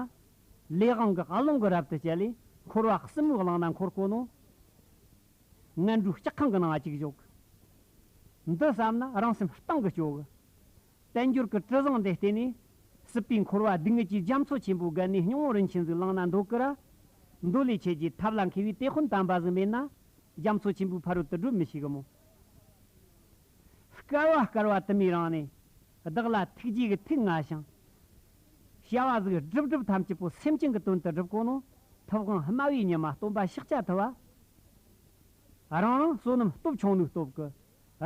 ལས་དབང་གི་རླུང་གིས་རབ་ཏུ་བསྐྱལ་ལས་འཁོར་བ་གསུམ་པོའི་གླིང་ན་འཁོར་གོ་ནོ། ངན་འགྲོའི་ལྕགས་ཁང་གི་ནང་ང་གཅིག་བཞུགས། འདི་བསམ་ན་རང་སེམས་གཏིང་གི་སྐྱོ་གི། དལ་འབྱོར་གྱི་དྲི་བཟང་འདི་བལྟས་ནས། སྲིད་པའི་འཁོར་བ་སྡུག་བསྔལ་གྱི་རྒྱ་མཚོ་ཆེན་པོ་བརྒལ་ནས་སྙིང་བོ་རིན་ཆེན་ཟིག་བླངས་ན་འདོད་གི་ར། འདོད་ལས་ཆེ་རྒྱུའི་ཐབས་ལ་མཁས་པའི་དེད་དཔོན་དམ་པ་ཟིག་མེད་ན། རྒྱ་མཚོ་ཆེན་པོའི་ཕ་རོལ་ཏུ་བགྲོད་མི་ཤེས་གི་མོ། བསྐལ་བ་བསྐལ་བ་དུ་མའི་རིང་ནས། བདག་ལ་ཐུགས་རྗེ་གི་ཐུགས་མངའ་ཞིང་། བྱ་བ་ཟིག་སྒྲུབ་སྒྲུབ་ཐམས་ཅད་པོ་སེམས་ཅན་གྱི་དོན་དུ་སྒྲུབ་གོ་ནོ། ཐུབ་དབང་སྨྲ་བའི་ཉི་མ་སྟོན་པ་ཤཱཀྱ་ཐུབ་པ། རང་རང་བསོད་ནམས་སྟོབས་ཆུང་ནུས་སྟོབས་ཀྱིས།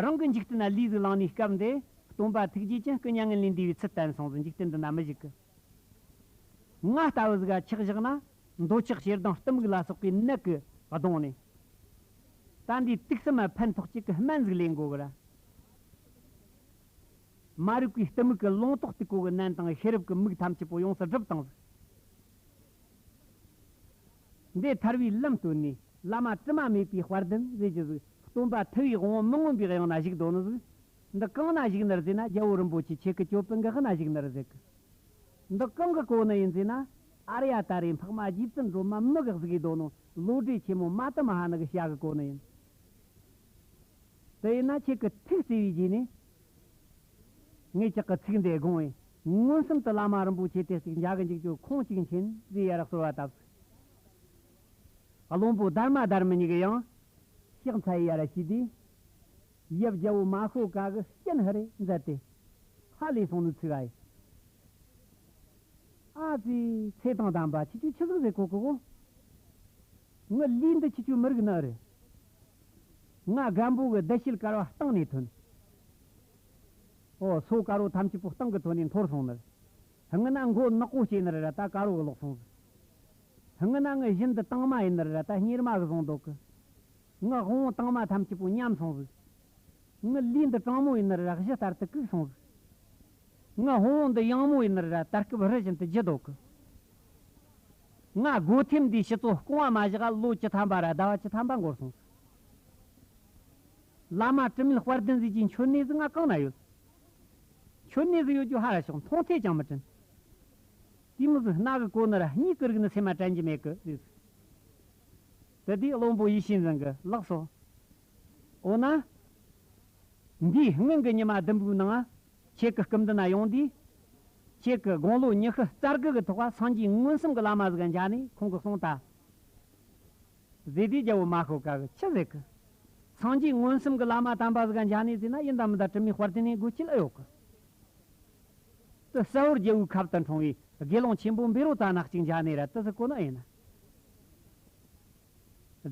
རང་གི་འཇིག་རྟེན་ན་ལུས་ཟིག་བླངས་ནས་སྐབས་འདི། སྟོན་པ་ཐུགས་རྗེ་ཅན་སྐུ་མྱ་ངན་ལས་འདས་པའི་ཚུལ་བསྟན་སོང་ཟིག། འཇིག་རྟེན་འདི་ན་མི་བཞུགས་གི། ང་ལྟ་བུ་ཟིག་ག་ཆག་བཞག་ན། འདོད་ཆགས་ཞེ་སྡང་གཏི་མུག་ལ་སོགས་པའི་ནད་ཀྱིས་གདུངས་ནས། ད་འདིའི་དུག་གསུམ་ཕན་ཐོགས་གཅིག་གི་སྨན་ཟིག་ལེན་དགོས་གི་ར། མ་རིག་པའི་གཏི་མུག་གི་ལོང་ཏོག་སྟེ་གོ་གི་ནད་དང་ཤེས་རབ་ཀྱི་མུག་ཐམས་ཅད་པོ་ཡོངས་སུ་སྒྲིབ་བཏང་ཟིག། འདི་ཐར་བའི་ལམ་སྟོན་ནས་བླ་མ་དྲི་མ་མེད་པའི་དཔལ་ལྡན་ཟེར་གྱི་ཟིག། སྟོན་པ་ཐུབ་པའི་དབང་པོ་མི་མངོན་པའི་དབྱིངས་ན་བཞུགས་དོ་ནི་ཟིག། འདི་གང་ན་བཞུགས་ནི་རེད་ཟེར་ན། རྒྱལ་བོ་རིན་པོ་ཆེ་ཁྱེད་ཀྱི་ཅོད་པན་གྱི་དབུས་ན་བཞུགས་ནི་རེད་ཟེར་གི། འདི་གང་གིས་གོ་ནི་ཡིན་ཟེར་ན། ཨཱརྱ་ཏཱ་རེ་འཕགས་མ་རྗེ་བཙུན་སྒྲོལ་མ་མི་གིས་གཟིགས་དོ་ནོ། བློ་གྲོས་ཆེན་མོ་མ་ཏི་མ་ཧཱ་ནི་གི་ཞལ་གིས་གོ་ནི་ཡིན། དེ་ཡིན་ན་ཁྱེད་ཀྱི་ཐུགས་བརྩེ་བའི་རྗེས་ནས། ངས་ཁྱེད་ཀྱི་ཚིག་འདི་དགོངས་པས། མངོན་སུམ་དུ་བླ་མ་རིན་པོ་ཆེ་དེ་གཅིག་མཇལ་གི་འཇུག་རྒྱུ་ཁོང་གཅིག་མཁྱེན་ཟེར་ཡར་གསོལ་བ་བཏབ། བློན་པོ་དྷརྨ་དྷརྨ་གཉིས་ཀྱིས་ཡང་། ཕྱག་འཚལ་ཡར་ཞུས་དུས། ཡབ་རྒྱལ་བོ་མ་ཤོ་ཀ་གི་སྤྱན་ཧ་རེ་མཛད་དེ། ཧ་ལས་སོང་ནི་ཚིག་ཨ་ཡི། ཨ་ཙི། ཚེ་དང་ལྡན་པ་ཁྱེད་ཆོས་ཆི་ཟིག་ཟེར་གོ་གི་གོ། ངའི་ལུས་འདི་ཁྱེད་ཆོའི་མི་རིག་ནི་རེད། ང་རྒན་པོ་གི་བདེ་སྐྱིད་དཀར་བ་སྟེང་ནས་ཐོན། ཨོ། སོ་དཀར་བོ་ཐམས་ཅད་པོ་སྟེང་གི་ཐོན་ནས་འཐོར་སོང་ནི་རེད། སྔོན་ན་མགོ་ནག་པོ་སྐྱེས་ནི་རེད་ར། ད་དཀར་བོ་གི་ལོག་སོང་ཟིག། སྔོན་ན་ངའི་བཞིན་དུ་དྭངས་མ་ཡིན་ནི་རེད་ར། ད་གཉེར་མ་གི་བཟུང་འདུག་གི། ངའི་དབང་པོ་དྭངས་མ་ཐམས་ཅད་པོ་ཉམས་སོང་ཟིག། ངའི་ལུས་འདི་གྲང་མོ་ཡིན་ནི་རེད་ར། གཞུ་ལྟར་དུ་བཀུག་སོང་ཟིག། ངའི་དབང་པོ་འདི་ཡང་མོ་ཡིན་ནི་རེད་ར། ད་སྐབས་རི་བཞིན་དུ་རྒྱུ་འདུག་གི། ང་སྒོ་ཐེམ་འདིའི་ཕྱི་ཚོ་སྐོང་བ་མ་བཞག་ལོ་བཅུ་ཐམ་པ་ར་ཟླ་བ་བཅུ་ཐམ་པ་འགོར་སོང་། བླ་མ་དྲི་མེད་དཔལ་ལྡན་ཟེར་གྱི་མཆོད་གནས་ཟིག་ང་གང་ན་ཡོད། མཆོད་གནས་ཟིག་ཡོད་རྒྱུ་ཧ་ར་ཤོག་མཐོང་ཐོས་ཀྱང་མི་དྲན། དེ་མོ་ཟིག་སྣ་གི་གོ་ནི་ར་སྙིང་གི་རིག་ནི་སེམས་མ་དྲན་གྱི་མེད་གི་ཟེར། དེ་དུས་བློན་པོ་ཡིད་བཞིན་འཛིན་གི་ལགས་སོ། འོ་ན། འདིའི་སྔོན་གྱི་ཉི་མ་བདུན་པོའི་ནང་ཁྱེད་ཀྱི་སྐུ་མདུན་ན་ཡོང་དུས། ཁྱེད་ཀྱི་དགུང་ལོ་ཉི་ཤུ་རྩ་དགུ་གི་ཐོག་སངས་རྒྱས་མངོན་སུམ་གྱི་བླ་མ་ཟིག་མཇལ་ནས་ཁོང་གིས་གསུངས་ད། ཟེར་དུས་རྒྱལ་བོ་མ་ཤོ་ཀ་གིས་ཆི་ཟེར་གི། སངས་རྒྱས་མངོན་སུམ་གྱི་བླ་མ་དམ་པ་ཟིག་མཇལ་ནས་ཟེར་ན་ཡིན་ད་མིན་ད་དྲི་མེད་དཔལ་ལྡན་ནས་དགོས་ཆེད་ཨེ་ཡོད་གི། དེ་གསལ་བོར་རྒྱལ་བོའི་ཁབ་ཏུ་འཁྲུངས་པའི་དགེ་སློང་ཆེན་པོ་བཻ་རོ་ཙ་ན་གཅིག་མཇལ་ནས་ར་དེ་ཟིག་གོ་ནི་ཨེ་ཡིན་ན།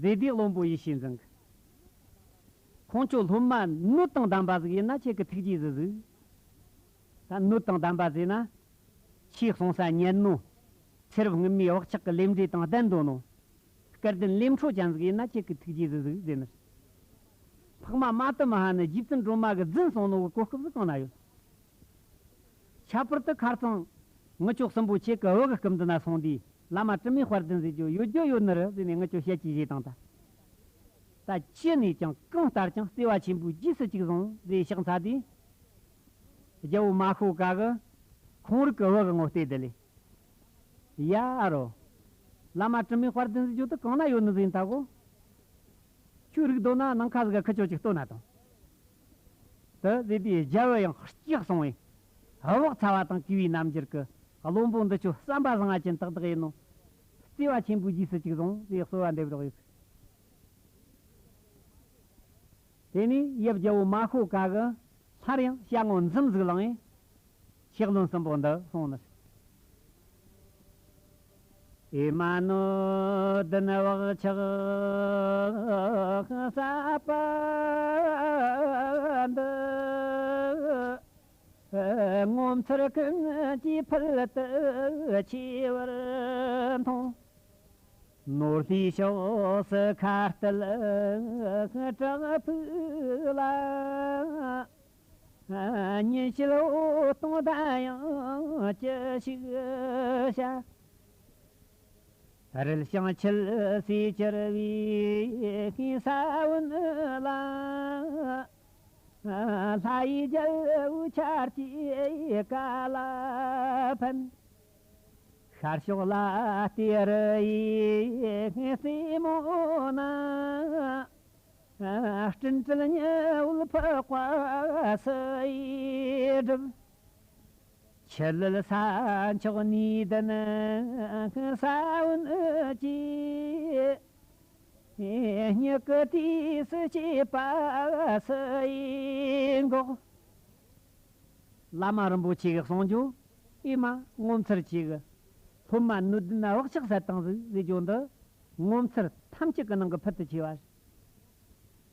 ཟེར་དུས་བློན་པོ་ཡིད་བཞིན་འཛིན་གི། ཁོང་ཚོ་སློབ་མ་ནོར་དང་ལྡན་པ་ཟིག་ཡིན་ན་ཁྱེད་ཀྱི་ཐུགས་རྗེས་ཟིག་གཟིགས། ད་ནོར་དང་ལྡན་པ་ཟེར་ན། ཆོས་གསུང་ས་ཉན་ནོ། ཚེ་རབས་སྔོན་མའི་བག་ཆགས་ཀྱི་ལས་འབྲས་དང་ལྡན་འདུག་ནོ། སྐལ་ལྡན་ལས་འཕྲོ་ཅན་ཟིག་ཡིན་ན་ཁྱེད་ཀྱི་ཐུགས་རྗེས་ཟིག་གཟིགས་ཟེར་ནི། འཕགས་མ་མ་ཏི་མ་ཧ་ནི་རྗེ་བཙུན་སྒྲོལ་མ་གིས་རྫུན་གསུངས་ནོ་གི་གོ་སྐབས་ཟིག་གང་ན་ཡོད། ཁྱད་པར་དུ་ཁར་ཚང་། ངི་ཆོ་གསུམ་པོ་ཁྱེད་ཀྱི་བུ་གི་སྐུ་མདུན་ན་སོང་དུས་བླ་མ་དྲི་མེད་དཔལ་ལྡན་ཟེར་རྒྱུ་ཡོད་རྒྱུ་ཡོད་ནི་རེད་ཟེར་ནས་ངི་ཆོ་བཤད་ཀྱི་བཞེས་དང་ད། ད་ཅི་ནས་ཀྱང་གང་ལྟར་ཀྱང་བརྩེ་བ་ཆེན་པོས་རྗེས་སུ་ཅིག་བཟུང་ཟེར་ཕྱག་འཚལ་དུས། རྒྱལ་བོ་མ་ཤོ་ཀ་གིས་ཁོང་རིགས་ཀྱི་བུ་གི་ངོ་བལྟས་དེ་ལས། ཡ་ཨ་རོ། བླ་མ་དྲི་མེད་དཔལ་ལྡན་ཟེར་རྒྱུ་དེ་གང་ན་ཡོད་ནི་ཟིན་ད་གོ། ཁྱོད་རིག་འདོད་ན་ནང་ཁ་ཟིག་ག་ཁི་ཆོ་ཅིག་སྟོན་ན་དང་། དེ་ཟེར་དུས་རྒྱལ་བུ་ཡང་སྐྱག་སོང་བས། བག་ཚ་བ་དང་གུས་པའི་རྣམ་འགྱུར་གྱིས་བློན་པོ་འདི་ཆོ་བསམ་པ་བཟང་ང་ཅན་ཏག་ཏག་ཡིན་ནོ། བརྩེ་བ་ཆེན་པོའི་རྗེས་སུ་ཅིག་བཟུང་ཟེར་གསོལ་བ་འདེབས་རོགས་ཡོད། དེ་ནས་ཡབ་རྒྱལ་བོ་མ་ཤོ་ཀ་གིས་སླར་ཡང་ཞལ་ངོ་འཛུམ་ཟིག་བླངས་ཡས། ཕྱག་ལུང་གསུམ་པོ་འདི་གསུངས་ནས། ཨེ་མ་ནོ་བདུན་བག་ཆགས་ཟབ་པ་འདི། ངོ་མཚར་ཀུན་གྱིས་ཕུལ་དུ་ཆེ་བར་མཐོང་། ནོར་ལྷའི་ཕྱོགས་སུ་ཁ་གཏད་དྲག་ཕུག་ལ། ཉིན་བྱེད་འོད་སྟོང་ལྡན་ཡང་ཅི་ཞིག་བྱ། རལ་ཞིང་ཆུ་སེར་གྱུར་བའི་ས་བོན་ལ། ལྷ་ཡི་རྒྱལ་པོའི་ཆར་གྱི་ཀ་ལ་ཕན། ཤར་ཕྱོགས་ལ་སྟེ་རི་ཡི་རྩེ་མོ་ན། སྤྲིན་བྲལ་ཉི་འོད་ཕོག་པ་སུ་ཡིས་བསྒྲུབ། ཆུ་ལུད་ས་མཆོག་ནས་ལྡན་ས་བོན་གྱིས། སྙིགས་ཀྱི་དུས་སུ་སྐྱེས་པ་སུ་ཡིས་འགོག། བླ་མ་རིན་པོ་ཆེ་གིས་གསུངས་རྒྱུ། ཨེ་མ་ངོ་མཚར་ཆེ་གི། སློབ་མ་ནུས་ལྡན་ན་བག་ཆགས་ཟད་བཏང་ཟིག་ཟེར་རྒྱུ་འདི། ངོ་མཚར་ཐམས་ཅད་ཀྱི་ནང་གི་ཕུལ་དུ་ཆེ་བ་རེད།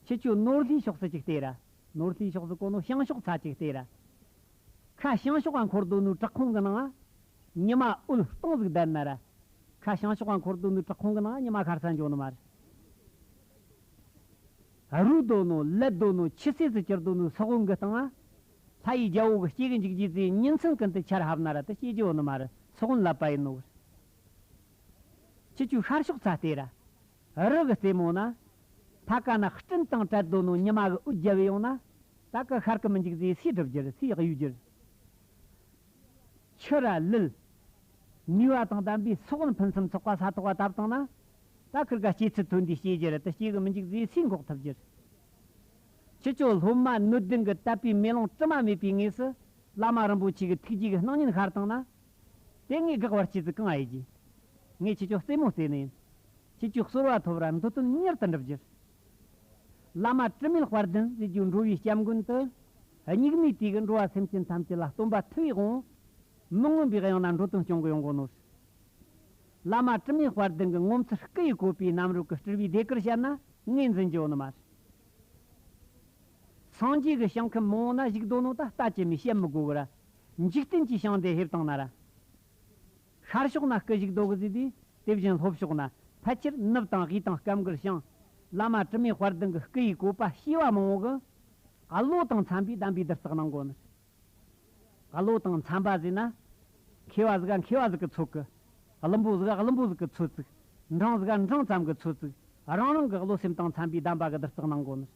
ཁྱེད་ཆོ་ནོར་ལྷའི་ཕྱོགས་སུ་ཅིག་བལྟས་ར། ནོར་ལྷའི་ཕྱོགས་སུ་གོ་ནོ་བྱང་ཕྱོགས་ཚ་ཅིག་བལྟས་ར། ཁ་བྱང་ཕྱོགས་ལ་འཁོར་སྡོད་ནོའི་བྲག་ཁུང་གི་ནང་ང་། ཉི་མ་འོད་སྟོང་ཟིག་ལྡན་ན་ར། ཁ་བྱང་ཕྱོགས་ལ་འཁོར་སྡོད་ནོའི་བྲག་ཁུང་གི་ནང་ང་ཉི་མ་ཤར་ས་འཇོག་ནི་མ་རེད། རུལ་སྡོད་ནོ་ལད་སྡོད་ནོ་ཆུ་སེར་ཟིག་གྱུར་སྡོད་ནོའི་སོག་བོན་གི་སྟེང་ང་། ལྷ་ཡི་རྒྱལ་པོ་གི་སྐྱེ་གི་འཇུག་རྒྱུ་ཟིག་ཉིན་མཚན་ཀུན་ཏུ་ཆར་ཕབ་ན་ར་དེ་སྐྱེ་རྒྱུ་ཡོད་ནི་མ་རེད། སོག་བོན་ལབ་པ་ཡིན་ནོ། ཁྱེད་ཆོས་ཤར་ཕྱོགས་ཚ་བལྟས་ར། རི་གི་རྩེ་མོ་ན། ཐ་ཀ་ན་སྤྲིན་དང་བྲལ་སྡོད་ནོ་ཉི་མ་གི་འོད་རྒྱབ་ཡོང་ན། ད་གི་ཤར་གི་མི་འཇུག་ཟེར་སུས་སྒྲུབ་རྒྱུ་རེད། སུས་གཡོས་རྒྱུ་རེད། ཆུ་ར་ལུད། ནུས་པ་དང་ལྡན་པའི་སོག་བོན་ཕུན་སུམ་ཚོགས་པ་ས་ཐོག་པ་བཏབ་བཏང་ན། ད་ཁིར་ག་སྐྱེ་ཚུལ་ཐོན་དུས་སྐྱེ་རྒྱུ་རེད། དེ་སྐྱེ་གི་མི་འཇུག་ཟེར་སུས་འགོག་ཐུབ་རྒྱུ་རེད། ཁྱེད་ཆོ་སློབ་མ་ནུས་ལྡན་གྱི་དད་པའི་མེ་ལོང་དྲི་མ་མེད་པའི་ངོས་སུ། བླ་མ་རིན་པོ་ཆེ་གི་ཐུགས་རྗེ་གི་སྣང་བརྙན་ཤར་བཏང་ན། དེ་ངས་དགག་པར་བྱེད་ཚུལ་གང་ཡིན་གྱི། ངས་ཁྱེད་ཆོ་རྩེད་མོ་རྩེ་ནི་ཡིན། ཁྱེད་ཆོས་གསོལ་བ་ཐོབ་ར་འདོད་དོན་མྱུར་དུ་འགྲུབ་རྒྱུར། བླ་མ་དྲི་མེད་དཔལ་ལྡན་ཟེར་རྒྱུ་འགྲོ་བའི་སྐྱབས་མགོན་དུ། སྙིགས་མའི་དུས་ཀྱི་འགྲོ་བ་སེམས་ཅན་ཐམས་ཅད་ལ་སྟོན་པ་ཐུབ་པའི་དབང་། མི་མངོན་པའི་དབྱིངས་ན་འགྲོ་དོན་སྐྱོང་གི་ཡོང་གོ་ནོ། བླ་མ་དྲི་མེད་དཔལ་ལྡན་གྱི་ངོ་མཚར་སྐུ་ཡི་བཀོད་པའི་རྣམ་རོལ་གྱི་སྤྲུལ་པའི་ཟློས་གར་བཤད་ན་ངོས་འཛིན་རྒྱུ་ཡོད་ནི་མ་རེད། སངས་རྒྱས་ཀྱི་ཞིང་ཁམས་མང་བོ་ན་བཞུགས་སྡོད་ནོ་ད་ལྟ་ཅི་མི་བཤད་མི་དགོས་གི་ར། འཇིག་རྟེན་གྱི་ཞིང་དེ་ཕེབས་བཏང་ན་ར། ཤར་ཕྱོགས་ན་སྐུ་བཞུགས་སྡོད་གི་ཟེར་དུས་དེ་བཞིན་ལྷོ་ཕྱོགས་ན་ཕལ་ཆེར་ནུབ་དང་དབུས་དང་སྐབས་འགར་ཞིང་། བླ་མ་དྲི་མེད་དཔལ་ལྡན་གྱི་སྐུ་ཡི་བཀོད་པ་བྱེ་བ་མང་བོ་གི། བློ་དང་འཚམ་པའི་གདམས་པའི་བསྡུར་ཚེག་གནང་གོ་ནི། བློ་དང་འཚམ་པ་ཟེར་ན། མཁས་པ་ཟིག་ག་མཁས་པ་ཟིག་གི་ཚོད་གི། བླུན་པོ་ཟིག་བླུན་པོ་ཟིག་གི་ཚོད་བཙུགས། འབྲིང་ཟིག་འབྲིང་ཙམ་གི་ཚོད་བཙུགས། རང་རང་གི་བློ་སེམས་དང་འཚམ་པའི་གདམས་པ་གི་བསྡུར་ཚེགས་གནང་དགོས་ནི།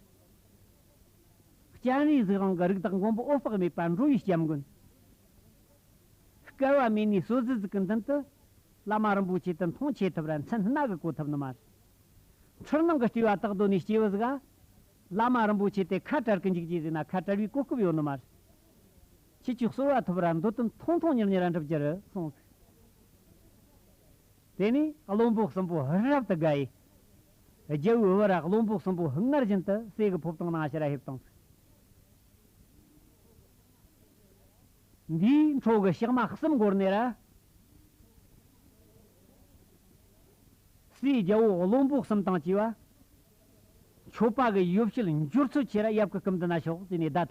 སྤྱན་རས་གཟིགས་དབང་གི་རིགས་བདག་མགོན་པོ་འོད་དཔག་མེད་པ་འགྲོ་བའི་སྐྱབས་མགོན། བསྐལ་བ་མེད་ནས་སོ་སོ་ཟིག་གི་མདུན་དུ། བླ་མ་རིན་པོ་ཆེ་དེ་མཐོང་ཆེ་ཐུབ་ར་མཚན་སྣ་གིས་གོ་ཐུབ་ནི་མ་རེད། འཁྲུལ་སྣང་གི་སྤྲེའུ་བ་དག་སྡོད་ནས་སྐྱེས་བུ་ཟིག་ག་བླ་མ་རིན་པོ་ཆེ་དེ་ཁ་བྲལ་གི་འཇུག་རྒྱུ་ཟེར་ན་ཁ་བྲལ་བའི་གོ་སྐབས་ཡོད་ནི་མ་རེད། ཁྱེད་ཀྱིས་གསོལ་བ་ཐོབ་ར་འདོད་དོན་ཐུང་ཐུང་ཉུང་ཉུང་ར་འགྲུབ་རྒྱུ་རེད་གསུངས། དེ་ནས་བློན་པོ་གསུམ་པོ་རབ་ཏུ་དགའ་ཡི། རྒྱལ་བོའི་བུ་ར་བློན་པོ་གསུམ་པོ་སྔར་བཞིན་དུ་སྲས་ཀྱི་ཕོ་བྲང་ནང་ཕྱིར་ཕེབས་བཏང་། འདིའི་འཕྲོ་གི་ཞག་མ་གསུམ་འགོར་ནས་ར། སྲས་རྒྱལ་བོ་བློན་པོ་གསུམ་དང་བཅས་པ། མཆོད་པ་གི་ཡོ་བྱད་འབྱོར་ཚོད་ཆེ་ར་ཡབ་ཀྱི་སྐུ་མདུན་ན་ཤོག་ཟེར་ནས་བརྡ་